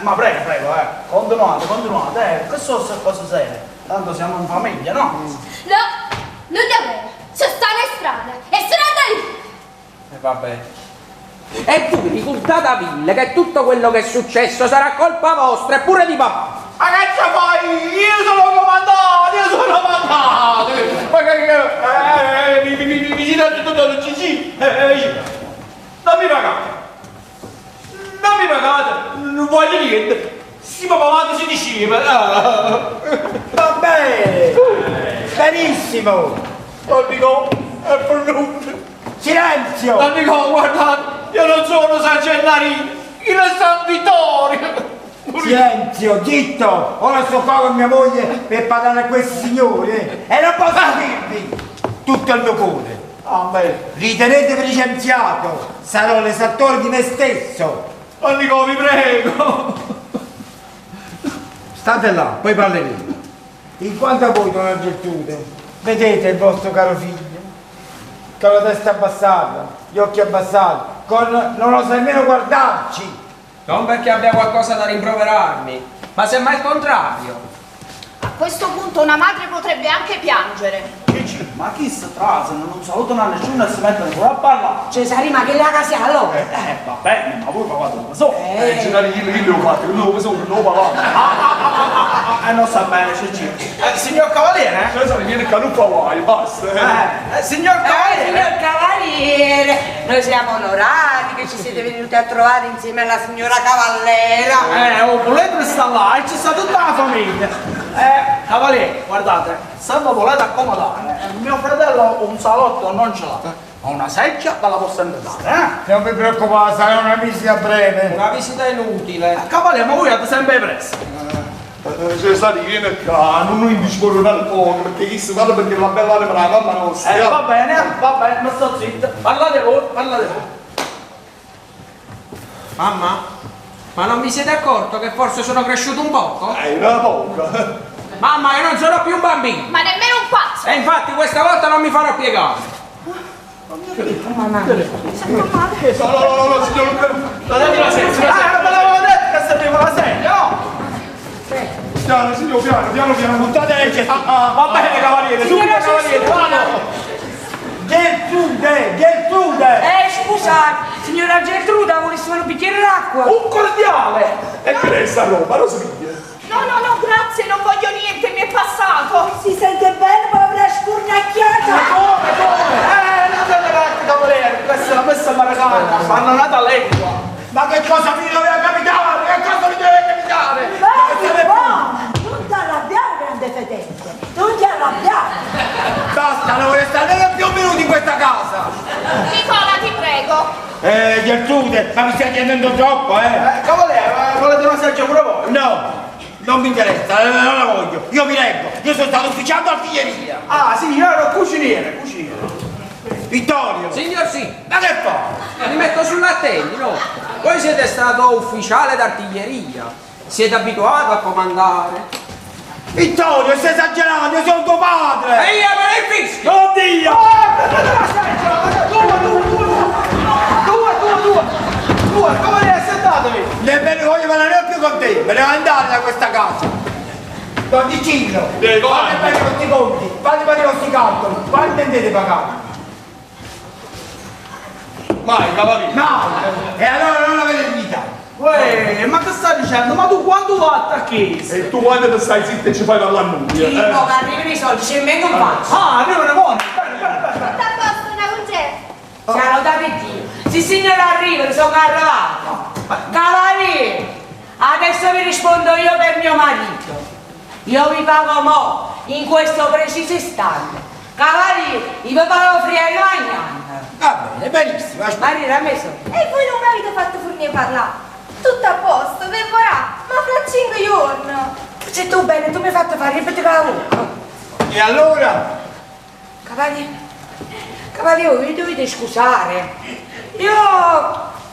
Ma prego, prego, continuate, continuate, che so se cose serie. Tanto siamo in famiglia, no? No, non davvero, sono strana e strana e sono andata lì! E vabbè. E voi ricordate a Ville che tutto quello che è successo sarà colpa vostra e pure di papà. Ma che ci fai? Io sono comandato, io sono comandato! Ma che... mi siete tutto Gigi! Non mi pagate! Non mi pagate! Non voglio niente! Si papà si diceva! Va bene! Benissimo! Non dico, è venuto! Silenzio! Non dico, guardate, io non sono San Gennarino, io sono San Vittorio! Silenzio, zitto! Ora sto qua con mia moglie per parlare a questi signori e non posso dirvi tutto il mio cuore. Ritenetevi licenziato, sarò l'esattore di me stesso. Non dico, vi prego! State là, poi parleremo. In quanto a voi, donna Geltrude, vedete il vostro caro figlio con la testa abbassata, gli occhi abbassati, con non osa nemmeno guardarci. Non perché abbia qualcosa da rimproverarmi, ma semmai il contrario. A questo punto una madre potrebbe anche piangere. Cicci, ma chi si trasano, non salutano a nessuno e si mettono pure a parlare? Cesare, ma che la casa è allora? Va bene, ma voi pagate lo so. Gennaro, io l'ho fatto, io lo so, non lo pagavo. Non sta bene, Cicci. Signor Cavaliere? Cesare, viene canuffa guai, basta. Signor Cavaliere! Signor Cavaliere, noi siamo onorati che ci siete venuti a trovare insieme alla signora Cavallera. Oh, volete sta là e ci sta tutta la famiglia. Cavaliere, guardate, se vi volete accomodare, mio fratello un salotto non ce l'ha, ma una seggia ve la posso sempre dare, eh? Non vi preoccupate, sarà una visita breve. Una visita inutile. Cavaliere, ma voi avete sempre presto. Cesare, vieni qua, non noi indisporre al poco, perché chi si parla perché la bella anima la mamma nostra. Va bene, va bene, mi sto zitto. Parlate voi, parlate voi. Mamma, ma non vi siete accorto che forse sono cresciuto un poco? Una poco. Mamma, io non sono più un bambino. Ma nemmeno un pazzo! E infatti questa volta non mi farò piegare. No, no, no, no, signor Luca. La sedia, Ah, me l'avevo detto che serviva la sedia, no? Piano, signor, piano, piano, piano. Buttate il ah, Va bene, cavaliere, subito, cavaliere, vado. Gertrude, Gertrude! Scusate, signora Gertruda, volesse un bicchiere d'acqua? Un cordiale! E che è sta roba? Lo si piglia. No, no, no, grazie, non voglio niente, mi è passato! Si sente bene, povera scurnacchiata! Ma come, come? Non deve neanche cavaliere, questa è la messa marocana, ma hanno nata lingua. Ma che cosa mi doveva capitare? Che cosa mi doveva capitare? Vai, buono! Non ti arrabbiare, grande fedente! Non ti arrabbiare! Basta, non voglio stare nemmeno più un minuto in questa casa! Nicola, ti prego! Gertrude, ma mi stai chiedendo troppo, eh? Cavaliere, ma volete una sedia pure voi? No, non mi interessa, non la voglio. Io mi reggo, io sono stato ufficiato artiglieria. Ah, sì, io ero cuciniere, cuciniere. Vittorio! Signor sì. Ma che fa? Mi metto sull'attegno, no? Voi siete stato ufficiale d'artiglieria, siete abituato a comandare. Vittorio, stai esagerando, io sono tuo padre! E io me ne fischio! Oddio! Oh, prendete la seggiola! Due, due, due, due, due, due, due, cavaliere, sentatevi! Nemmeno voglio parlare più con te, me ne devo andare da questa casa! Don Cicillo, fate bene i vostri conti, fate bene i vostri calcoli, quanto intendete pagare? Mai, cavaliere! Mai! E allora non avete dignità! Uè, ma che stai dicendo? Ma tu quando vai a chiesa? E tu quando ti stai zitto e ci fai parlare a noi? Sì, eh? mo che arrivano i soldi, c'è meno un faccio. Ah, arrivano buoni! Bene, bene, bene! Tutto a posto, una concerto. Sia lodato Dio. Sì, signora, arrivano, sono arrivato. Cavaliere, adesso vi rispondo io per mio marito. Io vi pago mo, in questo preciso istante. Cavaliere, io vi pago friello magnano. Va bene, benissimo. Marina, a me sono. E voi non mi avete fatto fornire parlare. Tutto a posto, ve vorrà, ma fra 5 giorni. Se tu bene, tu mi hai fatto fare ripetere la bocca. E allora? Cavaliere, cavaliere, vi dovete scusare. Io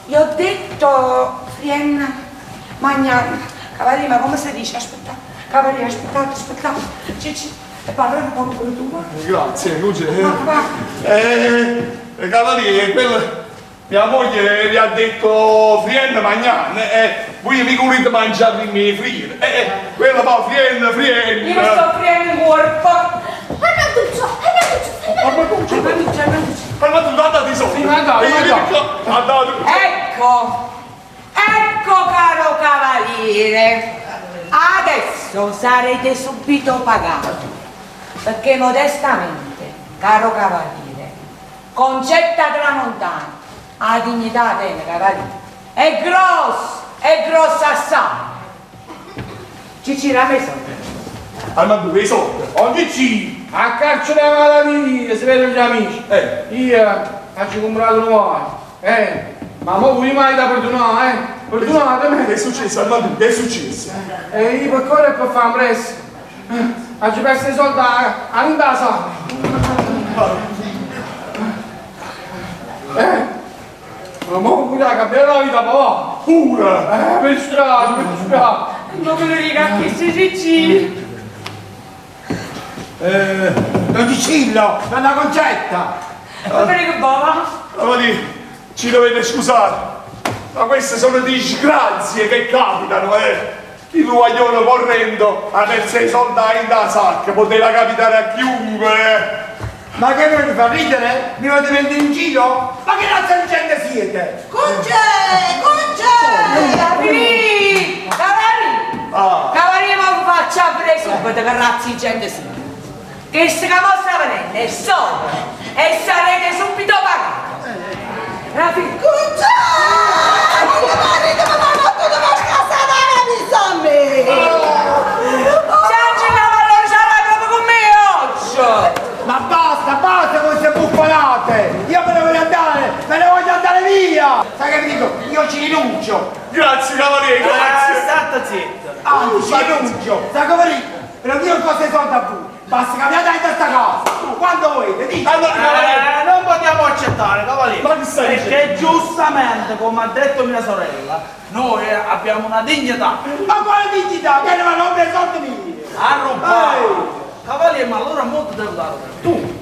gli ho detto, Frienna, Magnana, cavaliere, ma come si dice? Aspettate, cavaliere, aspettate, aspettate. Ci, e parla un po' pure tu. Grazie, Luce. Ma Cavaliere, quello... Mia moglie mi ha detto frien magnan, voi mi volete mangiare i miei frien. Quello fa frien, frien. Io mi sto friendo in corpo. Armanduccio, Armanduccio, Armanduccio, Armanduccio, Armanduccio. Armanduccio, andate soldi. Sì, andate, andate. Ecco, ecco caro cavaliere, adesso sarete subito pagato, perché modestamente, caro cavaliere, Concetta Tramontana ha dignità bene, cavaliere, è grossa assai. Cicci, rammi i soldi. Armando, i soldi. Oggi ci, a calcio della malattia, si vedono gli amici. Io faccio comprato nuovo, ma mo voi mai da perdonare, eh? Perdonatemi. Che è successo, Armando? Che è successo? Io per correre e per fare un presto. Faccio perso i soldi a non da sala. Ma mo pure cambiare la vita, papà! Pure! Mi dispiace, mi dispiace! Non me lo dica a chi si Cicci! Don Cicillo, donna Concetta! Ma perché bava? Cavaliere, ci dovete scusare, ma queste sono disgrazie che capitano, eh! Il guaglione correndo ha perso i soldi in da sacca, poteva capitare a chiunque, eh! Ma che volete far ridere? Mi volete prendere in giro? Ma che razza di gente siete? Conce! Conce! Cavaliere! Cavaliere! Cavaliere, ma vi faccia aprire subito che razza di gente siete! Che se la vostra venendo è sopra e sarete subito pagati! Rafi! Conce! Mio marito mi ha fatto una scassata la a me! Ciao, cavaliere, sarà proprio con me oggi! Ma basta, basta con queste buffonate! Io me ne voglio andare, me ne voglio andare via! Sai che vi dico? Io ci rinuncio! Grazie cavaliere, grazie! State zitto! Anzi, ci rinuncio! Sai come dico? Però io non posso i soldi a voi! Basta cambiate in questa casa! Quando volete, dite! Allora, cavaliere! Non possiamo accettare, cavaliere! Ma che stai Perché giustamente, come ha detto mia sorella, noi abbiamo una dignità. Ma quale dignità? Che non ho dei soldi miei! A rubare! Cavaliere, ma allora molto devo dare tu.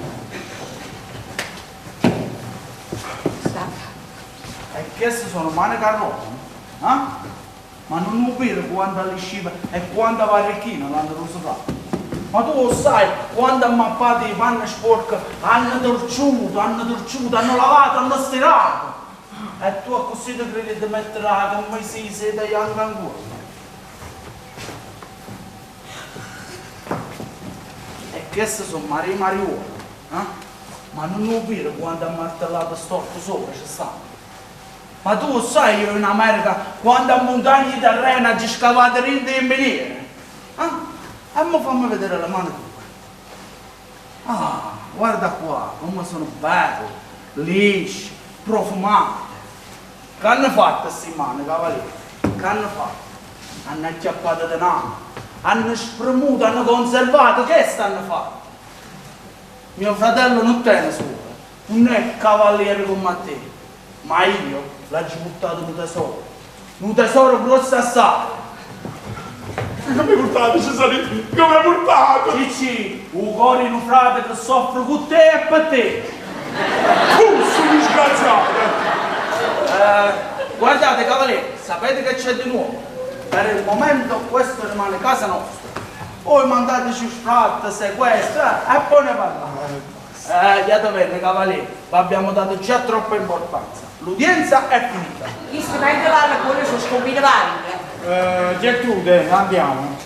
E queste sono mani che rompono, eh? Ma non lo vedi quanta lisciva e quanta varricchina l'hanno rosato. Ma tu lo sai quando ammappate i panni sporchi hanno torciuto, hanno torciuto, hanno lavato, hanno stirato. E tu così ti credi di mettere la camicia di seta e anche ancora. E queste sono Maria Mariuola, eh? Ma non lo vedi quando ha martellato storto sopra ci sta. Ma tu lo sai io in America quando a montagne di terreno ci scavate rinde in miniere? Eh? E mo fammi vedere la mano tua. Ah, guarda qua, come sono belle, lisce, profumate. Che hanno fatto queste mani, cavaliere? Che hanno fatto? Hanno acchiappato denaro, hanno spremuto, hanno conservato, che stanno fatto? Mio fratello non tiene solo, non è cavaliere come a te, ma io l'ho buttato un tesoro, un tesoro grosso assai. Come hai portato, Cesarino? Come hai portato? Cicci, un cuore in un frate che soffre con te e per te. Puzzo disgraziato! Guardate cavaliere, sapete che c'è di nuovo? Per il momento questo rimane casa nostra. Poi mandateci sfratto, sequestro e poi ne parliamo. Iate bene cavaliere, vi abbiamo dato già troppa importanza. L'udienza è finita. Gli strumenti vanno pure su scompine varie. Gertrude, andiamo.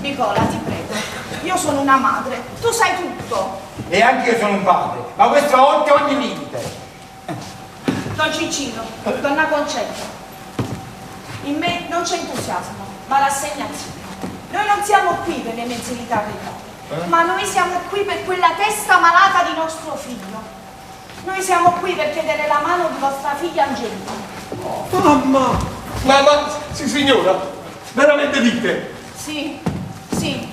Nicola, ti prego, io sono una madre, tu sai tutto. E anche io sono un padre, ma questo è oltre ogni limite. Don Ciccino, donna Concetta, in me non c'è entusiasmo, ma rassegnazione. Noi non siamo qui per le mensilità dei padri, ma noi siamo qui per quella testa malata di nostro figlio. Noi siamo qui per chiedere la mano di vostra figlia Angelina. Mamma! Mamma, sì signora, veramente dite? Sì, sì.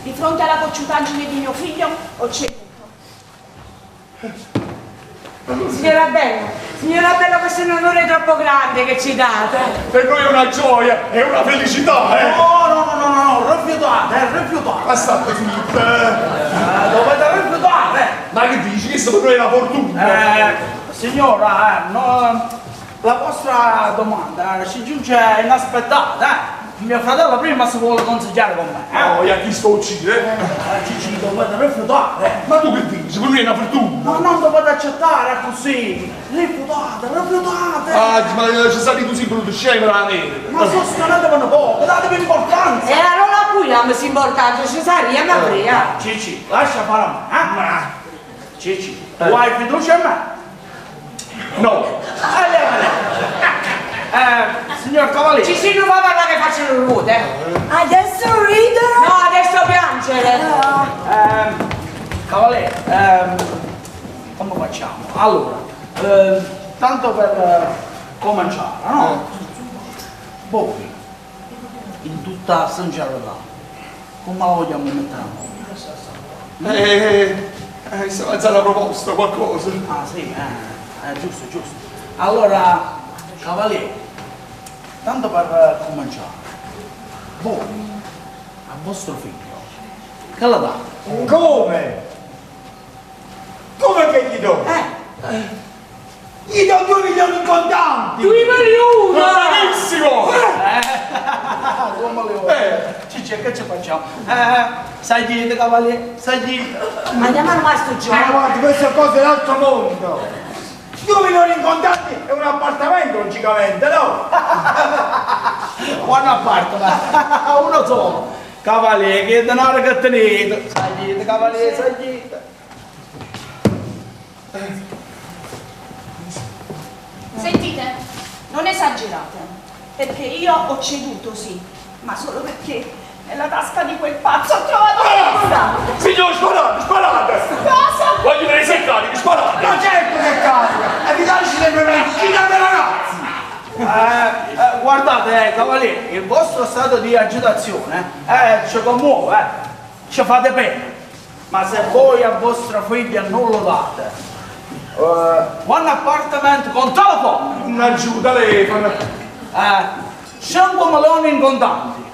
Di fronte alla cocciutaggine di mio figlio ho ceduto. Signora Bella, signora Bella, questo è un onore troppo grande che ci date. Per noi è una gioia, è una felicità, eh! No, no, no, no, no, rifiutate, rifiutate. Ma state zitta! Dovete rifiutare! Ma che dici? Questo per noi è una fortuna! Signora, no, la vostra domanda ci giunge inaspettata, eh? Mio fratello prima si vuole consigliare con me, eh? No, e a chi sto uccidere? Cicci, dovete rifiutare! Ma tu che dici? Per noi è una fortuna! Ma non dovete accettare così! Rifiutate, rifiutate! Ah, ma ci sei tu sei brutto scemo veramente! Ma sostenetemi un poco, datevi importanza! E allora a cui diamo importanza, ci sarebbe ma prima. Cicci, lascia fare a me, eh? Cicci, tu hai fiducia in me? No! Allora, signor Cavaliere! Cicci non va a parlare che faccio le ruote. Adesso ridere? No, adesso piangere. Cavaliere, come facciamo? Allora, tanto per cominciare, no? Voi, in tutta sincerità, come la vogliamo mettere a noi? Se avanza una proposta, qualcosa. Ah sì, giusto, giusto. Allora, Cavaliere, tanto per cominciare, voi, a vostro figlio, che la date? Come? Come che gli do? Gli do 2 milioni in contanti! 2 milioni! Bravissimo! Come le vuoi? Cicci, che ci facciamo? Saglite, cavaliere, saglite! Andiamo al maestro Gio. Ma guarda, questa cosa è l'altro mondo! 2 milioni in contanti è un appartamento, logicamente, no? Un appartamento, uno solo! Cavaliere, che denaro che tenete! Saglite, cavaliere, saglite! Sentite, non esagerate, perché io ho ceduto, sì, ma solo perché nella tasca di quel pazzo ho trovato una Signor, sparate, sparate! Cosa? Voglio vedere se carica, sparate! Ma certo che carica! Evitateci sempre una decina di ragazzi! Guardate, cavaliere, il vostro stato di agitazione ci commuove, ci fate bene. Ma se voi a vostra figlia non lo date, One appartment con telefono. Mannaggia, telefono. 5 milioni in contanti.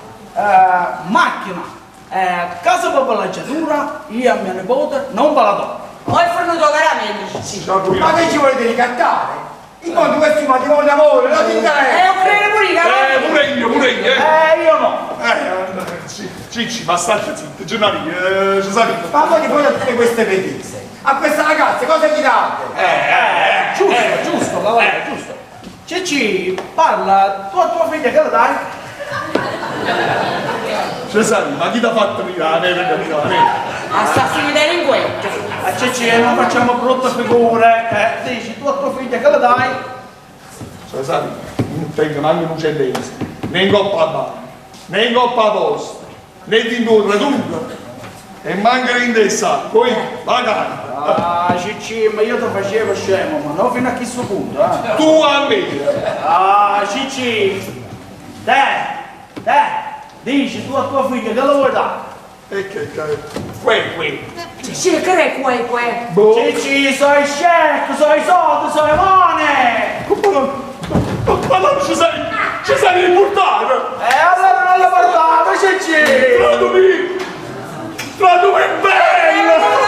Macchina. Casa per villeggiatura, io e mia nipote non ve la do. Ma è venuto veramente, Cicci. Ma che ci volete ricattare? In fondo questo è un matrimonio d'amore, non ti interessa! Pure pure io, Pure io, pure io, eh. Io no. Cicci, ma state zitto, Gennarino, ci sai. Ma voi di fronte a tutte queste pretese, a questa ragazza cosa gli date? Giusto, giusto, cavaliere, giusto. Cicci, parla, tu a tua figlia che la dai? Cesarino, ma chi ti ha fatto venire l'America? Assassini delinquenti. A Cicci, non facciamo brutte figure. Dici, tu a tua figlia che la dai? Cesarino, non tengo manco un centesimo, né in coppa a banca, né in coppa a posta, né di torre e manca in testa, poi magari. Ah, Cicci, ma io ti facevo scemo, ma non fino a questo punto, eh. Tu a me! Ah, Cicci! Te, te, dici tu a tua figlia che la vuoi dare? E che cazzo? Que, que. Cicci, che è que, que? Boh. Cicci, sei scecco, sei soldi, sei mone! Ma non ci sei, ci sei riportato! E allora non l'ho portato, Cicci! Tradumi! Tradumi bello!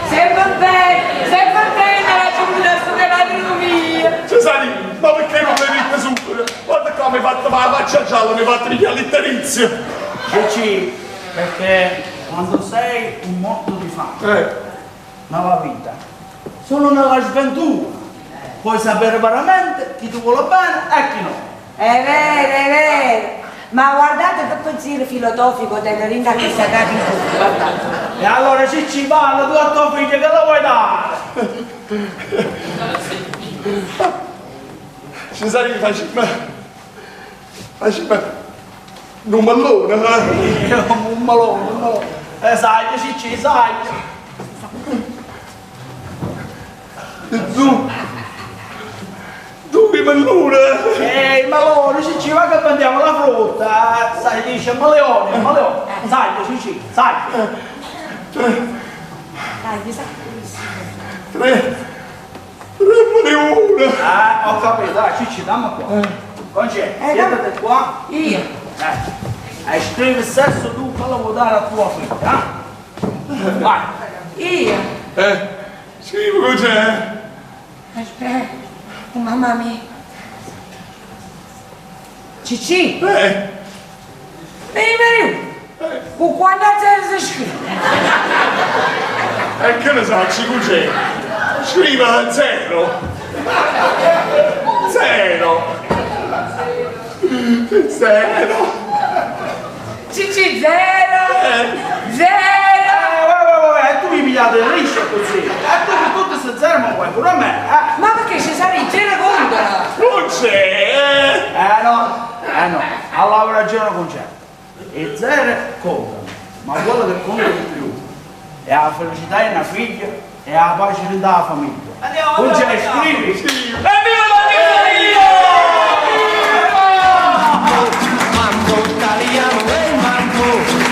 Sempre bene, sempre bene la giunta sulla mia. Cesarino, ma perché non mi dite subito? Guarda qua, mi hai fatto la faccia gialla, mi hai fatto pigliare l'itterizia! Cicci, perché quando sei un morto di fame, nella vita, solo nella sventura, puoi sapere veramente chi ti vuole bene e chi no. È vero, è vero. Ma guardate che pensiero filosofico della rinda che sta dando in culo, guardate. E allora Cicci parla, tu a tua figlia che la vuoi dare? Cesarino, facciamo... facciamo... un mallone, eh? Un malone, un malone. Sai, Cicci, sai. Tu... due mallone! Ehi, malone, Cicci, va che prendiamo la frutta. Sai, dice maleone, maleone. Sai, Cicci, sai. Dai, sai. Tre milioni! Ho capito, dai, Cicci, dammi qua. Concè, siedete qua. Io. E scrivi il sesso tu, quello vuoi dare a tua figlia, eh? Vai. Io. Scrivi cos'è? Aspetta, oh, mamma mia. Cicci. Ehi, Mario. Con quando zero si scrive? E che ne so, cos'è? Scriva zero. Zero. Zero. Cicci, zero. Zero. Vabbè, tu mi pigliate il liscio così. E tu che tutte queste zero ma vuoi pure a me, eh? Ma perché ci sarà il zero contano? Non c'è! No, no, allora ragione con c'è. I zero contano, ma quello che conta di più è la felicità di una figlia e la pace della famiglia. Andiamo, Non c'è, andiamo. scrivi! Evviva la Mambo italiano, hey mambo,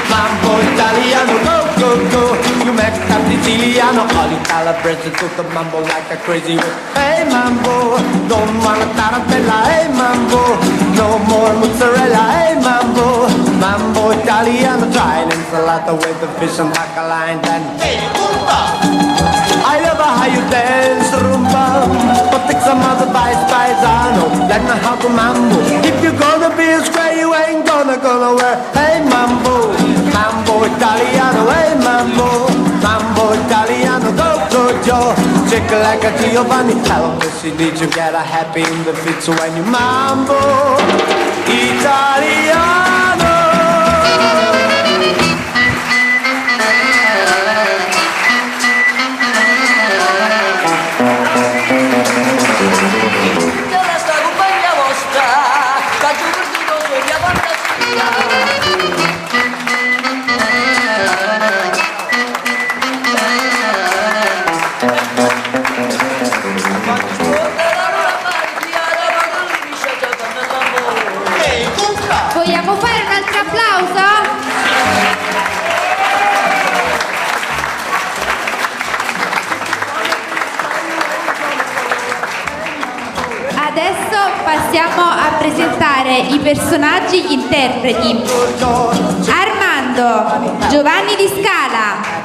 mambo italiano, go go go. You make up Siciliano, all you calabrese to the mambo like a crazy whip. Hey mambo, don't wanna tarantella, hey mambo, no more mozzarella, hey mambo, mambo italiano, try an insalata with the fish and bacala and then hey umba. I love how you dance rumba, but take some other vice paisano, learn how to mambo. If you're gonna be a square, you ain't gonna go nowhere. Hey mambo, mambo italiano, hey mambo, mambo italiano, go go Joe. Chick like a Giovanni, tell 'em this you need to get a happy in the feet when you mambo italiano. Tutta sta compagnia vostra, che ci perduto sogna fantasia. Vogliamo fare presentare i personaggi e gli interpreti. Armando, Giovanni Di Scala.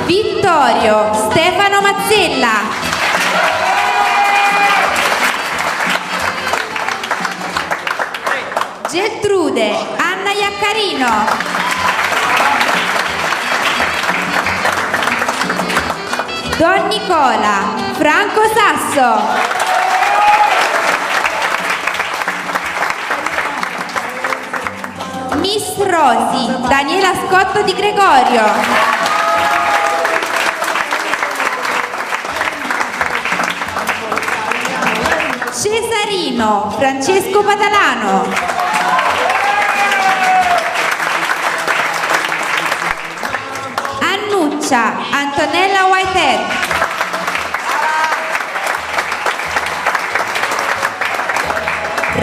Vittorio, Stefano Mazzella. Geltrude, Anna Iaccarino. Don Nicola, Franco Sasso. Miss Rosi, Daniela Scotto di Gregorio. Cesarino, Francesco Patalano. Annuccia, Antonella Whitehead.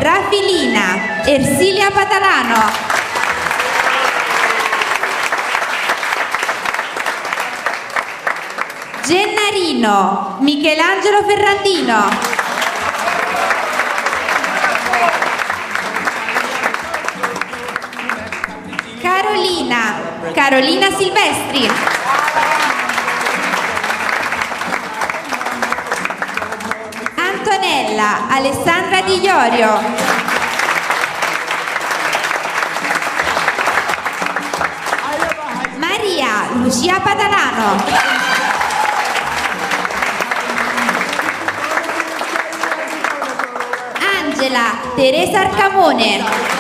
Rafilina, Ersilia Patalano. Gennarino, Michelangelo Ferrandino. Carolina, Carolina Silvestri. Antonella, Alessandra Di Iorio. Maria, Lucia Patalano. Angela, Teresa Arcamone.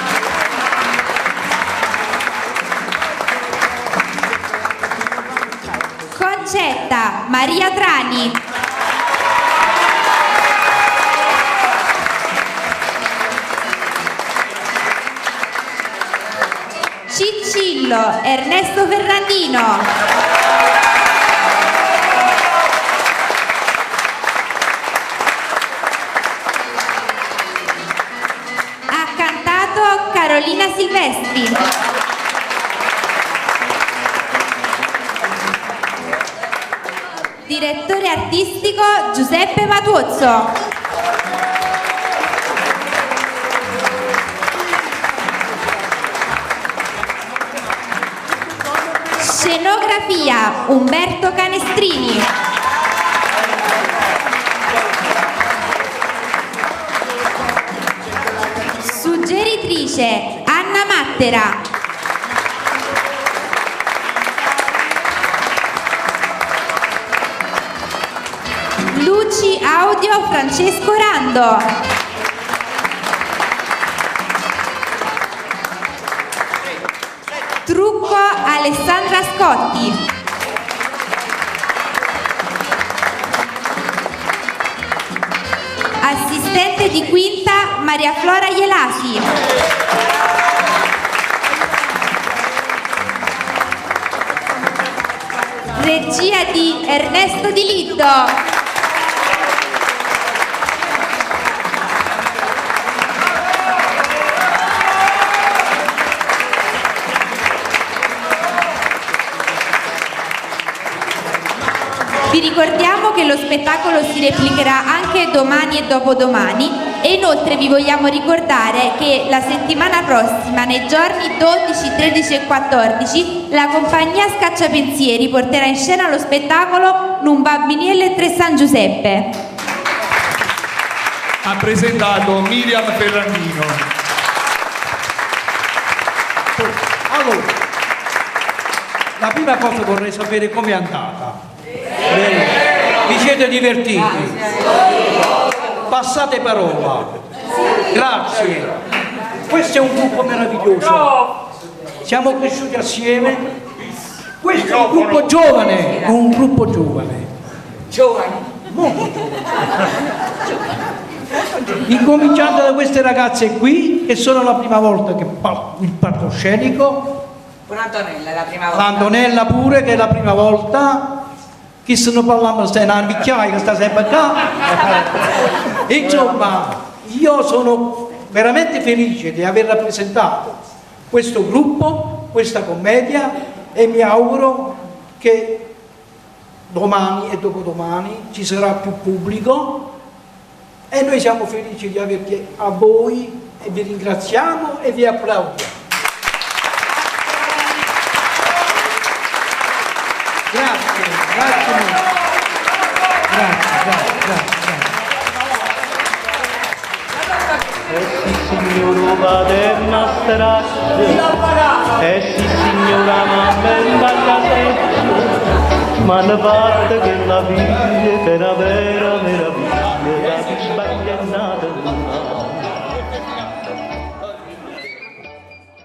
Concetta, Maria Trani. Ciccillo, Ernesto Ferrandino. Ha cantato Carolina Silvestri. Direttore artistico Giuseppe Matuozzo. Scenografia Umberto Canestrini. Suggeritrice Anna Mattera. Luci Audio Francesco Rando. Trucco Alessandra Scotti. Assistente di quinta Maria Flora Ielasi. Regia di Ernesto Di Liddo. Vi ricordiamo che lo spettacolo si replicherà anche domani e dopodomani e inoltre vi vogliamo ricordare che la settimana prossima, nei giorni 12, 13 e 14, la compagnia Scacciapensieri porterà in scena lo spettacolo Nun Bambiniello e Tre San Giuseppe. Ha presentato Miriam Ferrandino. Allora, la prima cosa vorrei sapere com'è andata. Bene. Vi siete divertiti? Passate parola. Grazie. Questo è un gruppo meraviglioso. Siamo cresciuti assieme. Questo è un gruppo giovane, un gruppo giovane. Giovane. Molto giovane. Incominciando da queste ragazze qui, che sono la prima volta che il palcoscenico. Pure Antonella è la prima volta. L'Antonella pure, che è la prima volta. Chi se ne parliamo, stai una vecchiaia che sta sempre qua. Insomma, io sono veramente felice di aver rappresentato questo gruppo, questa commedia, e mi auguro che Domani e dopodomani ci sarà più pubblico e noi siamo felici di averti a voi e vi ringraziamo e vi applaudiamo. Grazie, grazie mille. Grazie, grazie, grazie. grazie. Eh sì signora vado mastraccio Eh sì signora mamma è in casetta Ma ne parte che la vita è una vera meraviglia.